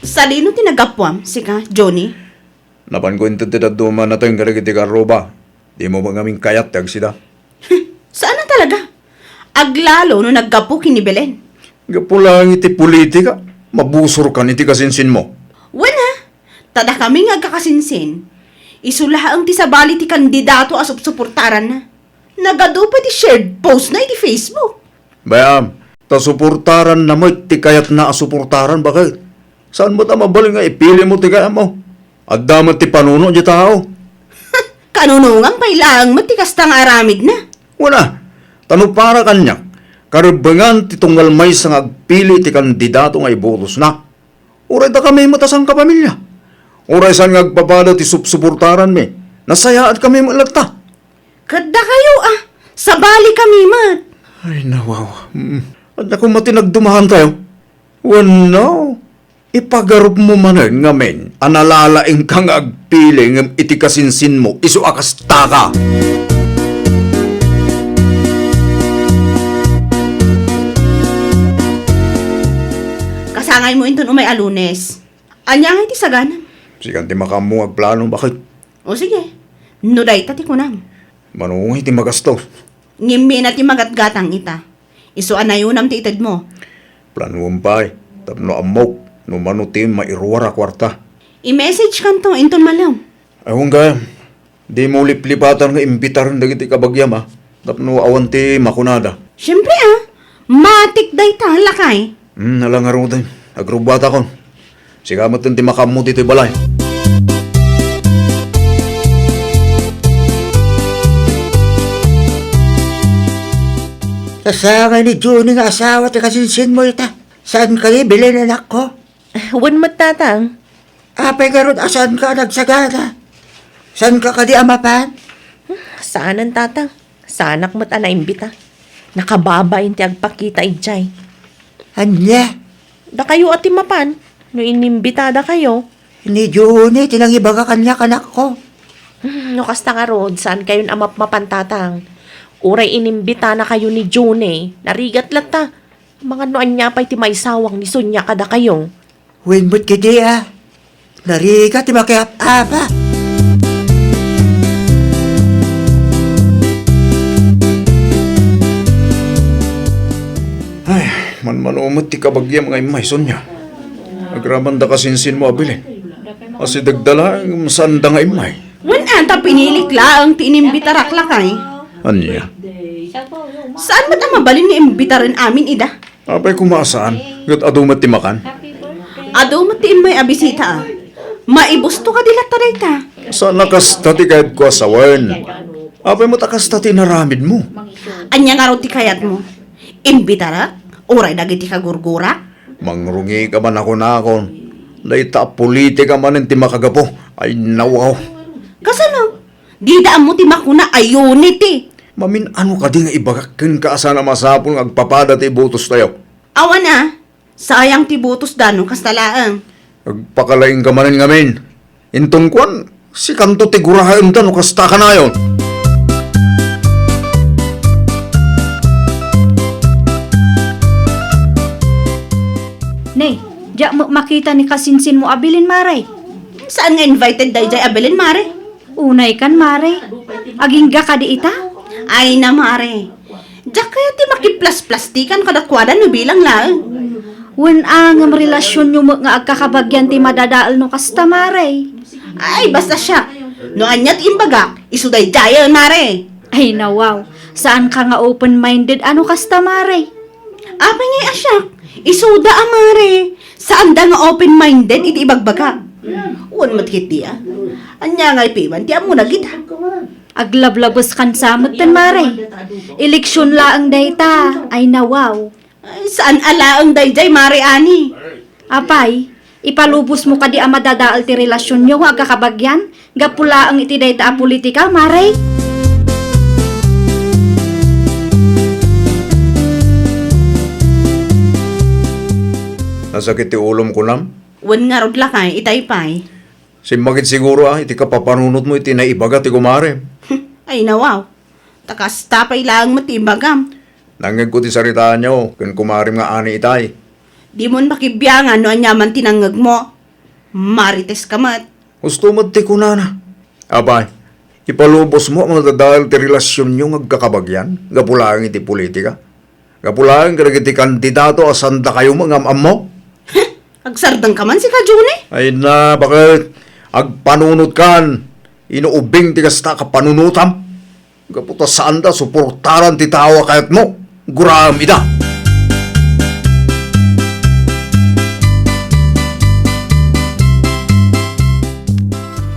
Sadino ti naggapuam, sika, Johnny? Napanko inted ti dadduma a nateng kadagiti karruba. Dimo met ngamin kayat ti agsida. Saan a talaga? Aglalo no naggapu ken ni Belen. Gapu laeng iti politika, mabusorkan iti kasinsinmo. Wen a, ta dakami nga agkakasinsin, isu laeng ti sabali ti kandidato a supsuportaranna. Nagadu pay ti shared postna iti Facebook. Bay-am, ta suportaranna met ti kayatna a suportaran, baket. Saan met a mabalin nga ipilimo ti kayatmo? Adda met ti panuno ti tao. Kanunongan pay laeng met ti kasta nga aramidna. Wen a, ta no para kaniak, karebbengan ti tunggal maysa nga agpili ti kandidato nga ibutosna. Uray dakami met a sangkapamilya. Uray saan nga agpapada ti supsuportaranmi, nasayaat kami met latta. Ket dakayo a, sabali kami met. Ay, nawaw. Mm. Ania koma ti nagdumaantayo? Wenno, ipagarupmo manen ngamin a nalalaingka nga agpili ngem iti kasinsinmo isu a kastaka. Kasangaymo inton umay a Lunes. Ania ngay ti saganam? Sikan ti makaammo nga agplano, baket. O sige, no dayta ti kunam. Mano ngay ti magastos? Ngimmi na ti magatgatang ita. Isu a nayonam ti itedmo. Planuem pay, tapno ammok no mano ti mairuar a kuarta. I-message kanto inton malem. Awan gayam, dimo liplipatan nga imbitaren dagiti kabagiam, a, tapno awan ti makunada. Siempre, a, matik dayta, lakay. Hmm, ala ngaruden, agrubbuatakon. Sika metten ti makaammo ditoy balay. Sasangay ni Junie nga asawa ti kasinsinmo ita. Saan kadi, Belen, anakko? Wen met, tatang. Apay ngarud a saanka a nagsagana? Saanka kadi a mapan? Hmm, saanen, tatang. Saanak met a naimbita. Nakababain ti agpakita idiay. Ania? Dakayo a ti mapan, no inimbitadakayo. Ni Junie ti nangibaga kaniak, anakko. Hmm, no kasta ngarud, saankayon a mapmapan, tatang. Uray inimbitanakayo ni Junie, narigat latta. Amangan no ania pay ti maisawang ni Sonia kadakayo. Wen met ketdi a, narigat ti makiap-apa. Ay, manmano met ti kabagiam nga immay, Sonia. Agraman da kasinsinmo a Belen. Asidegda laeng saanda nga immay. Wen a, ta pinilik laeng ti inimbitarak, lakay. Ania? Saan met a mabalin nga imbitaren amin ida? Apay koma a saan, ket adu met ti makan. Adu met ti immay a bisita, a. Maibusto kadi latta dayta? Saan a kasta ti kayatko a sawen. Apay met a kasta ti inaramidmo? Ania ngarud ti kayatmo? Imbitarak? Uray dagiti kagurgurak? Mangrungika man a kunakon. Dayta a politika manen ti makagapu. Ay, nawaw. Kasano? Dida ammo ti makuna a unity. Mamin-ano kadi nga ibagak kenka a saan a masapul nga agpapada ti ibutostayo? Awan a, sayang ti butosda no kasta laeng. Agpakalaingka manen ngamin. Inton kuan, sikanto ti guraemda no kasta kanayon. Ne, diak met makita ni kasinsinmo a bilin, Mare. Saan nga invited daydiay a bilin, Mare? Unay kan, Mare. Agingga kadi ita? Ay na, Mare. Diak kayat ti makiplasplastikan kadakuada no bilang laeng. Wen a ngem relasionyo met nga agkakabagian ti madadael no kasta, Mare. Ay, basta siak. No ania ti imbagak, isu daydiayen, Mare. Ay, nawaw. Saanka nga open-minded a no kasta, Mare. Apay ngay a siak? Isuda a, Mare. Saanda nga open-minded iti ibagbagak. Wen met ketdi a. Ania ngay piman ti ammona kita? Aglablabeskan sa metten, Mare. Eleksion laeng dayta. Ay, nawaw. Ay, saan a laeng daydiay, Mare, ani? Apay, ipalubosmo kadi a madadael ti relasionyo nga agkakabagian gapu laeng iti dayta a politika, Mare? Nasakit ti ulom, kunam? Wen ngarud, lakay, itay pay. Simmakit siguro a iti kapapanunotmo iti naibaga ti kumarem. Ay, nawaw. Ta kasta pay laeng met ti imbagam. Nangngegko ti saritaanyo ken kumarem nga ani itay. Dimon makibiangan no aniaman ti nangngegmo. Marites ka met. Husto met ti kunana. Apay, ipalubosmo a madadael ti relasionyo nga agkakabagian gapu laeng iti politika? Gapu laeng kadagiti kandidato a saandakayo nga am-ammo? Agsardengka man, sika, Johnny? Ay na, baket agpanunotkan. Inuubing ti kasta a kapanunotam. Gapu ta saanda suportaran ti tao a kayatmo. Guraem ida.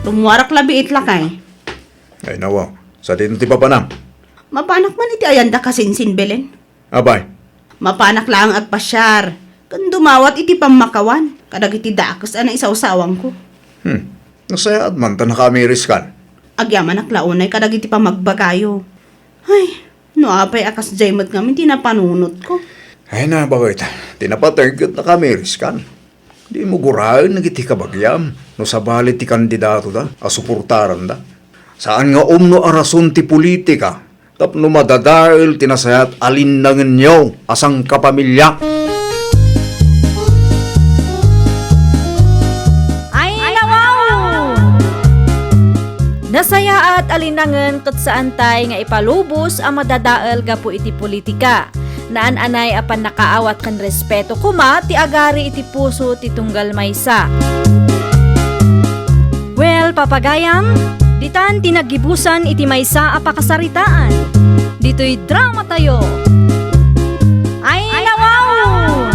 Rummuarak labiit, lakay. Ay, nawa. Sadino ti papanam? Mapanak man iti ayanda kasinsin, Belen. Apay? Mapanak laeng agpasiar ken dumawat iti pammakawan kadagiti dakes a naisawsawangko. Hmm. Nasayaat man ta nakaamiriskan. Agyamanak la unay kadagiti pammagbagayo. Ay, no apay a kasdiay met ngamin ti napanunotko. Ay na, baket. Ti napateg ket nakaamiriskan. Dimo guraen dagiti kabagiam no sabali ti kandidatoda a suportaranda. Saan nga umno a rason ti politika tapno madadael ti nasayaat a linnangenyo a sangkapamilya. Ay, nawaw! Nasayaat a linnangen ket saantay nga ipalubos a madadael gapu iti politika. Naan-anay a pannakaawat ken respeto koma ti agari iti puso ti tunggal maysa. Well, papagayam, ditan ti naggibusan iti maysa a pakasaritaan. Ditoy dramatayo. Ay, nawaw!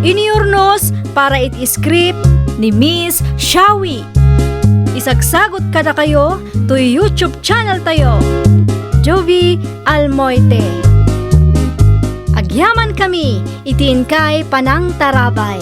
Inurnos para iti script ni Miss Shawi. Isagsagot kadakayo toy YouTube channel tayo, Jovi Almoite. Agyamankami iti inkay panangtarabay.